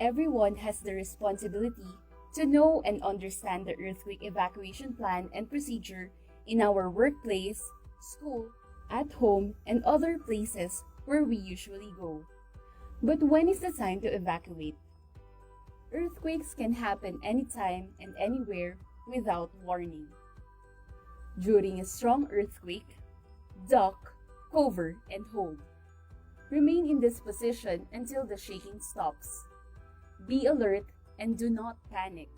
Everyone has the responsibility to know and understand the earthquake evacuation plan and procedure in our workplace, school, at home, and other places where we usually go. But when is the time to evacuate? Earthquakes can happen anytime and anywhere without warning. During a strong earthquake, duck, cover, and hold. Remain in this position until the shaking stops. Be alert and do not panic.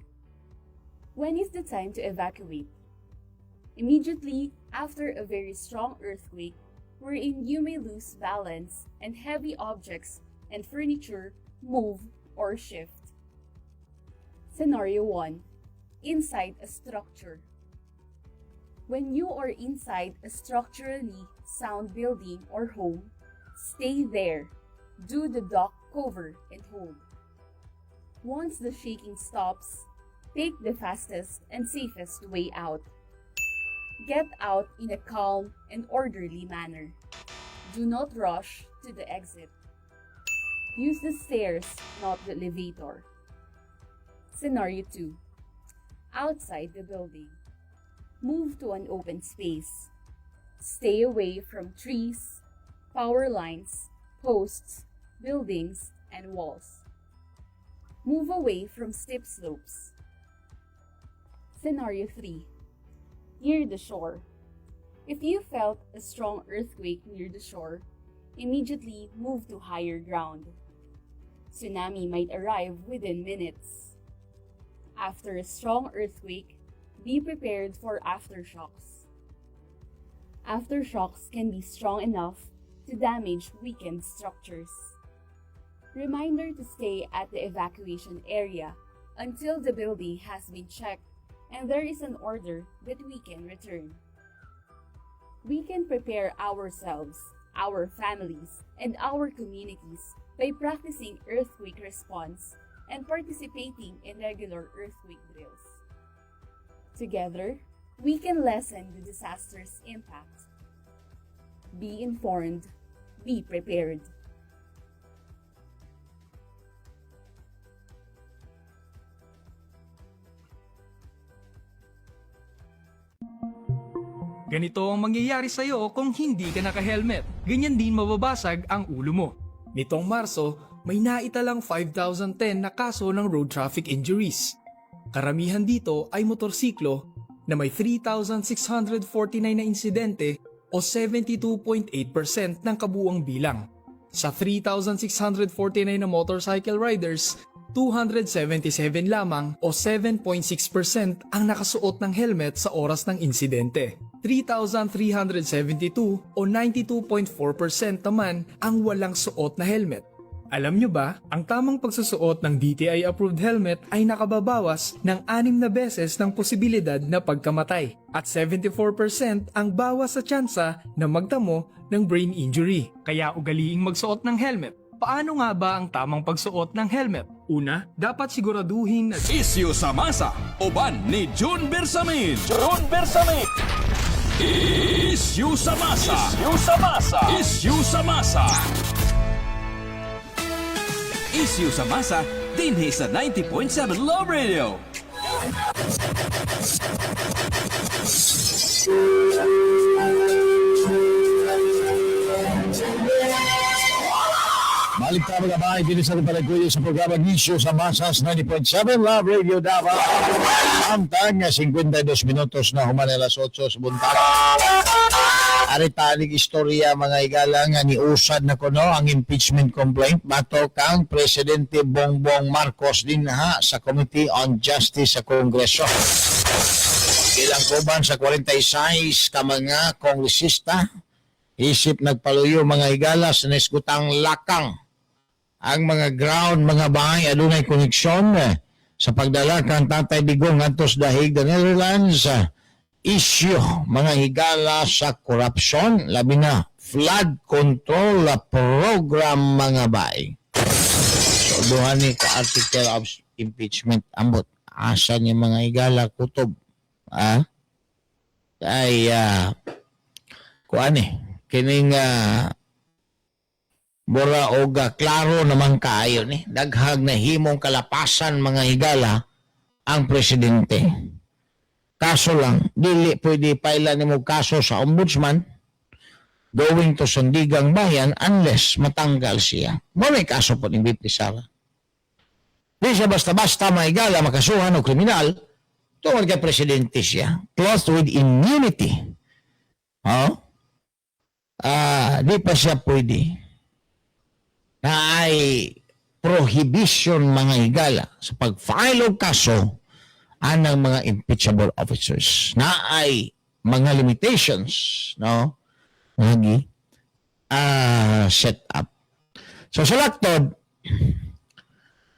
When is the time to evacuate? Immediately after a very strong earthquake, wherein you may lose balance and heavy objects and furniture move or shift. Scenario 1. Inside a structure. When you are inside a structurally sound building or home, stay there. Do the duck, cover, and hold. Once the shaking stops, take the fastest and safest way out. Get out in a calm and orderly manner. Do not rush to the exit. Use the stairs, not the elevator. Scenario 2. Outside the building. Move to an open space. Stay away from trees, power lines, posts, buildings, and walls. Move away from steep slopes. Scenario 3. Near the shore. If you felt a strong earthquake near the shore, immediately move to higher ground. Tsunami might arrive within minutes. After a strong earthquake, be prepared for aftershocks. Aftershocks can be strong enough to damage weakened structures. Reminder to stay at the evacuation area until the building has been checked and there is an order that we can return. We can prepare ourselves, our families, and our communities by practicing earthquake response and participating in regular earthquake drills. Together, we can lessen the disaster's impact. Be informed, be prepared. Ganito ang mangyayari sa'yo kung hindi ka naka-helmet. Ganyan din mababasag ang ulo mo. Nitong Marso, may naitalang 5,010 na kaso ng road traffic injuries. Karamihan dito ay motorsiklo na may 3,649 na insidente o 72.8% ng kabuuang bilang. Sa 3,649 na motorcycle riders, 277 lamang o 7.6% ang nakasuot ng helmet sa oras ng insidente. 3,372 o 92.4% naman ang walang suot na helmet. Alam nyo ba, ang tamang pagsusuot ng DTI-approved helmet ay nakababawas ng anim na beses ng posibilidad na pagkamatay at 74% ang bawas sa tsansa na magtamo ng brain injury. Kaya ugaliing magsuot ng helmet. Paano nga ba ang tamang pagsuot ng helmet? Una, dapat siguraduhin na Isyu sa masa, uban ni June Bersamin. June Bersamin. Isyu sa masa. Isyu sa masa. Isyu sa masa. Isyu sa masa, dinhi sa 90.7 Love Radio. Balik tayo, mga bahay, dito sa Palagkuyo sa programa Issue sa Masas 90.7 Love Radio Davao. Amtang nga 52 minutos na human alas 8 sa buntag. Aritalig istorya, mga higala, nga niusad na kuno ang impeachment complaint batok kang Presidente Bongbong Marcos dinha sa Committee on Justice sa Kongreso. Ilang kuban sa 46 ka mga kongresista isip nagpaluyo, mga higala, sa naisgutang lakang ang mga ground, mga bahay, adunay koneksyon sa pagdala kang Tatay Digong ngadto sa The Hague, the Netherlands. Issue, mga higala, sa korupsyon, labi na flood control program, mga bay. So duha ni ka article of impeachment. Ambot asa niya, mga higala, kutob ay kuan eh kining bora og klaro naman kaayo ni daghag na himong kalapasan, mga higala, ang presidente. Kaso lang dili pwede paila nimo kaso sa ombudsman going to Sandigang Bayan unless matanggal siya. Mo may kaso po ni VP Sara. Di siya basta-basta, mga higala, makasuhan o kriminal tungod kay presidente siya, clothed with immunity. Oh? Di pa siya pwede na ay prohibition, mga higala, sa pag-file og kaso anang mga impeachable officers na ay mga limitations, no, lagi set up. So sa laktod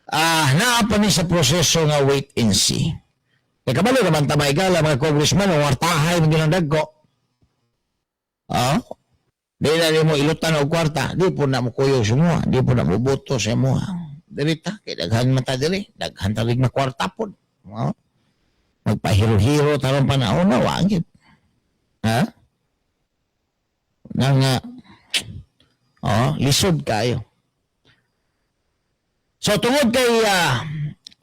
naa pa ni sa proseso nga wait and see. Kay kabalo naman ta, mga higala, mga congressman ang wartahay man ginang dagko. Di na mo ilutan og kwarta, di po na mo kuyog sa mua, di po na mo boto sa mua. Diri ta, kay daghan man ta diri, daghan ta rin na kwarta pod. Oh. Magpahiro-hiro tarong panahon na, wa gyud. Ha? Nang nga, oh, lisod kayo. So tungod kay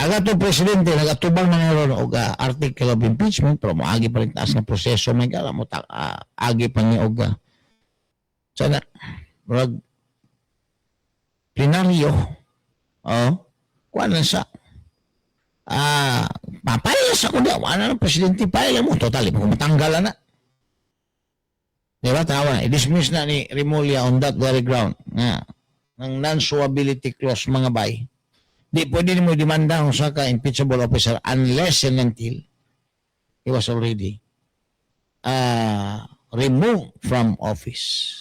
ang atong presidente nagatubang na ngayon og article of impeachment, pero moagi pa rin taas nga proseso may gala mo ta, agi pa ni og sana murag plenaryo, oh, kuan lang sa papayla sa kundi wala ng presidente, paila mo total kung matanggal na. Di ba tawa, i-dismiss na ni Remulla on that very ground nga ng non-suability clause, mga bay. Di pwede mo demanda ang usa ka impeachable officer unless and until he was already removed from office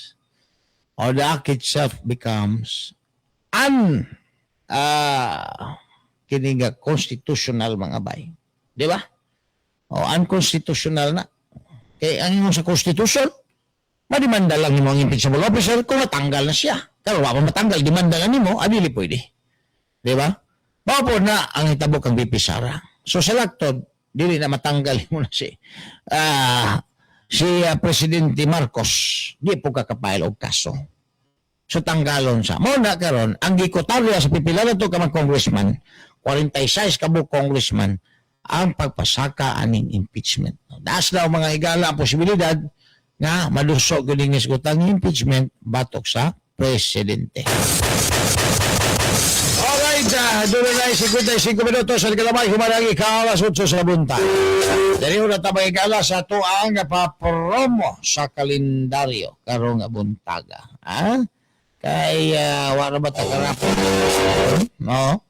or the act itself becomes un kini nga constitutional, mga bay. Di ba? O unconstitutional na. Kay ang ingon sa constitution, mademanda lang nimo ang impeachable officer kung matanggal na siya. Pero wa pa matanggal, demanda na nimo, adili pwede. Di ba? Mao po na ang hitabo kang VP Sara. So sa laktod, dili na matanggal mo na si Presidente Marcos, di po kaka-file og kaso. So tanggalon sa. Mao na karon ang gikotarya sa pipila na to ka mga congressman, 46 ka buok congressman ang pagpasaka aning impeachment. Daas daw, mga higala, ang posibilidad Nga maluso gyud ning hisgutang impeachment batok sa presidente. Alright, doon na 55 minutos sa kalamay humarang ika-alas 8 sa buntag. Dali na ta magigala sa tuang papromo sa kalendaryo karong buntaga. Ha? Kay wala ba ta karapol? No?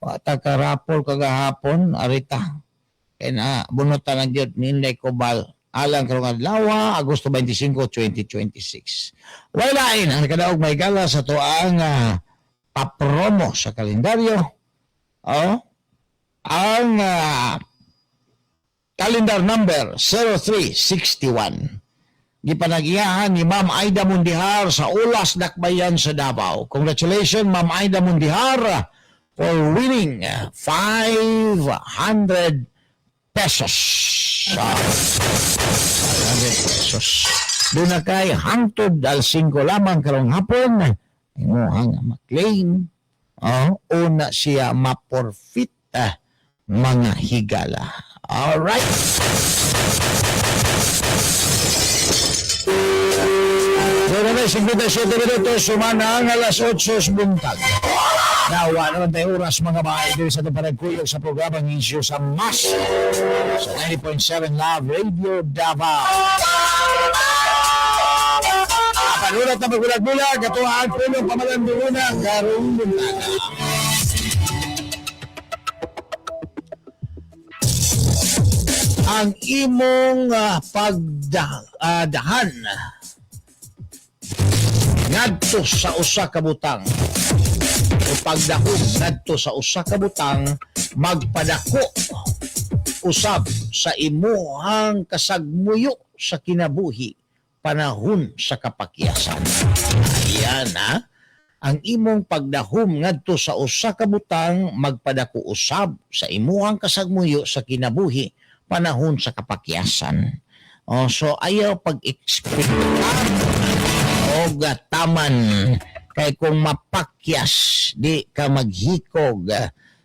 Wa ta karapol kagahapon arita. Kay na bunutan na gyud ni Inday Cobal alang karong adlaw, Agosto 25, 2026. Wala ang nakadaog may gala sa tuang papromo sa kalendaryo. Oh, ang calendar number 0361. Gipanagiyahan ni Ma'am Aida Mundihar sa Ulas Dakbayan sa Davao. Congratulations, Ma'am Aida Mundihar, for winning 500 pesos. 500 pesos. Doon na kay hangtod al 5 lamang karong hapon, imuhang maklaim, oh, una siya maporfit, mga higala. Alright. Doon na 57 minutos, sumana ang alas 8 sa buntag. Nawa naman tayo oras, mga bahay, dito sa itong panagkuyog sa programang Isyu sa Masa sa 90.7 Love Radio Davao. Panulat na magbulag-bulag, katuhaan pulong pamalandunguna, karong buntaga. Ang imong pagdahan ngadto sa usa ka butang o pagdahom ngadto sa usa ka butang magpadako usab sa imuhang kasagmuyo sa kinabuhi panahon sa kapakyasan. Ayan ha. Ang imong pagdahom ngadto sa usa ka butang magpadako usab sa imuhang kasagmuyo sa kinabuhi panahon sa kapakyasan. Oh, so ayaw pag-expect og taman kay kung mapakyas di ka maghikog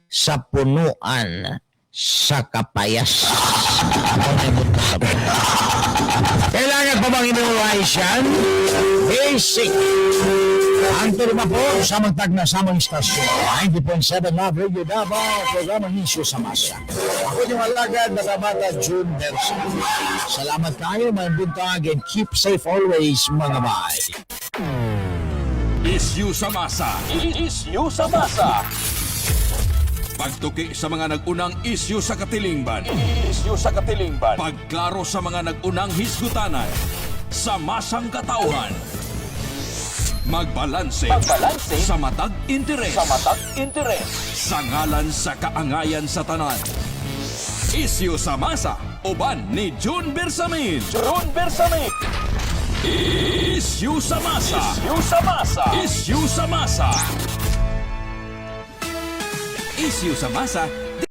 sa punuan sa kapayas. Ako na yung sa Kailangan pa bang i-memorize yan? Basic. Ang turma po sa tag na samang istasyon. 90.7 Love Radio Davao, programang Isyu sa Masa. Ako yung alagad, bata-bata, June Bersa. Salamat kayo, may buntag, and keep safe always, mga bay. Isyu sa masa. Isyu sa masa. Pagtuki sa mga nag-unang isyu sa katilingban. Isyu sa katilingban. Pagklaro sa mga nag-unang hisgutanan. Sa masang katauhan. Magbalanse. Magbalanse. Sa matag interes. Sa matag interes. Sa ngalan sa kaangayan sa tanan. Isyu sa masa. Uban ni June Bersamin. June Bersamin. Isyu sa masa. Isyu sa masa. Isyu sa masa. Isyu sa masa.